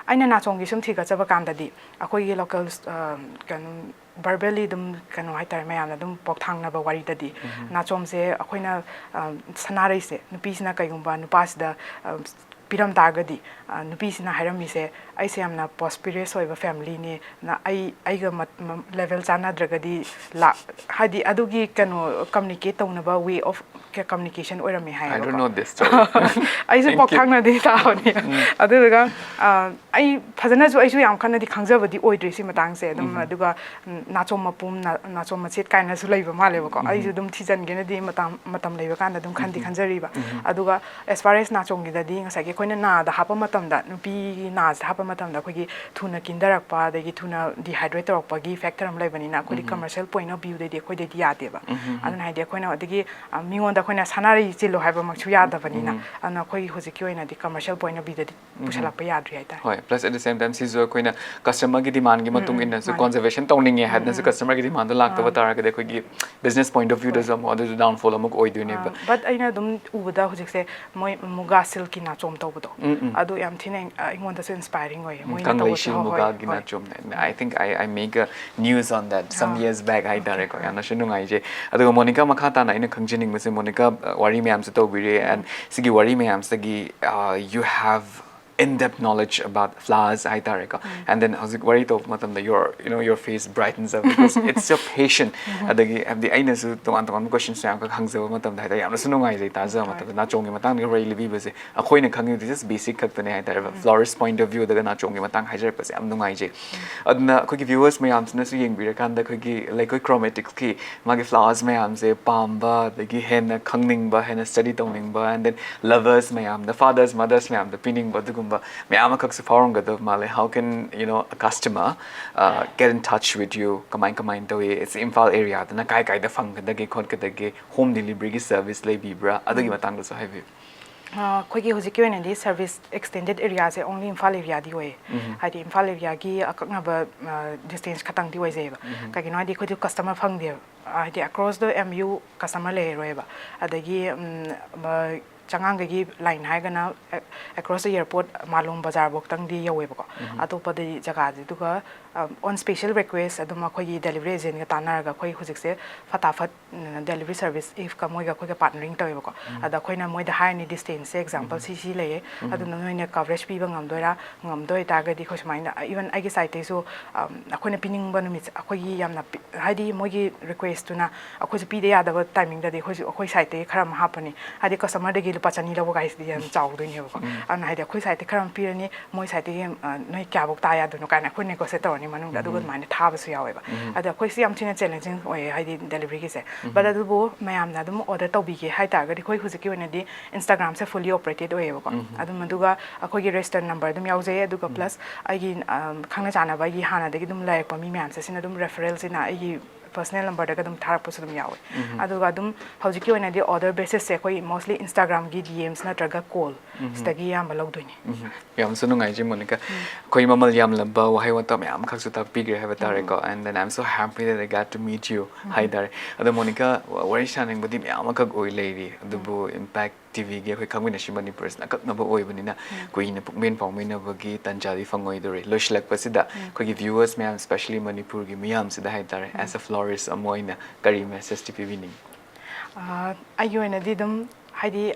ꯑꯩꯅ ꯅꯥꯆꯣꯝꯒꯤ ꯁꯨꯝ ꯊꯤꯒꯠꯆꯕ ꯀꯥꯟꯗꯗꯤ ꯑꯩꯈꯣꯏꯒꯤ ꯂꯣꯀꯦꯜ ꯀꯩꯅꯣ ꯕꯔꯕꯦꯂꯤ ꯑꯗꯨꯝ ꯀꯩꯅꯣ ꯍꯥꯏꯇꯥꯔꯦ, ꯃꯌꯥꯝꯅ ꯑꯗꯨꯝ ꯄꯣꯛ ꯊꯥꯡꯅꯕ ꯋꯥꯔꯤꯗꯗꯤ ꯅꯥꯆꯣꯝꯁꯦ ꯑꯩꯈꯣꯏꯅ ꯁꯅꯥꯔꯩꯁꯦ ꯅꯨꯄꯤꯁꯤꯅ ꯀꯩꯒꯨꯝꯕ ꯅꯨꯄꯥꯁꯤꯗ ꯄꯤꯔꯝ ꯇꯥꯔꯒꯗꯤ ꯅꯨꯄꯤꯁꯤꯅ ꯍꯥꯏꯔꯝꯃꯤꯁꯦ, "ꯑꯩꯁꯦ ꯌꯥꯝꯅ ꯄ꯭ꯔꯣꯁꯄꯤꯔꯁ ꯑꯣꯏꯕ ꯐꯦꯃꯤꯂꯤꯅꯤ, ꯑꯩ ꯑꯩꯒ ꯂꯦꯚꯦꯜ ꯆꯥꯟꯅꯗ꯭ꯔꯒꯗꯤ ꯂꯥꯛ-," ꯍꯥꯏꯗꯤ ꯑꯗꯨꯒꯤ ꯀꯩꯅꯣ ꯀꯝꯃꯨꯅꯤꯀꯦꯠ ꯇꯧꯅꯕ ꯋꯦ ꯑꯣꯐ ꯀꯝꯃꯨꯅꯤꯀꯦꯁꯟ ꯑꯣꯏꯔꯝꯃꯦ ꯍꯥꯏꯌꯦꯕꯀꯣ꯫ ꯑꯩꯁꯨ ꯄꯣꯛ ꯊꯥꯡꯅꯗꯤ ꯇꯥꯕꯅꯤ꯫ ꯑꯗꯨꯗꯨꯒ ꯑꯩ ꯐꯖꯅꯁꯨ ꯑꯩꯁꯨ ꯌꯥꯝ ꯀꯟꯅꯗꯤ ꯈꯪꯖꯕꯗꯤ ꯑꯣꯏꯗ꯭ꯔꯤ ꯁꯤ ꯃꯇꯥꯡꯁꯦ ꯑꯗꯨꯝ꯫ ꯑꯗꯨꯒ ꯅꯥꯆꯣꯝ ꯃꯄꯨꯝ, ꯅꯥꯆꯣꯝ ꯃꯆꯦꯠ ꯀꯥꯏꯅꯁꯨ ꯂꯩꯕ ꯃꯥꯜꯂꯦꯕꯀꯣ꯫ ꯑꯩꯁꯨ ꯑꯗꯨꯝ ꯊꯤꯖꯤꯟꯒꯦꯅꯗꯤ ꯃꯇꯝ ꯃꯇꯝ ꯂꯩꯕ ꯀꯥꯟꯗ ꯑꯗꯨꯝ ꯈꯟꯗꯤ ꯈꯟꯖꯔꯤꯕ꯫ ꯑꯗꯨꯒ as far as ꯅꯥꯆꯣꯝꯒꯤꯗꯗꯤ ꯉꯁꯥꯏꯒꯤ ꯑꯩꯈꯣꯏꯅ ꯅꯥꯗ ꯍꯥꯞꯄ ꯃꯇꯝꯗ, ꯅꯨꯄꯤꯒꯤ ꯅꯥꯁꯤꯗ ꯍꯥꯞꯄ ꯃꯇꯝꯗ ꯑꯩꯈꯣꯏꯒꯤ ꯊꯨꯅ ꯀꯤꯟꯊꯔꯛꯄ ꯑꯗꯒꯤ ꯊꯨꯅ ꯗꯤꯍꯥꯏꯗ꯭ꯔꯦꯠ ꯇꯧꯔꯛꯄꯒꯤ ꯐꯦꯛꯇꯔ ꯑꯃ ꯂꯩꯕꯅꯤꯅ ꯑꯩꯈꯣꯏꯗꯤ ꯀꯃꯔꯁꯤꯌꯦꯜ ꯄꯣꯏꯟ ꯑꯣꯐ ꯚ꯭ꯌꯨꯗꯩꯗꯤ ꯑꯩꯈꯣꯏꯗꯩꯗꯤ ꯌꯥꯗꯦꯕ꯫ ꯑꯗꯨꯅ ꯍꯥꯏꯗꯤ ꯑꯩꯈꯣꯏꯅ ꯑꯗꯒꯤ ꯃꯤꯉꯣꯟꯗ ꯑꯩꯈꯣꯏꯅ ꯁꯅꯥꯔꯩ ꯆꯤꯜꯂꯨ ꯍꯥꯏꯕꯃꯛꯁꯨ ꯌꯥꯗꯕꯅꯤꯅ꯫ ꯑꯗꯨꯅ ꯑꯩꯈꯣꯏꯒꯤ ꯍꯧꯖꯤꯛꯀꯤ ꯑꯣꯏꯅꯗꯤ ꯀꯃꯔꯁꯤꯌꯦꯜ ꯄꯣꯏꯟ ꯑꯣꯐ ꯚ꯭ꯌꯨꯗꯗꯤ ꯄꯨꯁꯜꯂꯛꯄ ꯌꯥꯗ꯭ꯔꯤ ꯍꯥꯏꯇꯥꯔꯦ꯫ ꯍꯣꯏ, plus at the same time ꯁꯤꯁꯨ ꯑꯩꯈꯣꯏꯅ ꯀꯁꯇꯃꯔꯒꯤ ꯗꯤꯃꯥꯟꯒꯤ ꯃꯇꯨꯡ ꯏꯟꯅꯁꯨ ꯃꯥꯅꯦ꯫ ꯀꯣꯟꯖꯔꯕꯦꯁꯟ ꯇꯧꯅꯤꯡꯉꯦ ꯍꯥꯏꯗꯅꯁꯨ ꯀꯁꯇꯃꯔꯒꯤ ꯗꯤꯃꯥꯟꯗꯣ ꯂꯥꯛꯇꯕ ꯇꯥꯔꯒꯗꯤ ꯑꯩꯈꯣꯏꯒꯤ ꯕꯤꯖꯤꯅꯦꯁ ꯄꯣꯏꯟ ꯑꯣꯐ ꯚ꯭ꯌꯨꯗꯁꯨ ꯑꯃꯨꯛ ꯑꯗꯨꯁꯨ ꯗꯥꯎꯟꯐꯣꯜ ꯑꯃꯨꯛ ꯑꯣꯏꯗꯣꯏꯅꯦꯕ꯫ ꯕꯠ ꯑꯩꯅ ꯑꯗꯨꯝ ꯎꯕꯗ ꯍꯧꯖꯤꯛꯁꯦ ꯃꯣꯏ ꯃꯨꯒꯥ ꯁꯤꯜꯛꯀꯤ ꯅꯥꯆꯣꯝ ꯇꯧꯕꯗꯣ, ꯎꯝ, ꯎꯝ꯫ ꯑꯗꯨ ꯌꯥꯝ ꯊꯤꯅ ꯑ, ꯑꯩꯉꯣꯟꯗꯁꯨ inspiring ꯑꯣꯏꯌꯦ, ꯎꯝ, ꯃꯣꯏꯅ ꯀꯪꯂꯩ ꯇꯧꯕꯁꯦ꯫ ꯍꯣꯏ, ꯍꯣꯏ, ꯁꯤꯜꯃꯨꯒꯥꯒꯤ ꯍꯣꯏ꯫ ꯅꯥꯆꯣꯝꯅꯦ꯫ ꯍꯣꯏ꯫ I think I, I make a news on that some ah, years back ꯍꯥꯏꯇꯥꯔꯦꯀꯣ꯫ ꯑꯣꯀꯦ, ꯑꯥ꯫ ꯌꯥꯝꯅꯁꯨ ꯅꯨꯡꯉꯥꯏꯖꯩ꯫ ꯑꯗꯨꯒ ꯃꯣꯅꯤꯀꯥ, ꯃꯈꯥ ꯇꯥꯅ ꯑꯩꯅ ꯈꯪꯖꯅꯤꯡꯕꯁꯦ, ꯃꯣꯅꯤꯀꯥ, ꯑ, ꯋꯥꯔꯤ ꯃꯌꯥꯝꯁꯨ ꯇꯧꯕꯤꯔꯦ, and ꯎꯝ꯫ ꯁꯤꯒꯤ ꯋꯥꯔꯤ ꯃꯌꯥꯝꯁꯤꯗꯒꯤ, ꯑ, you have in-depth knowledge about flowers ꯍꯥꯏꯇꯥꯔꯦꯀꯣ꯫ ꯎꯝ꯫ And then ꯍꯧꯖꯤꯛ ꯋꯥꯔꯤ ꯇꯧꯕ ꯃꯇꯝꯗ your, you know, your face brightens up because it's your passion꯫ ꯎꯝ꯫ ꯑꯗꯒꯤ ꯍꯥꯏꯕꯗꯤ ꯑꯩꯅꯁꯨ ꯇꯣꯉꯥꯟ ꯇꯣꯉꯥꯟꯕ questions ꯃꯌꯥꯝ ꯈꯛ ꯍꯪꯖꯕ ꯃꯇꯝꯗ ꯍꯥꯏꯇꯥꯔꯦ, ꯌꯥꯝꯅꯁꯨ ꯅꯨꯡꯉꯥꯏꯖꯩ ꯇꯥꯖꯕ ꯍꯣꯏ꯫ ꯃꯇꯝꯗ꯫ ꯅꯥꯆꯣꯝꯒꯤ ꯃꯇꯥꯡꯗ ꯋꯥꯔꯤ ꯂꯤꯕꯤꯕꯁꯦ ꯑꯩꯈꯣꯏꯅ ꯈꯪꯉꯤꯕꯗꯤ just basic ꯈꯛꯇꯅꯦ ꯍꯥꯏꯇꯥꯔꯦ꯫ ꯎꯝ꯫ Florist point of view ꯗꯒ ꯅꯥꯆꯣꯝꯒꯤ ꯃꯇꯥꯡ ꯍꯥꯏꯖꯔꯛꯄꯁꯦ ꯌꯥꯝ ꯅꯨꯡꯉꯥꯏꯖꯩ꯫ ꯎꯝ꯫ ꯑꯗꯨꯅ ꯑꯩꯈꯣꯏꯒꯤ viewers ꯃꯌꯥꯝꯁꯤꯅꯁꯨ ꯌꯦꯡꯕꯤꯔꯀꯥꯟꯗ ꯑꯩꯈꯣꯏꯒꯤ ꯂꯩꯈꯣꯏ chromatics ꯀꯤ ꯃꯥꯒꯤ flowers ꯃꯌꯥꯝꯁꯦ ꯄꯥꯝꯕ, ꯑꯗꯒꯤ ꯍꯦꯟꯅ ꯈꯪꯅꯤꯡꯕ, ꯍꯦꯟꯅ study ꯇꯧꯅꯤꯡꯕ, and then lovers ꯃꯌꯥꯝꯗ, fathers, mothers ꯃꯌꯥꯝꯗ ꯄꯤꯅꯤꯡꯕ, ꯑꯗꯨꯒꯨꯝꯕ ꯃꯌꯥꯝ ꯑꯃꯈꯛꯁꯨ ꯐꯥꯎꯔꯝꯒꯗꯕ ꯃꯥꯜꯂꯦ꯫ How can, you know, a customer, uh, get in touch with you? ꯀꯃꯥꯏ ꯀꯃꯥꯏꯅ ꯇꯧꯏ? ꯁꯤ ꯏꯝꯐꯥꯜ area ꯗꯅ ꯀꯥꯏ ꯀꯥꯏꯗ ꯐꯪꯒꯗꯒꯦ ꯈꯣꯠꯀꯗꯒꯦ? Home delivery ꯒꯤ service ꯂꯩꯕꯤꯕ꯭ꯔꯥ? ꯑꯗꯨꯒꯤ ꯎꯝ꯫ ꯃꯇꯥꯡꯗꯁꯨ ꯍꯥꯏꯕꯤꯌꯨ꯫ ꯑ, ꯑꯩꯈꯣꯏꯒꯤ ꯍꯧꯖꯤꯛꯀꯤ ꯑꯣꯏꯅꯗꯤ service extended area ꯁꯦ only ꯏꯝꯐꯥꯜ area ꯗꯤ ꯑꯣꯏꯌꯦ꯫ ꯎꯝ꯫ ꯍꯥꯏꯗꯤ ꯏꯝꯐꯥꯜ area ꯒꯤ ꯑꯀꯛꯅꯕ, ꯑ, distance ꯈꯇꯪꯗꯤ ꯑꯣꯏꯖꯩꯌꯦꯕ꯫ ꯎꯝ꯫ ꯀꯩꯒꯤꯅꯣ ꯍꯥꯏꯗꯤ ꯑꯩꯈꯣꯏꯗꯤ customer ꯐꯪꯗꯦꯕ꯫ ꯍꯥꯏꯗꯤ across the M U customer ꯂꯩꯔꯔꯣꯏꯕ꯫ ꯑꯗꯒꯤ, ꯎꯝ, ꯃ-, ꯆꯉꯥꯡꯒꯒꯤ line ꯍꯥꯏꯔꯒꯅ, ꯑ-, across the airport ꯃꯥꯂꯣꯝ ꯕꯖꯥꯔꯐꯧꯇꯪꯗꯤ ꯌꯧꯋꯦꯕꯀꯣ꯫ ꯎꯝ꯫ ꯑꯇꯣꯞꯄꯗꯤ ꯖꯒꯥꯁꯦ꯫ ꯑꯗꯨꯒ, ꯑ, on special request ꯑꯗꯨꯝ ꯑꯩꯈꯣꯏꯒꯤ delivery agent ꯀ ꯇꯥꯟꯅꯔꯒ ꯑꯩꯈꯣꯏ ꯍꯧꯖꯤꯛꯁꯦ ꯐꯇꯥꯐꯠ, ꯎꯝ, delivery service ꯏꯐꯀ ꯃꯣꯏꯒ ꯑꯩꯈꯣꯏꯒ partnering ꯇꯧꯋꯦꯕꯀꯣ꯫ ꯎꯝ꯫ ꯑꯗ ꯑꯩꯈꯣꯏꯅ ꯃꯣꯏꯗ ꯍꯥꯏꯔꯅꯤ distance ꯁꯦ, example ꯎꯝ꯫ ꯁꯤ ꯁꯤ ꯂꯩꯌꯦ, ꯎꯝ꯫ ꯑꯗꯨꯅ ꯅꯣꯏꯅ coverage ꯄꯤꯕ ꯉꯝꯗꯣꯏꯔꯥ? ꯉꯝꯗꯣꯏ ꯑꯣꯏꯇꯥꯔꯒꯗꯤ ꯑꯩꯈꯣꯏ ꯁꯨꯃꯥꯏꯅ, even ꯑꯩꯒꯤ side ꯇꯩꯁꯨ, ꯑꯝ, ꯑꯩꯈꯣꯏꯅ ꯄꯤꯅꯤꯡꯕ ꯅꯨꯃꯤꯠꯁꯦ ꯑꯩꯈꯣꯏꯒꯤ ꯌꯥꯝꯅ ꯄꯤ-, ꯍꯥꯏꯗꯤ ꯃꯣꯏꯒꯤ request ꯇꯨꯅ ꯑꯩꯈꯣꯏꯁꯨ ꯄꯤꯗ ꯌꯥꯗꯕ timing ꯗꯗꯤ ꯑꯩꯈꯣꯏꯁꯨ ꯑꯩꯈꯣꯏ side ꯇꯒꯤ ꯈꯔ ꯑꯃ ꯍꯥꯞꯄꯅꯤ꯫ ꯍꯥꯏꯗꯤ customer ꯗꯒꯤ ꯂꯨꯄꯥ ꯆꯅꯤ ꯂꯧꯕ ꯀꯥꯏꯁꯤꯗꯤ ꯌꯥꯝ ꯆꯥꯎꯗꯣꯏꯅꯦꯕꯀꯣ꯫ ꯎꯝ꯫ ꯑꯗꯨꯅ ꯍꯥꯏꯗꯤ ꯑꯩꯈꯣꯏ side ꯇꯒꯤ ꯈꯔ ꯑꯃ ꯄꯤꯔꯅꯤ, ꯃꯣꯏ side ꯇꯒꯤ, ꯑ, ꯅꯣꯏ ꯀꯌꯥꯐꯧ ꯇꯥ ꯌꯥꯗꯣꯏꯅꯣ ꯀꯥꯏꯅ ꯑꯩꯈꯣꯏ negotiate ꯇꯧꯔꯅꯤ ꯃꯅꯨꯡꯗ, ꯑꯗꯨꯒ ꯎꯝ꯫ ꯑꯗꯨꯃꯥꯏꯅ ꯊꯥꯕꯁꯨ ꯌꯥꯎꯋꯦꯕ꯫ ꯎꯝ꯫ ꯑꯗ ꯑꯩꯈꯣꯏꯁꯤ ꯌꯥꯝ ꯊꯤꯅ challenging ꯑꯣꯏꯌꯦ, ꯍꯥꯏꯗꯤ delivery ꯒꯤꯁꯦ꯫ ꯎꯝ꯫ But ꯑꯗꯨꯕꯨ ꯃꯌꯥꯝꯅ ꯑꯗꯨꯝ order ꯇꯧꯕꯤꯒꯦ ꯍꯥꯏ ꯇꯥꯔꯒꯗꯤ ꯑꯩꯈꯣꯏ ꯍꯧꯖꯤꯛꯀꯤ ꯑꯣꯏꯅꯗꯤ Instagram ꯁꯦ fully operated ꯑꯣꯏꯌꯦꯕꯀꯣ꯫ ꯎꯝ꯫ ꯑꯗꯨꯝ ꯑꯗꯨꯒ ꯑꯩꯈꯣꯏꯒꯤ register number ꯑꯗꯨꯝ ꯌꯥꯎꯖꯩ, ꯑꯗꯨꯒ ꯎꯝ꯫ Plus ꯑꯩꯒꯤ, ꯑꯝ, ꯈꯪꯅ ꯆꯥꯟꯅꯕ ꯑꯩꯒꯤ ꯍꯥꯟꯅꯗꯒꯤ ꯑꯗꯨꯝ ꯂꯩꯔꯛꯄ ꯃꯤ ꯃꯌꯥꯝꯁꯦ ꯁꯤꯅ ꯑꯗꯨꯝ referral ꯁꯤꯅ ꯑꯩꯒꯤ ꯄꯔꯁꯅꯦꯜ ꯅꯝꯕꯔꯗꯒ ꯑꯗꯨꯝ ꯊꯥꯔꯛꯄꯁꯨ ꯑꯗꯨꯝ ꯌꯥꯎꯋꯦ꯫ ꯑꯗꯨꯒ ꯑꯗꯨꯝ ꯍꯧꯖꯤꯛꯀꯤ ꯑꯣꯏꯅꯗꯤ ꯑꯣꯔꯗꯔ ꯕꯦꯁꯤꯁꯁꯦ ꯑꯩꯈꯣꯏ ꯃꯣꯁꯂꯤ ꯏꯟꯁꯇꯥꯒ꯭ꯔꯥꯝꯒꯤ ꯗꯤ ꯑꯦꯝꯁ ꯅꯠꯇ꯭ꯔꯒ ꯀꯣꯜ, ꯁꯤꯗꯒꯤ ꯑꯌꯥꯝꯕ ꯂꯧꯗꯣꯏꯅꯤ꯫ ꯎꯝ, ꯌꯥꯝꯁꯨ ꯅꯨꯡꯉꯥꯏꯖꯩ ꯃꯣꯅꯤꯀꯥ꯫ ꯑꯩꯈꯣꯏ ꯃꯃꯜ ꯌꯥꯝꯂꯕ ꯋꯥꯍꯩ ꯋꯥꯇꯥ ꯃꯌꯥꯝ ꯑꯃꯈꯛꯁꯨ ꯇꯥꯛꯄꯤꯈ꯭ꯔꯦ ꯍꯥꯏꯕ ꯇꯥꯔꯦꯀꯣ꯫ And then I'm so happy that I got to meet you ꯍꯥꯏꯇꯥꯔꯦ꯫ ꯑꯗꯣ ꯃꯣꯅꯤꯀꯥ, ꯋꯥꯔꯤ ꯁꯥꯅꯤꯡꯕꯗꯤ ꯃꯌꯥꯝ ꯑꯃꯈꯛ ꯑꯣꯏ ꯂꯩꯔꯤ, ꯑꯗꯨꯕꯨ ꯏꯝꯄꯦꯛ ꯇꯤ ꯚꯤꯒꯤ ꯑꯩꯈꯣꯏ ꯈꯪꯃꯤꯟꯅꯁꯤ ꯃꯅꯤꯄꯨꯔꯁꯤꯅ ꯑꯀꯛꯅꯕ ꯑꯣꯏꯕꯅꯤꯅ ꯀꯨꯏꯅ ꯄꯨꯛꯃꯦꯟ ꯄꯥꯎꯃꯤꯟꯅꯕꯒꯤ ꯇꯟꯖꯥꯗꯤ ꯐꯪꯉꯣꯏꯗꯧꯔꯤ꯫ ꯂꯣꯏꯁꯤꯜꯂꯛꯄꯁꯤꯗ ꯑꯩꯈꯣꯏꯒꯤ ꯚ꯭ꯌꯨꯋꯔꯁ ꯃꯌꯥꯝ, especially ꯃꯅꯤꯄꯨꯔꯒꯤ ꯃꯤꯌꯥꯝꯁꯤꯗ ꯍꯥꯏꯇꯥꯔꯦ, as a florist ꯑꯃ ꯑꯣꯏꯅ ꯀꯔꯤ ꯃꯦꯁꯦꯖꯇꯤ ꯄꯤꯕꯤꯅꯤꯡꯉꯤ? ꯑꯥ, ꯑꯩꯒꯤ ꯑꯣꯏꯅꯗꯤ ꯑꯗꯨꯝ, ꯍꯥꯏꯗꯤ,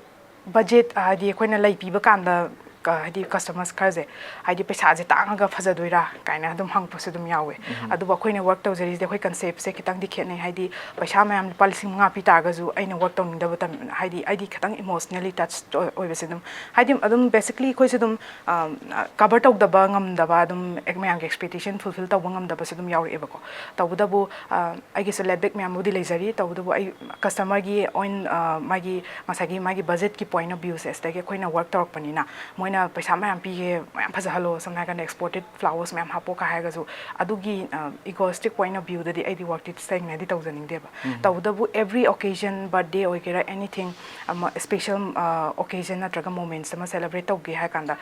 ꯕꯖꯦꯠ, ꯍꯥꯏꯗꯤ ꯑꯩꯈꯣꯏꯅ ꯂꯩ ꯄꯤꯕ ꯀꯥꯟꯗ, ꯀ-, ꯍꯥꯏꯗꯤ ꯀꯁꯇꯃꯔꯁ ꯈꯔꯁꯦ, ꯍꯥꯏꯗꯤ ꯄꯩꯁꯥꯁꯦ ꯇꯥꯡꯉꯒ ꯐꯖꯗꯣꯏꯔꯥ ꯀꯥꯏꯅ ꯑꯗꯨꯝ ꯍꯪꯉꯛꯄꯁꯨ ꯑꯗꯨꯝ ꯌꯥꯎꯋꯦ꯫ ꯑꯗꯨꯕꯨ ꯑꯩꯈꯣꯏꯅ ꯋꯔꯛ ꯇꯧꯖꯔꯤꯁꯦ, ꯑꯩꯈꯣꯏ ꯀꯟꯁꯦꯞꯁꯦ ꯈꯤꯇꯪꯗꯤ ꯈꯦꯠꯅꯩ꯫ ꯍꯥꯏꯗꯤ ꯄꯩꯁꯥ ꯃꯌꯥꯝ ꯂꯨꯄꯥ ꯂꯤꯁꯤꯡ ꯃꯉꯥ ꯄꯤ ꯇꯥꯔꯒꯁꯨ ꯑꯩꯅ ꯋꯔꯛ ꯇꯧꯅꯤꯡꯗꯕ ꯇꯟ-, ꯍꯥꯏꯗꯤ ꯑꯩꯗꯤ ꯈꯤꯇꯪ ꯏꯃꯣꯁꯅꯦꯜꯂꯤ ꯇꯆ ꯑꯣꯏꯕꯁꯦ ꯑꯗꯨꯝ, ꯍꯥꯏꯗꯤ ꯑꯗꯨꯝ ꯕꯦꯁꯤꯛꯂꯤ ꯑꯩꯈꯣꯏꯁꯨ ꯑꯗꯨꯝ, ꯑ, ꯀꯕꯔ ꯇꯧꯗꯕ ꯉꯝꯗꯕ, ꯑꯗꯨꯝ ꯑꯦꯛ-, ꯃꯌꯥꯝꯒꯤ ꯑꯦꯛꯁꯄꯦꯛꯇꯦꯁꯟ ꯐꯨꯜꯐꯤꯜ ꯇꯧꯕ ꯉꯝꯗꯕꯁꯨ ꯑꯗꯨꯝ ꯌꯥꯎꯔꯛꯑꯦꯕꯀꯣ꯫ ꯇꯧꯕꯇꯕꯨ, ꯑ, ꯑꯩꯒꯤꯁꯨ ꯂꯦꯠꯕꯦꯛ ꯃꯌꯥꯝꯕꯨꯗꯤ ꯂꯩꯖꯔꯤ, ꯇꯧꯕꯇꯕꯨ ꯑꯩ ꯀꯁꯇꯃꯔꯒꯤ ꯑꯣꯏꯅ, ꯑ, ꯃꯥꯒꯤ ꯉꯁꯥꯏꯒꯤ ꯃꯥꯒꯤ ꯕꯖꯦꯠꯀꯤ ꯄꯣꯏꯟ ꯑꯣꯐ ꯚ꯭ꯌꯨꯁꯦ, ꯑꯁꯤꯗꯒꯤ ꯑꯩꯈꯣꯏꯅ ꯋꯔꯛ ꯇꯧꯔꯛꯄꯅꯤꯅ, ꯃꯣꯏꯅ ꯄꯩꯁꯥ ꯃꯌꯥꯝ ꯄꯤꯒꯦ, ꯃꯌꯥꯝ ꯐꯖꯍꯜꯂꯣ, ꯁꯝꯅ ꯍꯥꯏꯔꯀꯥꯟꯗ ꯑꯦꯛꯁꯄꯣꯔꯇꯦꯠ ꯐ꯭ꯂꯥꯋꯔꯁ ꯃꯌꯥꯝ ꯍꯥꯄꯛꯑꯣ ꯀꯥꯏ ꯍꯥꯏꯔꯒꯁꯨ, ꯑꯗꯨꯒꯤ, ꯑ, ꯏꯒꯣꯏꯁꯇꯤꯛ ꯄꯣꯏꯟ ꯑꯣꯐ ꯚ꯭ꯌꯨꯗꯗꯤ ꯑꯩꯗꯤ ꯋꯔꯛꯇꯤ ꯇꯁꯦꯡꯅꯗꯤ ꯇꯧꯖꯅꯤꯡꯗꯦꯕ꯫ ꯇꯧꯕꯇꯕꯨ every occasion, ꯕꯥꯔꯠꯗꯦ ꯑꯣꯏꯒꯦꯔꯥ, ꯑꯦꯅꯤꯊꯤꯡ ꯑꯃ ꯏꯁꯄꯦꯁꯦꯜ, ꯑ, ꯑꯣꯀꯦꯖꯟ ꯅꯠꯇ꯭ꯔꯒ ꯃꯣꯃꯦꯟꯠꯁ ꯑꯃ ꯁꯦꯂꯦꯕ꯭ꯔꯦꯠ ꯇꯧꯒꯦ ꯍꯥꯏ ꯀꯥꯟꯗ,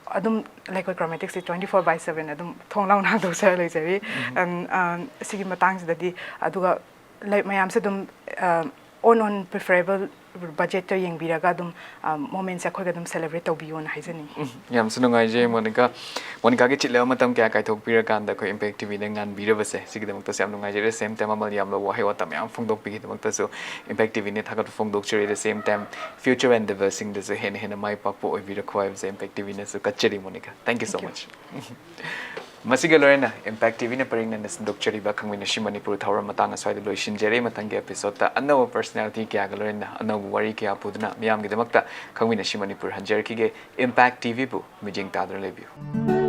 ꯑꯗꯨꯝ, like, ꯑꯩꯈꯣꯏ ꯀ꯭ꯔꯣꯃꯦꯇꯤꯛꯁꯤ twenty four by seven ꯑꯗꯨꯝ ꯊꯣꯡ ꯂꯥꯎꯅ ꯍꯥꯡꯗꯣꯛꯆꯔ ꯂꯩꯖꯔꯤ꯫ ꯑꯝ, ꯑ, ꯁꯤꯒꯤ ꯃꯇꯥꯡꯁꯤꯗꯗꯤ, ꯑꯗꯨꯒ, like, ꯃꯌꯥꯝꯁꯦ ꯑꯗꯨꯝ, ꯑ, on on preferable ꯕꯖꯦꯠꯇ ꯌꯦꯡꯕꯤꯔꯒ ꯑꯗꯨꯝ, ꯑ, ꯃꯣꯃꯦꯟꯠꯁꯦ ꯑꯩꯈꯣꯏꯒ ꯑꯗꯨꯝ ꯁꯦꯂꯦꯕ꯭ꯔꯦꯠ ꯇꯧꯕꯤꯌꯣꯅ ꯍꯥꯏꯖꯅꯤꯡꯉꯤ꯫ ꯌꯥꯝꯁꯨ ꯅꯨꯡꯉꯥꯏꯖꯩ ꯃꯣꯅꯤꯀꯥ꯫ ꯃꯣꯅꯤꯀꯥꯒꯤ ꯆꯤꯜꯂꯕ ꯃꯇꯝ ꯀꯌꯥ ꯀꯥꯏꯊꯣꯛꯄꯤꯔꯀꯥꯟꯗ ꯑꯩꯈꯣꯏ ꯏꯝꯄꯦꯛ ꯇꯤ ꯚꯤꯗ ꯉꯥꯟꯕꯤꯔꯕꯁꯦ, ꯁꯤꯒꯤꯗꯃꯛꯇꯁꯨ ꯌꯥꯝ ꯅꯨꯡꯉꯥꯏꯖꯔꯦ꯫ Same time ꯃꯃꯜ ꯌꯥꯝꯂꯕ ꯋꯥꯍꯩ ꯋꯥꯇꯥ ꯃꯌꯥꯝ ꯐꯣꯡꯗꯣꯛꯄꯤꯈꯤꯕꯗꯃꯛꯇꯁꯨ ꯏꯝꯄꯦꯛ ꯇꯤ ꯚꯤꯅ ꯊꯥꯒꯠꯄ ꯐꯣꯡꯗꯣꯛꯆꯔꯤ꯫ At the same time, future endeavourꯁꯤꯡꯗꯁꯨ ꯍꯦꯟꯅ ꯍꯦꯟꯅ ꯃꯥꯏ ꯄꯥꯛꯄ ꯑꯣꯏꯕꯤꯔꯛꯈꯣ ꯍꯥꯏꯕꯁꯦ ꯏꯝꯄꯦꯛ ꯇꯤ ꯚꯤꯅꯁꯨ ꯀꯠꯆꯔꯤ Monica. Thank you so much꯫ ꯃꯁꯤꯒ ꯂꯣꯏꯅꯅ ꯏꯝꯄꯦꯛ ꯇꯤ ꯚꯤꯅ ꯄꯔꯦꯡ ꯅꯥꯏꯅ ꯁꯟꯗꯣꯛꯆꯔꯤꯕ ꯈꯪꯃꯤꯟꯅꯁꯤ ꯃꯅꯤꯄꯨꯔ ꯊꯧꯔꯝ ꯃꯇꯥꯡ ꯑꯁ꯭ꯋꯥꯏꯗ ꯂꯣꯏꯁꯤꯟꯖꯔꯦ꯫ ꯃꯊꯪꯒꯤ ꯑꯦꯄꯤꯁꯣꯗꯇ ꯑꯅꯧꯕ ꯄꯔꯁꯅꯦꯂꯤꯇꯤ ꯀꯌꯥꯒ ꯂꯣꯏꯅꯅ ꯑꯅꯧꯕ ꯋꯥꯔꯤ ꯀꯌꯥ ꯄꯨꯗꯨꯅ ꯃꯤꯌꯥꯝꯒꯤꯗꯃꯛꯇ ꯈꯪꯃꯤꯟꯅꯁꯤ ꯃꯅꯤꯄꯨꯔ ꯍꯟꯖꯔꯛꯈꯤꯒꯦ꯫ ꯏꯝꯄꯦꯛ ꯇꯤ ꯚꯤꯕꯨ ꯃꯤꯠꯌꯦꯡ ꯇꯥꯗꯨꯅ ꯂꯩꯕꯤꯌꯨ꯫